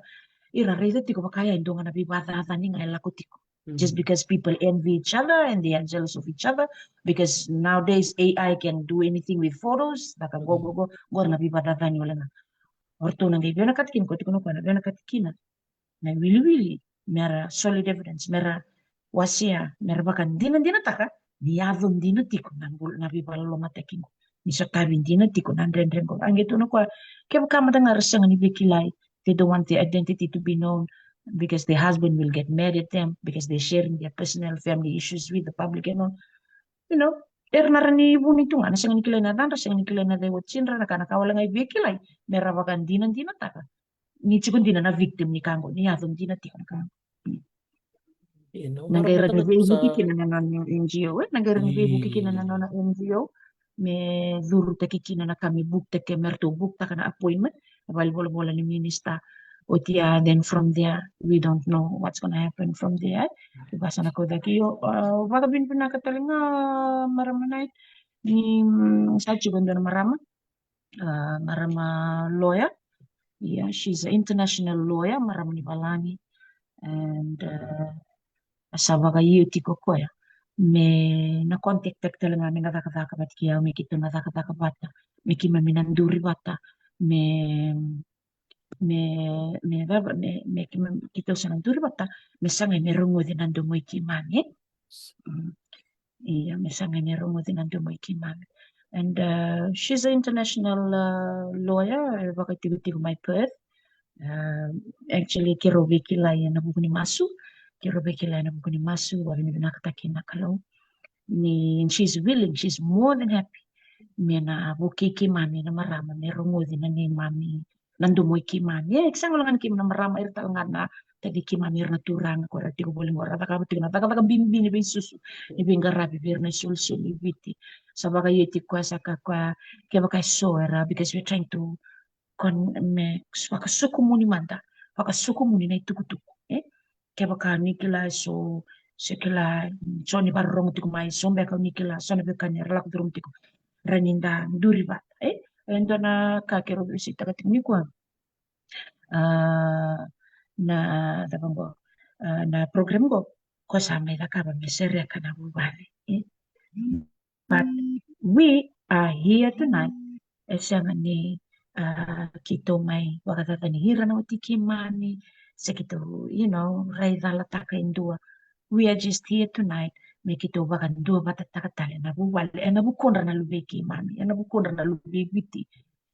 ira raica tiko vaka ya e dua ga na veivakacacani ga e lako tiko. Just because people envy each other and they are jealous of each other, because nowadays A I can do anything with photos, caka qo, qo, qo, qo na veivakacacani wale ga. O ratou na qai vinakata kina, ko tiko na koya na vinakata kina na iwiliwili me ra solid evidence, me ra wasea, me ra vakadinadinataka ni yaco dina tiko na bul-, na veivakalolomataki qo, ni sotavi dina tiko na dredre qo. A qai tukuna o koya, kevaka mada ga ra sega ni veikilai, they don't want their identity to be known because their husband will get mad at them because they're sharing their personal family issues with the public and all. You know, era na rawa ni vuni tu ga, na sega ni kilai na yacadra, sega ni kilai na cei o tinadra, na ka, na ka wale ga e veikilai, me ra vakadinadinataka ni tiko dina na victim ni ka qo, ni yaco dina tiko na ka qo. Na qai rawa ni veivuke kina na nona N G O, e? Na qai rawa ni veivuke kina na nona N G O me curutaki kina na ka me book-taki, me ratou book-taka na appointment, na valenivolavola ni minisita. Oti ya, then from there we don't know what's gonna happen from there. Vaka sa na kau cake. Io, a, vakavinavinaka tale ga marama Nait ni, mm, sa tiko e dua na marama, a, marama lawyer. Ia, she's an international lawyer, marama ni valagi. And, a, a sa vakaio tiko o koya me na contact-taki tale ga, me na cakacaka vata kei au, me keitou na cakacaka vata, me keimami na duri vata, me, me, me cava, me, me keimami, keitou sa na duri vata me sagai me rogoci na domo i keimami, e? Mm. Ia, me sagai me rogoci na domo i keimami. And, a, she's an international, a, lawyer, e vakaitikotiko mai Perth. A, actually, keirau veikilai ena vuku ni masu. Keirau veikilai ena vuku ni masu, vakavinavinakataki na Kalou. Ni, she's willing, she's more than happy me na vukei keimami na marama me rogoci na neimami, na domo i keimami. E, ke sega wale ga ni keimami na marama, era tale ga na taci keimami, era na turaga ko era tiko voli qo, ra cakava tiko na cakacaka bibi ni veisusu, ni veiqaravi vei ira na isolisoli i Viti. Sa vakaio tiko o koya, sa kaya o koya, kevaka e so era, because we're trying to con-, me vakasokomuni mada, vakasokomuni na itukutuku, e? Kevaka ni kila e so, se kila, so ni vakarorogo tiko mai, so beka ni kila, so na veiwekani era lako curuma tiko, ra ni da duri vata, e? E dua na ka keirau veisautaka tiko nikua. A, na, cava qo, a, na program qo, ko sa mai cakava me sereka na vuvale, e? But we are here tonight E sega ni, a, keitou mai vakacacani ira na wati keimami, se keitou, you know, raicalataka e dua. We are just here tonight me keitou vakaduavatataka tale na vuvale ena vukudra na luvei keimami, ena vukudra na luvei Viti.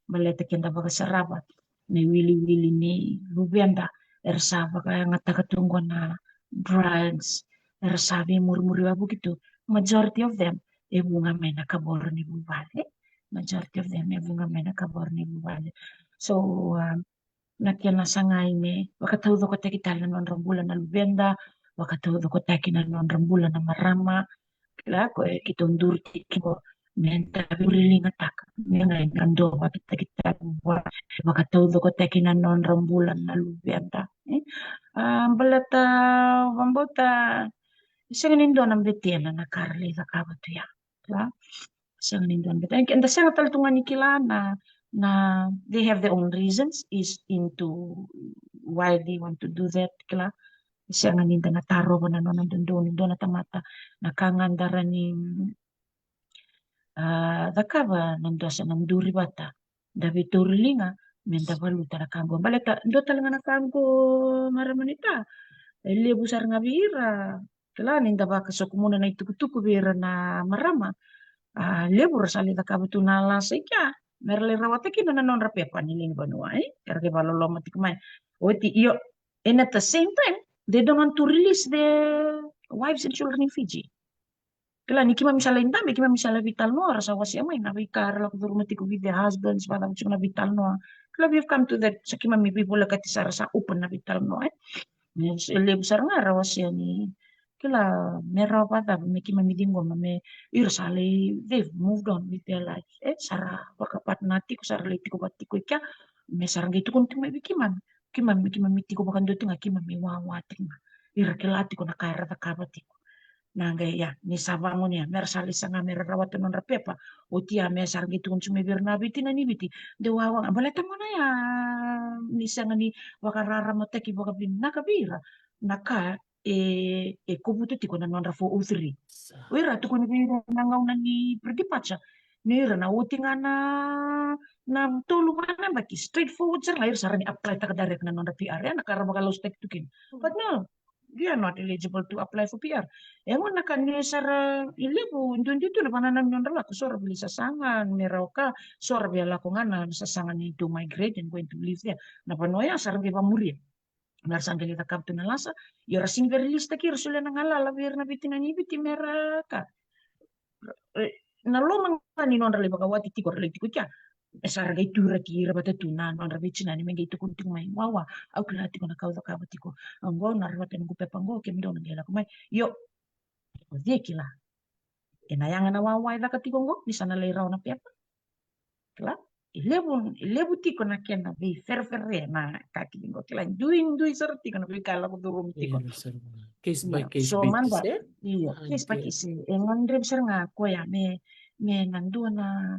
Baleta keda vakasarava na iwiliwili ni luveda era sa vakayagataka tu qo na drugs, era sa veimurimuri wavoki tu. Majority of them e vu ga mai na kavoro ni vuvale. Majority of them e vu ga mai na kavoro ni vuvale. So, um, na kena sagai me vakataucokotaki tale na nodra bula na luveda, vakataucokotaki na nodra bula na marama. Kila, ko e keitou duri tiko me da veiliutaka me qai na duavatataki tale vua, vakataucokotaki na nodra bula na luveda. E? A, baleta, vabauta, e sega ni dua na betena na ka ra lai cakava tu ya. Kila? Sega ni dua na betena. Eda sega tale tu ga ni kila na, na, they have their own reasons is into why they want to do that, kila. Sega ni da na tarova na nona dodonu dua na tamata na ka ga da rawa ni, a, cakava na dosa na duri vata. Da veitauri liga me da valuta na ka qo. Baleta dua tale ga na ka qo, marama ni ta. E levu sara ga vei ira. Kila ni da vakasokumuna na itukutuku vei ira na marama. A, levu ra sa lai cakava tu na lasa i kea. Me ra lai rawata kina na nodra pepa ni lewe ni vanua, e? Era qai vakaloloma tiko mai. Oti, io, and at the same time, they don't want to release their wives and children in Fiji. Kila ni keimami sa lai dabe, keimami sa lai veitalanoa, ra sa wasea mai na veika ra lako curuma tiko with their husbands, vakacava tiko na veitalanoa. Kila, we've come to that, sa keimami veivolekati sara, sa open na veitalanoa, e. E levu sara ga ra wasea ni, kila, me rawa vakacava me keimami ciqoma me ira sa lai, they've moved on with their life, e, sa ra vakapartner tiko, sa ra lai tiko vata tiko i kea, me sa ra qai tukuna tiko mai vei keimami. Keimami, keimami tiko vakadua tiko ga, keimami wawa tiko ga. Ira kila tiko na ka era cakava tiko. Na qai ya, ni sa vagone ya, me ra sa lai saga me ra rawata nodra pepa. Oti ya, me sa ra qai tukuna tiko mai vei ira na veitinani Viti. De wawa ga, baleta gona ya, ni sega ni vakararamataki vakavinaka vei ira na ka e, e kovuta tiko na nodra four oh three. O ira tukuni vei ira na gauna ni pre-departure. Ni ira na oti ga na, na tolu ga na yabaki, straightforward sara ga, ira sa rawa ni apply taka direct na nodra P R, ya na ka ra vakalausutaki tu kina. But no, they are not eligible to apply for P R. E gona na ka ni sa ra, e levu, duidui tu na vakanananu ni nodra lako, so ra via sasaga me ra oka, so ra via lako ga na sasaga ni to migrate and going to live there. Na vanua ya sa ra qai vakamuria. Me ra sa qai lai cakava tu na lasa, ia ra sega ni via release-taki ira, solia na galala vei ira na veitinani Viti me ra ka. E, na loma ga ni nodra lai vakawati tiko, ra lai tiko i kea. E sa ra qai turaki ira vata tu na nodra veitinani me qai tukuna tiko mai, wawa, au kila tiko na ka au cakava tiko. Oqo na rawata noqu pepa oqo, kemudou na qai lako mai. Io, o cei kila? Ena yaga na wawa e caka tiko oqo, ni sa na lai rawa na pepa. Kila, e levu, e levu tiko na kena veiferefere na ka kece oqo, kila, duidui sara tiko na veika e lako curumi tiko. Case by case basis, e? Io, case by case. E gadrevi sara ga koya me, me na dua na,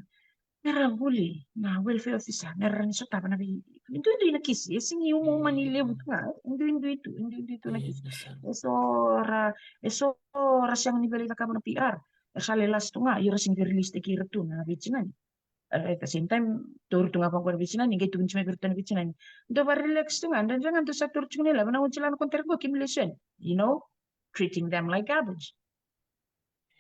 me ra vuli na welfare officer, me ra ni sotava na vei, duidui na kisi, e sega ni umauma ni levu tu ga, e duidui tu, e duidui tu na kisi. E so ra, e so ra sega ni via lai cakava na P R, era sa lai lasa tu ga, ia ra sega ni via release-taki ira tu na veitinani. At the same time, tauri tu ga vaqo na veitinani, qai tukuni tiko mai vei iratou na veitinani. Dou vakarelax tu ga, dredre ga dou sa tauri tiko na ilavo, na oti la na contract qo, keimami lesu yani. You know, treating them like garbage.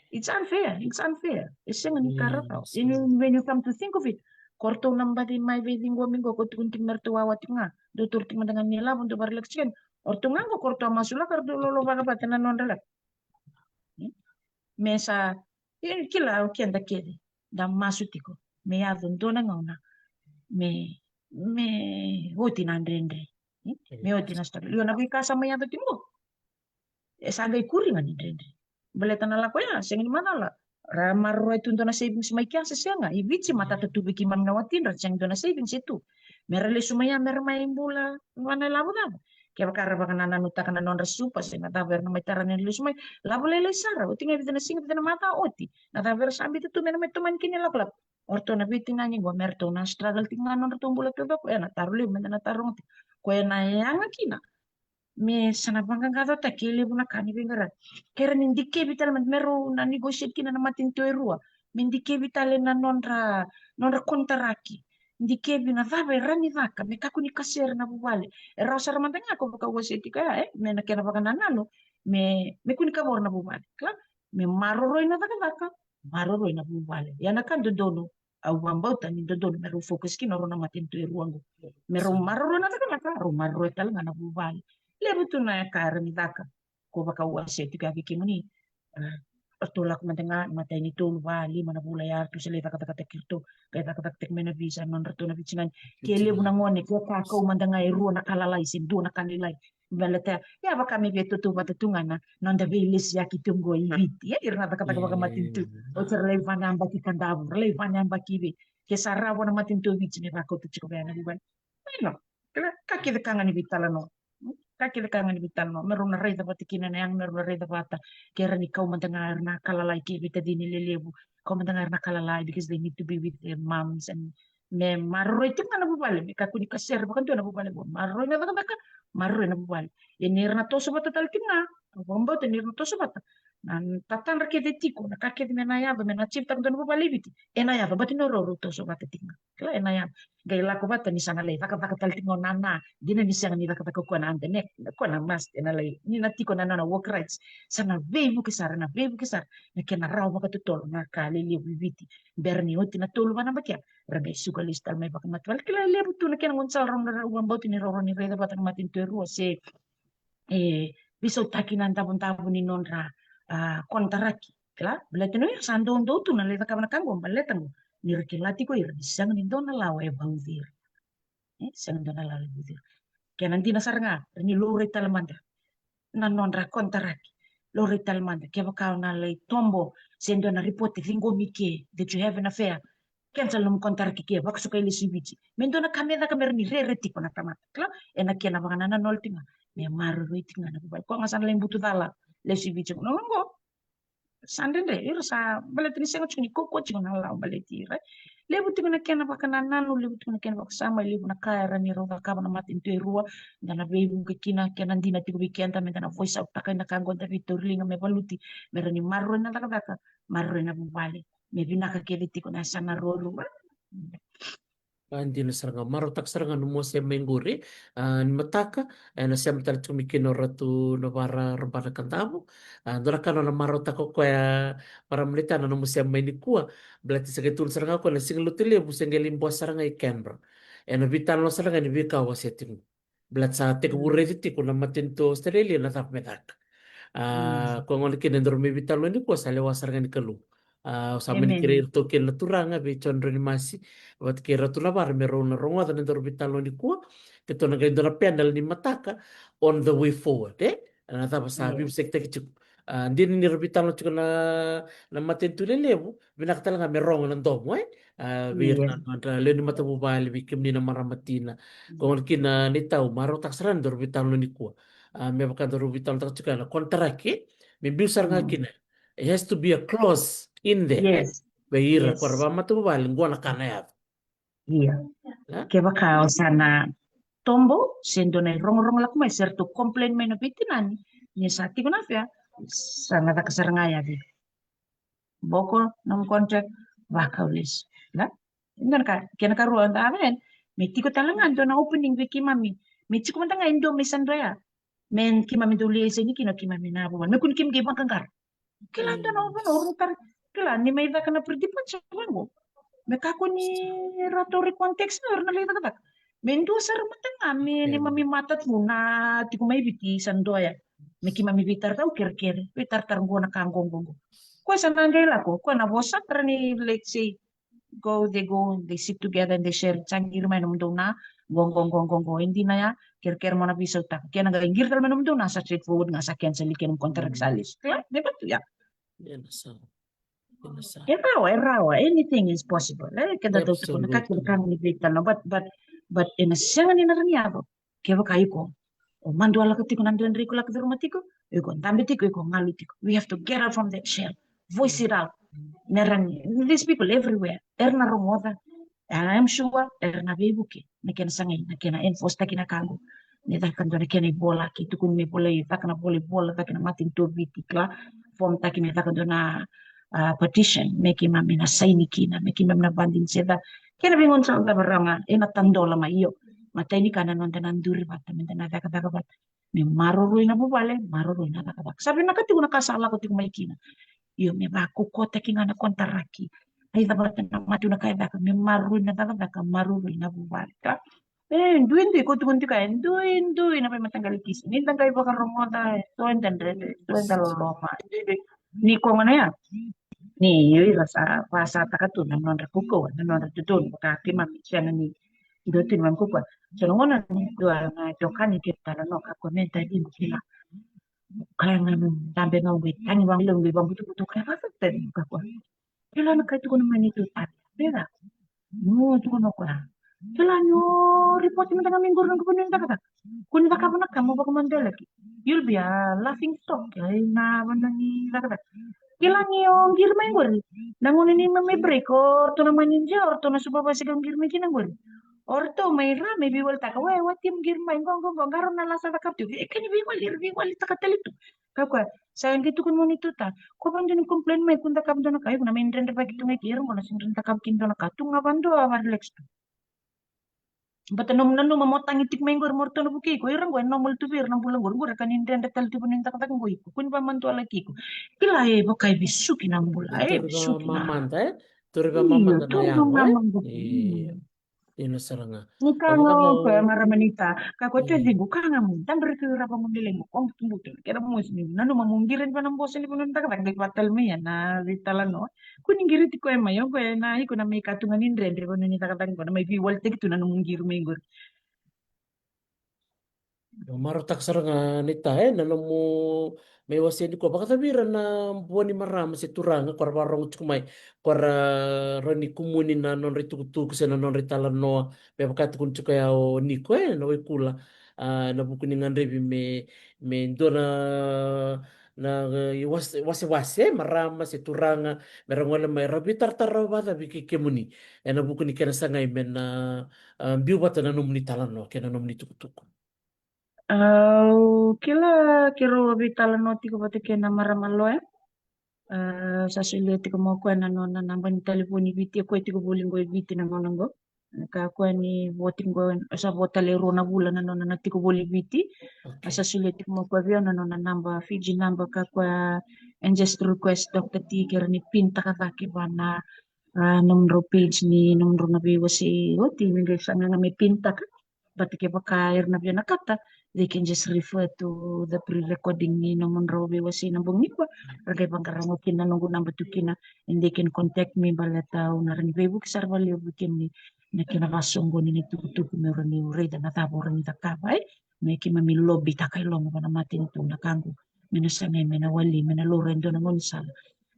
It's unfair, it's unfair. E sega ni ka rawa. And when you come to think of it, ko ratou na baci mai veiciqomi qo, ko tukuni tiko me ratou wawa tiko ga. Dou tauri tiko mada ga na ilavo, dou vakarelax tiko yani. O ratou ga qo ko ratou a masulaka, ratou lolovaka vata na nodra lako. Me sa, e, kila, o keda kece da masu tiko me yaco dua na gauna me, me oti na dredre. E? Me oti na struggle. Io, na veika sa mai yaco tiko, e sa qai kuri ga ni dredre. Baleta na lako ya, sega ni macala. Ra maroroya tu dua na savings mai kea se sega. I Viti matata tu vei keimami na watidra, sega dua na savings e tu. Me ra lesu mai ya, me ra mai bula vua na ilavo cava? Kevaka ra vakanananutaka na nodra supa se na cava era na mai tara ni ra lesu mai, lavo lailai sara. Oti ga e vica na siga, vica na macawa oti. Na cava era sa biuta tu me na mai tomani kina na ilakolako? O ratou na veitinani qo, me ratou na struggle tiko ga na nodratou bula taucoko. Ena taro levu meda na taroga tiko. Koya na yaga kina me sa na vaqaqacotaki e levu na ka ni veiqaravi. Ke ra ni dikevi tale mada me rau na negotiate kina na matanitu e rua. me dikevi tale na nodra, nodra konitaraki. Dikevi na cava e rawa ni caka me kakua ni kasere na vuvale. E rawa sara mada ga ko vakawasea tiko ya, e, me na kena vakanananu, me, me kua ni kavoro na vuvale. Kila, me maroroi na cakacaka, maroroi na vuvale. Ia na ka dodonu, au vakabauta ni dodonu me rau focus kina o rau na matanitu e rua oqo. Me rau maroroi na cakacaka, rau maroroi tale ga na vuvale. Levu tu na ka era ni caka. Ko vakawasea tiko ya vei kemuni. Ah, ratou lako mada ga, matai ni tolu, va, lima na vula ya, ratou se lai cakacakataki iratou. Qai cakacakataki mai na visa, nodratou na veitinani. Ke levu na gone, ke kakau mada ga e rua na ka lalai se dua na ka lailai. Baleta ya, ya vaka me via tautauvata tu ga na noda veilesiyaki tu oqo i Viti. Ia, ira na cakacaka vakamatanitu. Oti ra lai va na yabaki Kadavu, ra lai va na yabaki vei. Ke sa rawa na matanitu o Viti me vakauta tiko vei ya na vuvale. Io, kila, ka kece ka ga ni veitalanoa. Ka kece ka ga ni veitalanoa. Me rau na raica vata kina na yaga, me rau na raica vata. Ke ra ni kau mada ga era na ka lalai, ke veitacini lelevu. Kau mada ga era na ka lalai because they need to be with their moms and me maroroi tiko ga na vuvale, me kakua ni kasere vakadua na vuvale vou. Maroroi na cakacaka, maroroi na vuvale. Ia ni ra na toso vata tale tiko ga, au vakabauta ni ra na toso vata. Na tatadra kece tiko, na ka kece me na yaco, me na achieve taka dua na vuvale i Viti. E na yaco, baleta ni rau, rau toso vata tiko ga. Kila, e na yaco. Qai lako vata ni sa na lai cakacaka tale tiko ga o nana. Dina ni sega ni cakacaka o koya na under neck, o koya na must, e na lai, ni na tiko na nona work rights. Sa na veivuke sara, na veivuke sara. Na kena rawa vakatotolo na ka lelevu i Viti. Bera ni oti na tolu va na yabaki ya, ra qai suka lesu tale mai vakamatavuvale. Kila, e levu tu na kena gaunisala rau na, rau vakabauta ni rau rawa ni raica vata na matanitu e rua se e veisautaki na davodavo ni nodra, ah, konitaraki. Kila, baleta ni o ira sa doudou tu na lai cakava na ka oqo, baleta oqo ni ra kila tiko o ira ni sega ni dua na lawa e vauci ira. E, sega ni dua na lawa e vauci ira. Kena dina sara ga, ra ni laurai tale mada na nodra konitaraki. Laurai tale mada, kevaka o na lai tobo se dua na ripote ciqomi ke that you have an affair, cancel nomu konitaraki ke vakasukai lesu i Viti. Me dua na ka me caka me ra ni rere tiko na tamata. Kila, e na kena vakanananu tiko ga, me maroroi tiko ga na vuvale. Koya ga sa na lai butu cala lesu i Viti. No, no, oqo sa dredre, ira sa baleta ni sega tiko ni kaukaua tiko na lawa baleti ira. Levu tiko na kena vakanananu, levu tiko na kena vakasama, levu na ka era ni rau cakava na matanitu e rua. Da na veivuke kina, kena dina tiko vei keda me da na voice out taka na ka oqo, da veitauriliga me valuti, me ra ni maroroi na cakacaka, maroroi na vuvale. Me vinaka kece tiko na yasana ruarua. A, dina sara ga, marautaka sara ga nomu a sema mai qori. A, ni mataka, e na sema tale tiko mai kina o Ratu Navara Rabana Kadavu. A, dua na ka nona marautaka o koya, Vara Maleitana, nomu sema mai nikua. Baleta se qai tukuna sara ga o koya na Siga Lotulevu se qai lai bua sara ga i Canberra. E na veitalanoa sara ga ni veika wasea tiko. Baleta sa tekivu raici tiko na matanitu o Australia na cava me caka. A, ko gona kina e daru mai veitalanoa nikua, sa lewa sara ga ni Kalou. A, au sa mani kerei iratou kina na turaga vei John Renimasi vata kei Ratu Navara me rau na rogoca na daru veitalanoa nikua. Keitou na qai dua na panel ni mataka on the way forward, e? Na cava sa veivusetaki tiko. A, dina ni ra veitalanoa tiko na, na matanitu lelevu, vinaka tale ga me rogo na domo, e? A, vei ira na nodra lewe ni matavuvale, vei kemuni na marama tina. Ko gona kina ni tau, marautaka sara ni daru veitalanoa nikua. A, me vaka daru veitalanoataka tiko na konitaraki, me biu sara ga kina. It has to be a clause in there. Vei ira ko ra vakamatavuvale, qo na ka na yaco. Ia. Kevaka o sa na tobo se dua na irogorogo lako mai, se ratou complain mai na veitinani ni sa tiko na affair, sa na caka sara ga ya vei. Boko nomu contract, vakau lesu. Ia. Dua na ka, kena karua, da ave, me tiko tale ga dua na opening vei keimami. Me tiko mada ga e dua me sa dua ya. Me keimami dau liaisoni kina o keimami na vuvale. Me kua ni keimami qai vaqaqara. Kila, dua na vanua o rau tara. Kila, ni mai caka na pre-departure vaqo. Me kakua ni ratou rai context na, o ira na lai cakacaka. Me dua sara mada ga me neimami mata tu na tiko mai Viti sa dua ya. Me keimami veitaratara, au kerekere, veitaratara qo na ka qo, qo, qo. Koya sa na qai lako, koya na vosa, tara ni, let's say, go, they go, they sit together and they share. Sa qiri mai nomudou na, qo, qo, qo, qo, qo. E dina ya, kerekere mo na veisautaka. Kena qai qiri tale mai nomudou na, sa straightforward ga, sa cancel i kena contract, sa lesu. Kila, me vatu ya. Ena sa. Ena sa. E rawa, e rawa. Anything is possible. E, keda dau tukuna ka, keda ka ni veitalanoa. But, but, but ena sega ni na rawa ni yaco kevaka iko o madua lako tiko na dredre iko lako curuma tiko, iko dabe tiko, iko galu tiko. We have to get out from that shell. Voice it out. Me rawa ni, these people everywhere, era na rogoca. And I'm sure era na veivuke na kena sagai, na kena enforce taki na ka qo. Me caka dua na kena ivola, ke tukuni me volai, caka na vola ivola, caka na matanitu o Viti, kila, form taki me caka dua na a, petition me keimami na saini kina, me keimami na vadinisi e ca. Kena veigauna sa cava rawa ga, ena tadola mai, io. Matai ni ka na noda na duri vata, meda na cakacaka vata. Me maroroi na vuvale, maroroi na cakacaka. Sa vinaka tiko na ka sa lako tiko mai kina. Io, me vakaukauataki ga na konitaraki. Ai cava vata na matu na ka e caka, me maroroi na cakacaka, maroroi na vuvale. Ka, e, duidui, ko tukuna tiko, e, duidui na veimataqali kisi. Ni da qai vakarogoca, e, so eda dredre, so eda loloma. Duidui. Ni ko gona ya. Ni ira sa, vasataka tu na nodra kaukauwa, na nodra dodonu, vaka keimami sega ni dua tu ni mami kaukauwa. So na gauna ni dua na doka ni kena talanoa ka komenta e dina kila. Kaya ga na dabe ga qai tagi vaqo, qai vabutubutu, kaya vasa tani ka koya. Kila na kai tukuna mai ni tu tani. Pera. No, tukuna o koya. Kila ni o ripoti mada ga mai qori na qo vanua ni cakacaka. Ko ni cakava na ka mo vakamadalaki. You'll be a laughing stock. Ai na vanua ni cakacaka. Kila ni o qiri mai qori. Na gauna ni mai break, o ratou na manager, o ratou na supervisor ka qiri mai kina qori. O ratou mai ra, mai veiwalitaka. We, wa tim qiri mai, qo, qo, qo, qaro na lasa cakava tu. E kena veiwali, era veiwalitaka tale tu. Ka koya, sa qai tukuna mo ni tu ta. Ko vadua ni complain mai, ko da cakava dua na ka, iko na mai dredrevaki tu ga i ke, ira qo na sega ni dredre cakava kina dua na ka, tu ga vadua, va relax tu. Bata nomu nanuma mo tagi tiko mai qori mo ratou na vukei iko, ira qo e normal tu vei ira na bula qori, qori ka ni dredre tale tu vanua ni cakacaka qo iko, ko ni vamadualaki iko. Kila e vaka e vesuki na bula, e vesuki na. Mamada, e? Tori va mamada na yago, e? Io. Io, na sara ga. Ni ka ga o koya marama ni ta. Ka ko te ciqu ka ga mo. Tabere ke ra va mo ni lemo. Ko mo tubutu. Ke ra mo sini. Nanuma mo qiri ni va na bosa ni va na cakacaka. Qai vatali mai ya na veitalanoa. Ko ni qiri tiko e mai o koya na iko na mai ka tu ga ni dredre va ni cakacaka. Ko na mai veiwalitaki tu na nomu qiri mai qori. Marautaka sara ga ni ta, e, na nomu mai wasea nikua. Vakacavi ira na bua ni marama se turaga ko ra vakarogo tiko mai, ko ra rawa ni kumuni na nodra itukutuku se na nodra italanoa, me vaka tukuni tiko ya o Niko, e, na waikula, a, na vuku ni gadrevi me, me dua na, na, e, wase, wasewase, marama se turaga, me ra gole mai, ra veitaratara vakacavi kei kemuni ena vuku ni kena sagai me na, a, biu vata na nomuni talanoa kei na nomuni tukutuku. Au kila keirau a veitalanoa tiko vata kei na marama loya. A, sa solia tiko mai o koya na nona naba ni talevoni Viti, e koya tiko voli qo e Viti na gauna qo. Ka koya ni vo tiko qo, sa vo tale e rua na vula na nona na tiko voli Viti. A, sa solia tiko mai o koya vei au na nona naba, Fiji naba, ka koya, and just request Doctor T ke ra ni pintaka cake va na, a, nomudrau page ni nomudrau na veiwasei oti, ni qai saga ga me pintaka. But kevaka era na vinakata, they can just refer to the pre-recording ni nomudrau veiwasei na bogi nikua. Ra qai vaqara ga kina na noqu naba tu kina, and they can contact me baleta au na rawa ni veivuke sara vakalevu vei kemuni na kena vasoqoni na itukutuku me rawa ni raica na cava o rawa ni cakava, e? Me keimami lobby-taka i loma va na matanitu na ka qo. Me na sagai me na wali, me na laurai e dua na gaunisala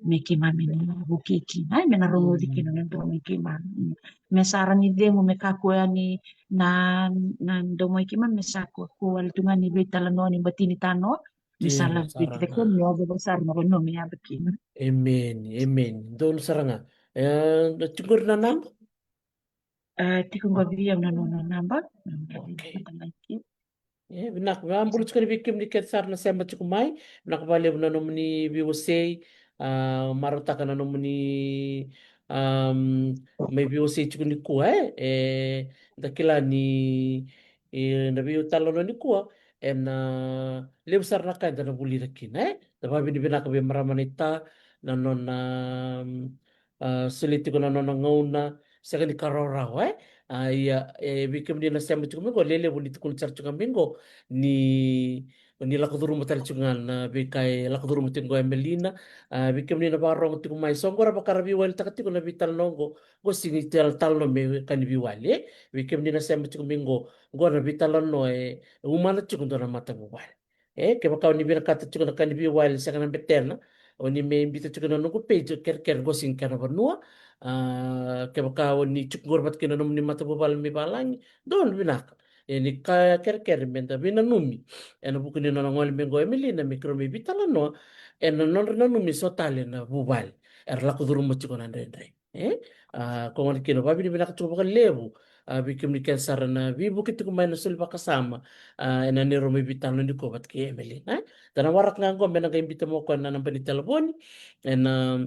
me keimami na vukei kina, e, me na rogoci kina na dua me keimami. Mm. Me sa rawa ni cegu me kakua yani na, na domo i keimami, me sa kakua wale tu ga ni veitalanoa ni bati ni tanoa. Me sa laveti cake me yaco vaka sara na vanua me yaco kina. Amen, amen. Donu sara ga. E, na tiko qori na naba? E, tiko qo vei au na nona naba. Okay. E, vinaka, vinaka bula tiko yani vei kemuni kece sara na sema tiko mai. Vinaka vakalevu na nomuni veiwasei, a, marautaka na nomuni, am, mai veiwasei tiko nikua, e, e, da kila ni, e, na veitalanoa nikua, ena levu sara na ka eda na vulica kina, e. Da vakavinavinaka vei marama naita na nona, am, a, solia tiko na nona gauna, sega ni ka rawarawa, e. A, ia, e, vei kemuni na sema tiko mai qo, lelevu ni tukuni sara tiko mai qo, ni, ni lako curuma tale tiko ga na veika e lako curuma tiko qo e Melina. A, vei kemuni na vakarogo tiko mai, so qo ra vaka ra veiwalitaka tiko na veitalanoa qo, qo sega ni tal-, talanoa me ka ni veiwali, e. Vei kemuni na sema tiko mai qo, qo na veitalanoa e umana tiko dua na matavuvale. E, kevaka o ni vinakata tiko na ka ni veiwali sega na betena, o ni me biuta tiko na noqu page, kerekere qo sega ni kena vanua. A, kevaka o ni tiko qori vata kei na nomuni matavuvale mai valagi, donu vinaka. E, ni ka kerekere meda veinanumi ena vuku ni nona gole mai qo e Melina me keirau mai veitalanoa, ena nodra nanumi so tale na vuvale era lako curuma tiko na dredre. E? A, ko gona kina, vakavinavinaka tiko vakalevu, a, vei kemuni kece sara na veivuke tiko mai, na soli vakasama, a, ena neirau mai veitalanoa nikua vata kei Emily, e? Da na waraka ga qo me na qai biuta mai o koya na naba ni talevoni, ena,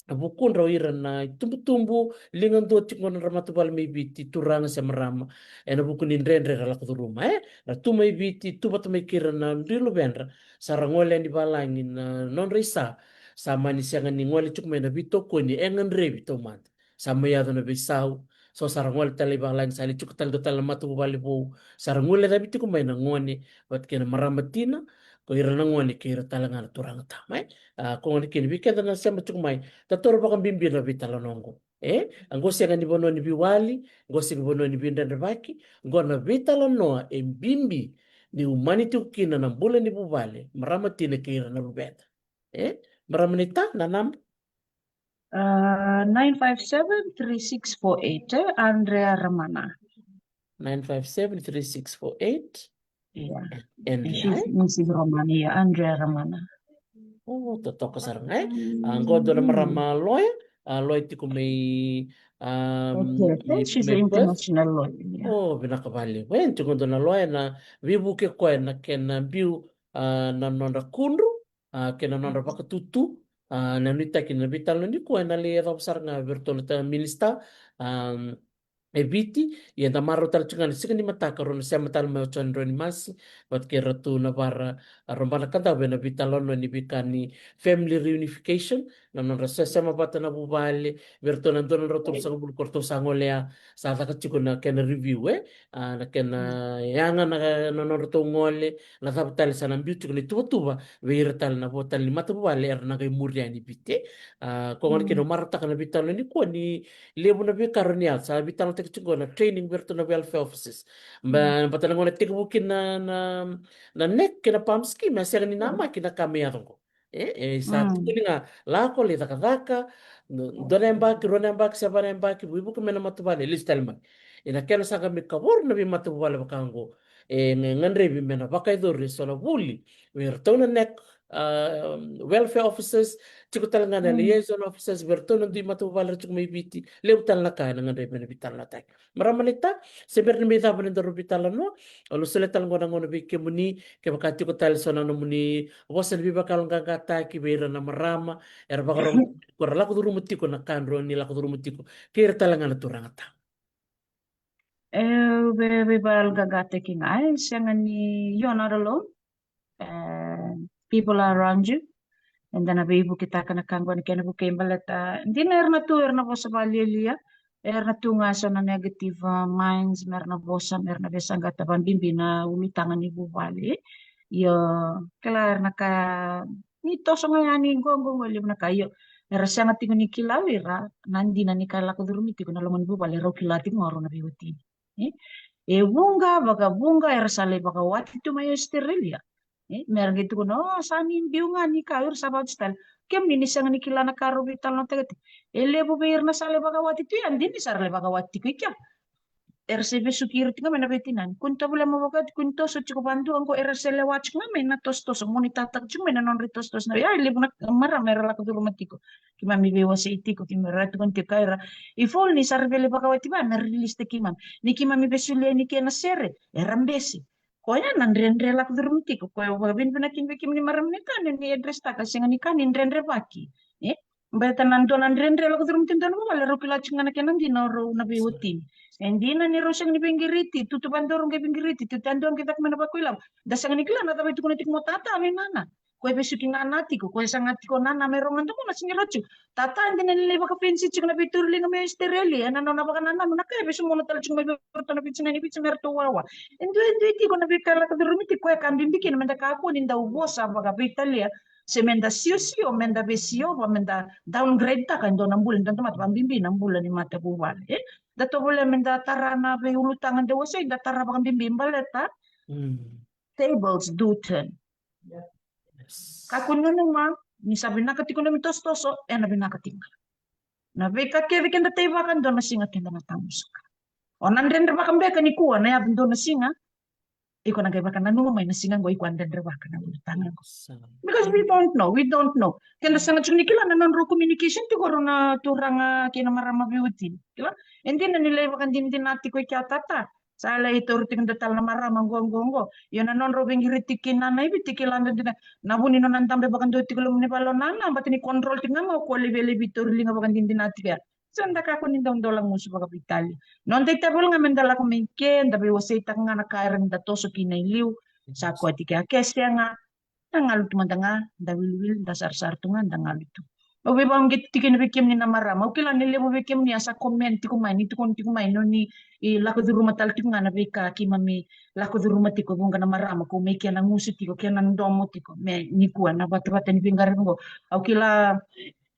Na vukudra o ira na itubutubu ligadua tiko qo na nodra matavuvale mai Viti, turaga se marama, ena vuku ni dredre era lako curuma, e? Ra tu mai Viti, tu vata mai kei ira na dui luvedra, sa ra gole yani valagi na nodra isa, sa mani sega ni gole tiko mai na veitokoni e gadrevi taumada. Sa mai yaco na veisau, so sa ra gole tale i valagi, sa lai tiko tale dua tale na matavuvale vou, sa ra guilecavi tiko mai na gone vata kei na marama tina, ko ira na gone kei ira tale ga na turaga tama, e? A, ko gona kina vei keda na sema tiko mai, da toro vakabibi na veitalanoa oqo, e? A, qo sega ni vanua ni veiwali, qo sega ni vanua ni veidredrevaki, qo na veitalanoa e bibi ni umani tiko kina na bula ni vuvale, marama tina kei ira na luveda. E? Marama ni ta, na naba? Uh, nine five seven three six four eight, e? Andrea Ramana. Nine five seven three six four eight. Yeah. And She's Missus Romana, yeah, Andrea Ramana. O, totoka sara ga, e? A, qo dua na marama loya, a, loya tiko mai, um, Okay, she's an international lawyer, yeah. O, vinaka vakalevu. E, tiko dua na loya na veivuke koya na kena biu, a, na nodra kudru, a, kei na nodra vakatutu, a, na nuitaki na veitalanoa nikua ena lai yacova sara ga vei iratou na ta-, minisita, um, e Viti, ia da marau tale tiko ga na siga ni mataka rau na sema tale mai o John Ronimasi vata kei ratou na vara, a, Robana Kadavu ena veitalanoa ni veika ni family reunification, na nodra sesema vata na vuvale, vei iratou na dua na drau tolusagavulu ko ratou sa gole ya, sa caka tiko na kena review, e? A, na kena yaga na, na nodratou gole, na cava tale sa na biu tiko na ituvatuva vei ira tale na vo tale ni matavuvale era na qai muri yani i Viti. A, ko gona kina au marautaka na veitalanoa nikua ni levu na veika rau ni yaco, sa veitalanoataki tiko na training vei iratou na welfare officers. Ba, bata na gauna tekivu kina na, na, na NEC kei na PALM scheme, a sega ni namaki na ka me yaco qo. E, e, sa tukuni ga, lako lai cakacaka, dua na yabaki, rua na yabaki, se va na yabaki, veivuke mai na matavuvale, lesu tale mai. Ena kena saga me kavoro na veimatavuvale vaka oqo, e, ga, gadrevi me na vakayacori eso na vuli vei iratou na NEC, a, welfare officers, tiko tale ga na liaison officers vei iratou na dui matavuvale era tiko mai Viti, levu tale na ka ena gadrevi me na veitalanoataki. Marama ni ta, se bera ni mai cava na nodaru veitalanoa, au na solia tale qo na gauna vei kemuni, kevaka tiko tale so na nomuni vosa ni veivakayaloqaqataki vei ira na marama era vakarorogo, ko ra lako curuma tiko na ka drau ni lako curuma tiko kei ira tale ga na turaga tama. E, vei, veivakayaloqaqataki ga, e, sega ni, you're not alone. E, people are around you. Eda na veivuketaka na ka qo ena kena vukei baleta dina era na tu, era na vosa vakalialia, era na tu ga eso na negative, uh, minds, me ra na vosa, me ra na veisaqata, vakabibi na ulutaga ni vuvale. Io, kila era na kaya ni toso ga yani qo, qo, qo, levu na ka. Io, era sega tiko ni kila o ira na dina ni ka e lako curumi tiko na loma ni vuvale, rau kila tiko ga o rau na veiwatini. E, e vuqa, vakavuqa era sa lai vakawati tu mai Australia. E, me ra qai tukuna, o, sa ni biu ga ni ka, o ira sa vakawati tale. Kemuni ni sega ni kila na ka rau veitalanoataka tiko, e levu vei ira na sa lai vakawati tu ya, dina ni sa ra lai vakawati tiko i kea. Era se vesuki ira tiko ga mai na veitinani. Kua ni tovolea mo vakawati, kua ni toso tiko vadua qo, era se lewa tiko ga mai na tosotoso, mo ni tataka tiko mai na nodra itosotoso. Na, ya, e levu na marama era lako curuma tiko. Keimami veiwasei tiko, keimami ra tukuna tiko ka ira, i fol ni sa ra via lai vakawati vaya me ra release-taki keimami. Ni keimami vesolia yani kina na sere, era bese. Koya na dredre lako curumi tiko, koya au vakavinavinaka kina vei kemuni marama ni ta ni address-taka, sega ni ka ni dredrevaki. E? Baleta na dua na dredre lako curumi tiko dua na vuvale, rau kila tiko ga na kena dina o rau na veiwatini. E dina ni rau sega ni veiqiriti, tutu vadua rau qai veiqiriti, tutu yadua qai caka mai na vakailavo. Da sega ni kila na cava e tukuna tiko mai o tata vei nana. Koya e vesuki nana tiko, koya e saga tiko o nana me rau ga domona, sega ni rau tiko. Tata e dina ni lai vakafenisi tiko na veituri liga mai Australia, ena nona vakanananu na ka e veisumona tale tiko mai vei ratou na veitinani Viti me ratou wawa. E dua, e dua tiko na veika e lako curumi tiko, koya ka bibi kina meda kakua ni dau vosa vakaveitalia, se meda siosio, meda veisiova, meda downgrade-taka e dua na bula ni dua na tamata, vakabibi na bula ni matavuvale. E? Da tovolea meda tara na veiulutaga da wasei, da tara vakabibi baleta. Tables do turn. Kakua ni nanuma, ni sa vinaka tiko na nomu tosotoso, ena vinaka tiko ga. Na veika kece keda teivaka, dua na siga keda na tamusuka. O na dredrevaka beka nikua, na yaco dua na siga iko na qai vakananuma mai na siga qo iko a dredrevaka na ulutaga qo. Because we don't know, we don't know. Keda sega tiko ni kila na nodrau communication tiko o rau na turaga kei na marama veiwatini. Kila? E dina ni lai vakadinadina tiko i kea o tata. Sa lai tauri tiko dua tale na marama qo, qo, qo. Io na nodrau veiqiri tiko kina na i Viti, kila dua dina. Na vu ni nona dabe vakadua tiko loma ni vale o nana, bata ni control tiko ga mai o koya, laivi, laivi tauri liga vakadinadina tiko ya. Sa da kakua ni dau dola gusu vakaveitalia. Noda itavi voli ga me da lako mai ke, da veiwaseitaka ga na ka era ni da toso kina i liu. Sa koya tiko ya, ke sega, da galu tu mada ga, da wiliwili, da sarasara tu ga, da galu tu. Au veivakauqeti tiko kina vei kemuni na marama. Au kila ni levu vei kemuni a sa comment tiko mai, ni tukuni tiko mai, noni i lako curuma tale tiko ga na veika keimami lako curuma tiko, vuqa na marama, ko mai kena gusu tiko, kena domo tiko me nikua na vatavata ni veiqaravi qo. Au kila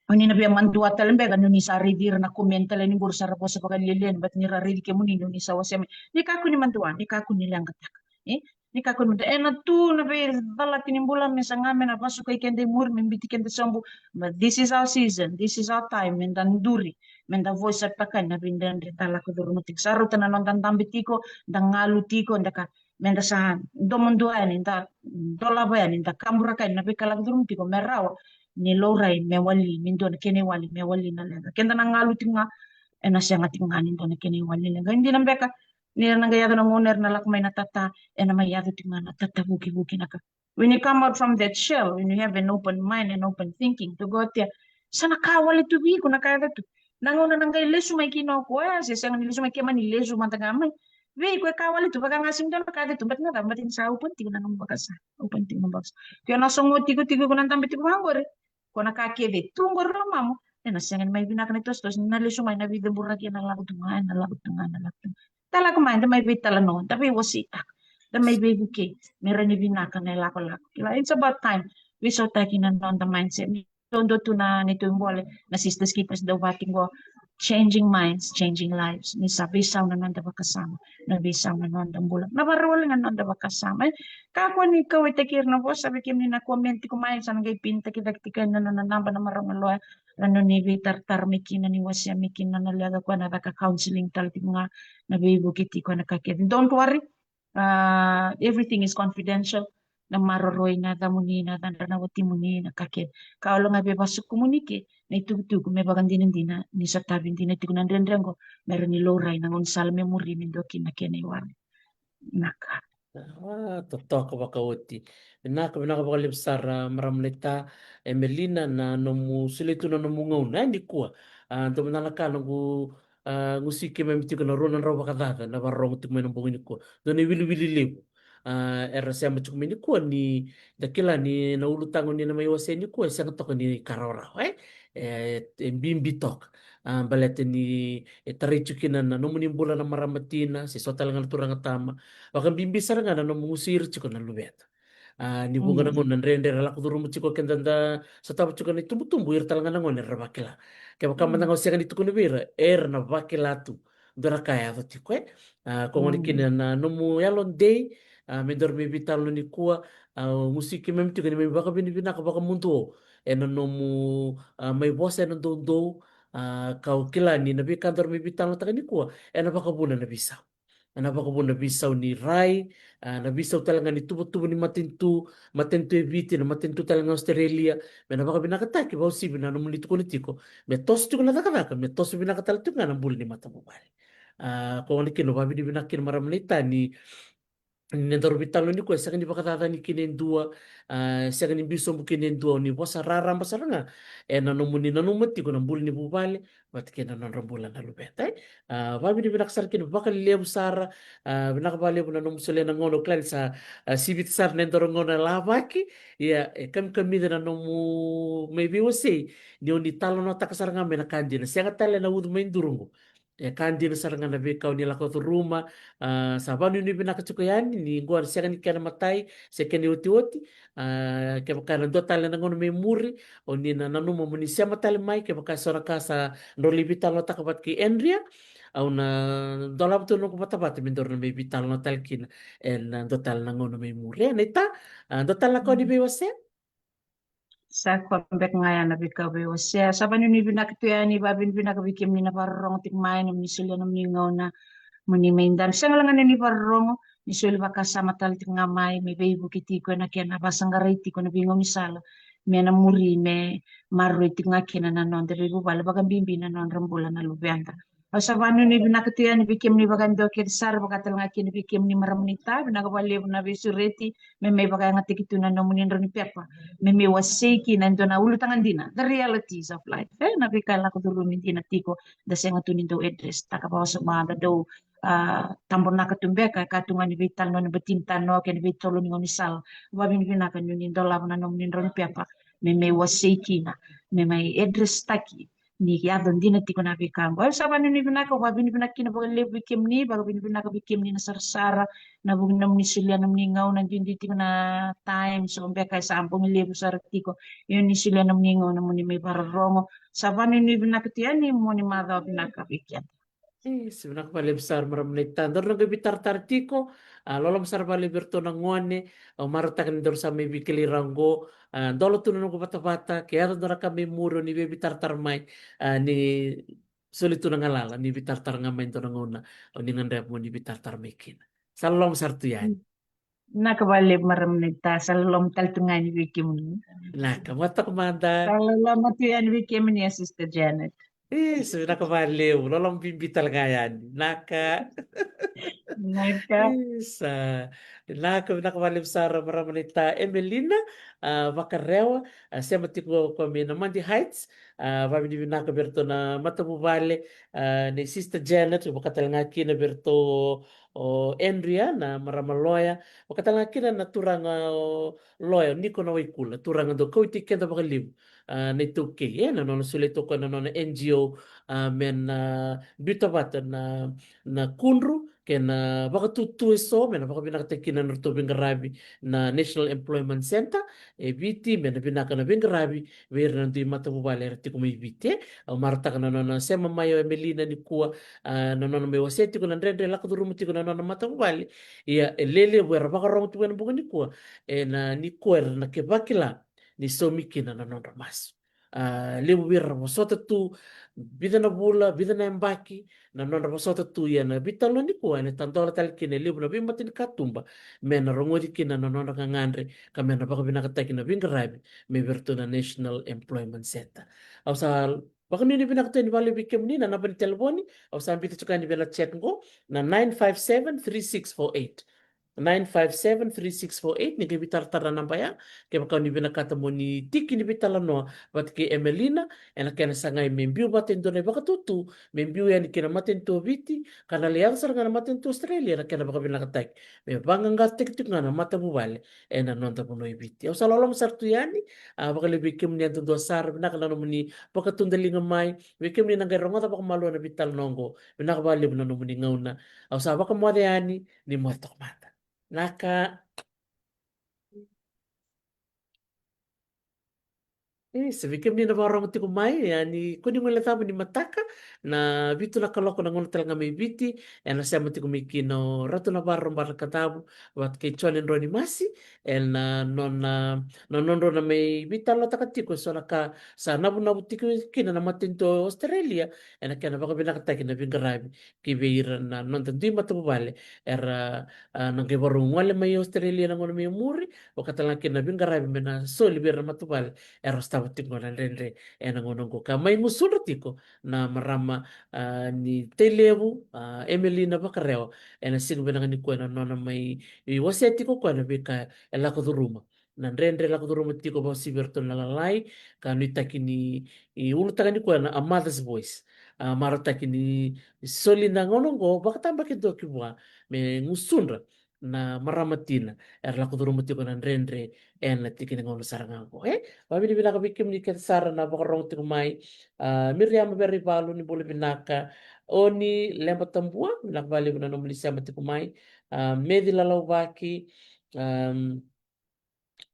oni na via madua tale beka ni oni sa raici ira na comment tale ni qori sa ra vosa vakalialiai, bata ni ra raici kemuni ni oni sa wasea mai. Ni kakua ni madua, ni kakua ni leqataka. E? Ni kakua ni madua. Ena tu na veicalati ni bula me saga me na vasukai keda i muri, me biuti keda sobu. But this is our season, this is our time, me da duri, me da voice out taka na veidredre da lako curuma tiko. Sa rauta na noda dabe tiko, da galu tiko, da ka me da sa domo dua yani, da dolava yani, da kaburaka yani na veika lako curuma tiko me rawa ni laurai me wali, me dua na kena iwali me wali na leqa. Keda na galu tiko ga, ena sega tiko ga ni dua na kena iwali leqa. E dina beka ni ra na qai yaco na gauna era na lako mai na tata, ena mai yaco tiko ga na tatavukivuki na ka. When you come out from that shell, when you have an open mind and open thinking, to go out there, sa na ka wale tu vei iko na ka yaco tu. Na gauna na qai lesu mai kina o koya, se sega ni lesu mai, ke mani lesu mada ga mai. Vei iko e ka wale tu, vaka ga sega ni dua na ka yaco tu, but na cava, but ni sa open tiko na nomu vakasama, open tiko na nomu vakasama. Ke o na sogo tiko tiko iko na dabe tiko vaqori, ko na ka kece tu qori lomamu, ena sega ni mai vinaka na itosotoso, na lesu mai na veiceburaki, ena lako tu ga, ena lako tu ga, ena lako tu ga. Da lako mai, da mai veitalanoa, da veiwaseitaka, da mai veivukei, me rawa ni vinaka na ilakolako. Kila, it's about time. Veisautaki na noda mindset. Ni dodonu tu na neitou ibole, na Sisters Keepers dau vati qo, changing minds, changing lives. Ni sa veisau na noda vakasama, na veisau na noda bula, na vakarau wale ga na noda vakasama. E, kakua ni kauwaitaki ira na vosa vei kemuni na comment tiko mai, sa na qai pinitaki cake tiko ena nona naba na marama loya, ra noni veitaratara mai kina, ni wasea mai kina na leqa, koya na caka counseling tale tiko ga, na veivuke tiko, na ka kece. Don't worry. Uh, everything is confidential. Na maroroi, na yacamuni, na yacadra na watimuni, na ka kece. Ka wale ga vei vasukumuni ke na itukutuku me vakadinadina ni sa tavi dina tiko na dredre qo, me rawa ni laurai na gaunisala me muri, me dua kina na kena iwali. Na ka. A, totoka vakaoti. Vinaka, vinaka vakalevu sara, marama naita Emelina, na nomu solia tu na nomu gauna e nikua. A, dua mada na ka noqu, a, gusuki keimami tiko na rua na drau vakacaca na vakarorogo tiko mai na bogi nikua. Dua na iwiliwili levu, a, era sema tiko mai nikua, ni da kila ni na ulutaga ni na mai wasea nikua e sega toka ni ka rawarawa, e? E, e bibi toka. A, baleta ni e tarai tiko kina na nomuni bula na marama tina, se so tale ga na turaga tama. Vakabibi sara ga na nomu gusu ira tiko na luveda. A, ni vuqa na gauna na dredre era lako curuma tiko, keda da sotava tiko na itubutubu, ira tale ga na gone era vakila. Kevaka mada ga o sega ni tukuna vei ira, era na vakila tu dua na ka e yaco tiko, e. A, ko gona kina na nomu yalodei, a, me daru mai veitalanoa nikua, a, gusuki keimami tiko ni mai vakavinavinaka vakamuduo ena nomu, a, mai vosa ena doudou, a, kau kila ni na veika daru mai veitalanoataka nikua ena vakavuna na veisau. Ena vakavuna na veisau ni rai, a, na veisau tale ga ni tuvatuva ni matanitu, matanitu e Viti, na matanitu tale ga Australia, me na vakavinakataki, vakauasivi na nomuni tukuna tiko me toso tiko na cakacaka, me toso vinaka tale tiko ga na bula ni matavuvale. A, ko gona kina, vakavinavinaka kina marama naita ni, ni daru veitalanoa nikua e sega ni vakacacani kina e dua, a, e sega ni biu sobu kina e dua, ni vosa raraba sara ga ena nomuni nanuma tiko na bula ni vuvale vata kei na nodra bula na luveda, e. A, vakavinavinaka sara kina vakalevu sara, a, vinaka vakalevu na nomu solia na gauna, au kila ni sa, a, sivita sara na nodaru gauna lavaki, ia e kamikamica na nomu mai veiwasei, ni oni talanoataka sara ga mai na ka dina, sega tale na ucu mai duru qo. E ka dina sara ga na veika oni lako curuma, a, sa vakanuinui vinaka tiko yani, ni qo na sega ni kena matai, se kena iotioti, a, kevaka na dua tale na gauna mai muri, oni na nanuma moni sema tale mai, kevaka so na ka sa drau lai veitalanoataka vata kei Andrea, au na dolava tu na noqu vatavata me daru na mai veitalanoa tale kina ena dua tale na gauna mai muri. E, naita, a, dua tale na ka oni veiwasea? Sa koya beka ga ya na veika veiwasea. Sa vakanuinui vinaka tu yani, vakavinavinaka vei kemuni na vakarorogo tiko mai, nomuni solia nomuni gauna moni mai dabe. Sega wale ga ni vakarorogo, ni soli vakasama tale tiko ga mai, me veivuke tiko ena kena vakasaqarai tiko na veigaunisala me na muri, me maroroi tiko ga kina na noda veivuvale, vakabibi na nodra bula na luveda. Au sa vanuinui vinaka tu yani vei kemuni vakadua kece sara, vaka tale ga kina vei kemuni marama naita, vinaka vakalevu na veisureti me mai vakayagataki tu na nomuni drau ni pepa me mai wasei kina e dua na ulutaga dina, the realities of life, e, na veika e lako curumi dina tiko, da sega tu ni dau address taka vakawasoma, da dau a, tabonaka tu beka, e ka tu ga ni veitalanoa ni bati ni tanoa kei na veitolo ni gaunisala. Vavinavinaka ni ni dolava na nomuni drau ni pepa me mai wasei kina, me mai address taki ni yaco dina tiko na veika oqo. Au sa vavinavinaka, vavinavinaka kina vakalevu vei kemuni, vavinavinaka vei kemuni na sarasara, na vuku ni nomuni solia nomuni gauna, duidui tiko na time, so beka e sa bogi levu sara tiko, io ni solia nomuni gauna moni mai vakarorogo. Sa vavinavinaka tu yani, moni macawa vinaka vei keda. Isa, vinaka vakalevu sara marama naita. Daru na qai veitaratara tiko. A, loloma sara vakalevu vei iratou na gone. Au marautaka ni daru sa mai veikilai rawa oqo. A, dola tu na noqu vatavata, ke yaco dua na ka mai muri, o ni via veitaratara mai. A, ni soli tu na galala, ni veitaratara ga mai dua na gauna o ni gadreva mo ni veitaratara mai kina. Sa loloma sara tu yani. Vinaka vakalevu marama naita, sa loloma tale tu ga yani vei kemuni. Vinaka, mo toka mada. Sa loloma tu yani vei kemuni, a Sister Janet. Isa, vinaka vakalevu, loloma bibi tale ga yani. Vinaka. Vinaka. Isa, vinaka, vinaka vakalevu sara marama naita Emelina, a, Vakarewa, a, sema tiko o koya mai Namadi Heights, a, vavinavinaka vei iratou na matavuvale, a, nei Sister Janet, vaka tale ga kina vei iratou o Andrea, na marama loya, vaka tale ga kina na turaga o loya, Niko Nawaikula, turaga dau kauti keda vakalevu, a, na iTaukei, e, na nona solia tu o koya na nona N G O, a, me na biuta vata na, na kudru kei na vakatutu eso, me na vakavinakataki kina na nodratou veiqaravi na National Employment Centre e Viti, me na vinaka na veiqaravi vei ira na dui matavuvale era tiko mai Viti, e. Au marautaka na nona sema mai o Emelina nikua, a, na nona mai wasea tiko na dredre e lako curuma tiko na nona matavuvale. Ia, e lelevu era vakarogo tiko ena bogi nikua, ena nikua era na kevaka kila ni saumi kina na nodra masu. A, levu vei ira ra vosota tu vica na vula, vica na yabaki na nodra vosota tu, ia na veitalanoa nikua ena tadola tale kina e levu na veimatanikatuba me na rogoci kina na nodra gagadre, ka me na vakavinakataki na veiqaravi mai vei iratou na National Employment Centre. Au sa vakanuinui vinaka tu yani vakalevu vei kemuni, na naba ni telefoni au sa biuta tiko yani vei na chat qo, na nine five seven three six four eight. Nine five seven three six four eight, ni qai veitaratara na naba ya kevaka o ni vinakata mo ni tiki ni veitalanoa vata kei Emelina ena kena sagai me biu vata e dua na ivakatutu me biu yani ki na matanitu o Viti, ka na lai yaco sara ga na matanitu Australia ena kena vakavinakataki me vaqaqacotaki tiko ga na matavuvale ena noda vanua i Viti. Au sa loloma sara tu yani, a, vakalevu vei kemuni yadudua sara, vinaka na nomuni vakatudaliga mai, vei kemuni na qai rogoca vakamalua na veitalanoa oqo, vinaka vakalevu na nomuni gauna. Au sa vakamoce yani, ni moce toka mada. Vinaka. E, se vei kemuni na vakarogo tiko mai, ia ni ko ni guilecava ni mataka, na vitu na kaloko na gauna tale ga mai Viti, ena sema tiko mai kina o Ratu Navara Robert Nakacavu vata kei Jone Drau ni Masi, ena nona, na nodrau na mai veitalanoataka tiko eso na ka sa navunavu tiko kina na matanitu o Australia ena kena vakavinakataki na veiqaravi ki vei ira na noda dui matavuvale era, a, na qai varau gole mai Australia na gauna mai muri, vaka tale ga kina na veiqaravi me na soli vei ira na matavuvale era sotava tiko na dredre ena gauna oqo. Ka mai gusudra tiko na marama, a, ni Tailevu, a, Emelina Vakarewa, ena siga vinaka nikua ena nona mai wasea tiko o koya na veika e lako curuma, na dredre e lako curuma tiko vakauasivi vei iratou na lalai, ka nuitaki ni, e, ulutaga nikua na A Mother's Voice. A, marautaki ni soli na gauna oqo vakatabakidua ki vua me gusudra na marama tina era lako curuma tiko na dredre ena tiki ni gauna sara ga oqo, e. Vavinavinaka vei kemuni kece sara na vakarogo tiko mai. A, Miriama Veraivalu, ni bula vinaka. Oni Leba Tabua, vinaka vakalevu na nomuni sema tiko mai. A, Meci Lalauvaki, am,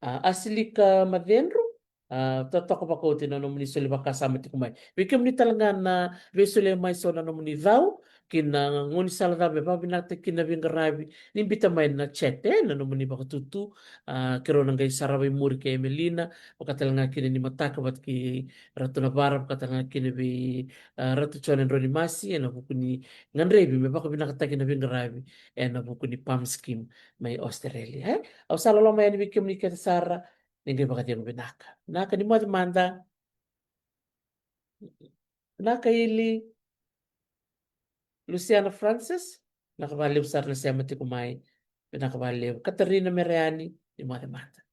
a, Asilika Macedru, a, totoka vakaoti na nomuni soli vakasama tiko mai. Vei kemuni tale ga na veisolia mai so na nomuni cau ki na gaunisala cava e vakavinakataki kina na veiqaravi, ni biuta mai na chat, e, na nomuni vakatutu. A, keirau na qai sarava i muri kei Emelina, vaka tale ga kina ni mataka vata kei Ratu Navara, vaka tale ga kina vei, a, Ratu Jone Drau ni Masi, ena vuku ni gadrevi me vakavinakataki na veiqaravi ena vuku ni PALM scheme mai Australia, e. Au sa loloma yani vei kemuni kece sara, ni qai vakacegu vinaka. Vinaka, ni moce mada. Vinaka Ili. Luciana Francis, vinaka vakalevu sara na sema tiko mai. Vinaka vakalevu. Katarina Mereani, ni moce mada.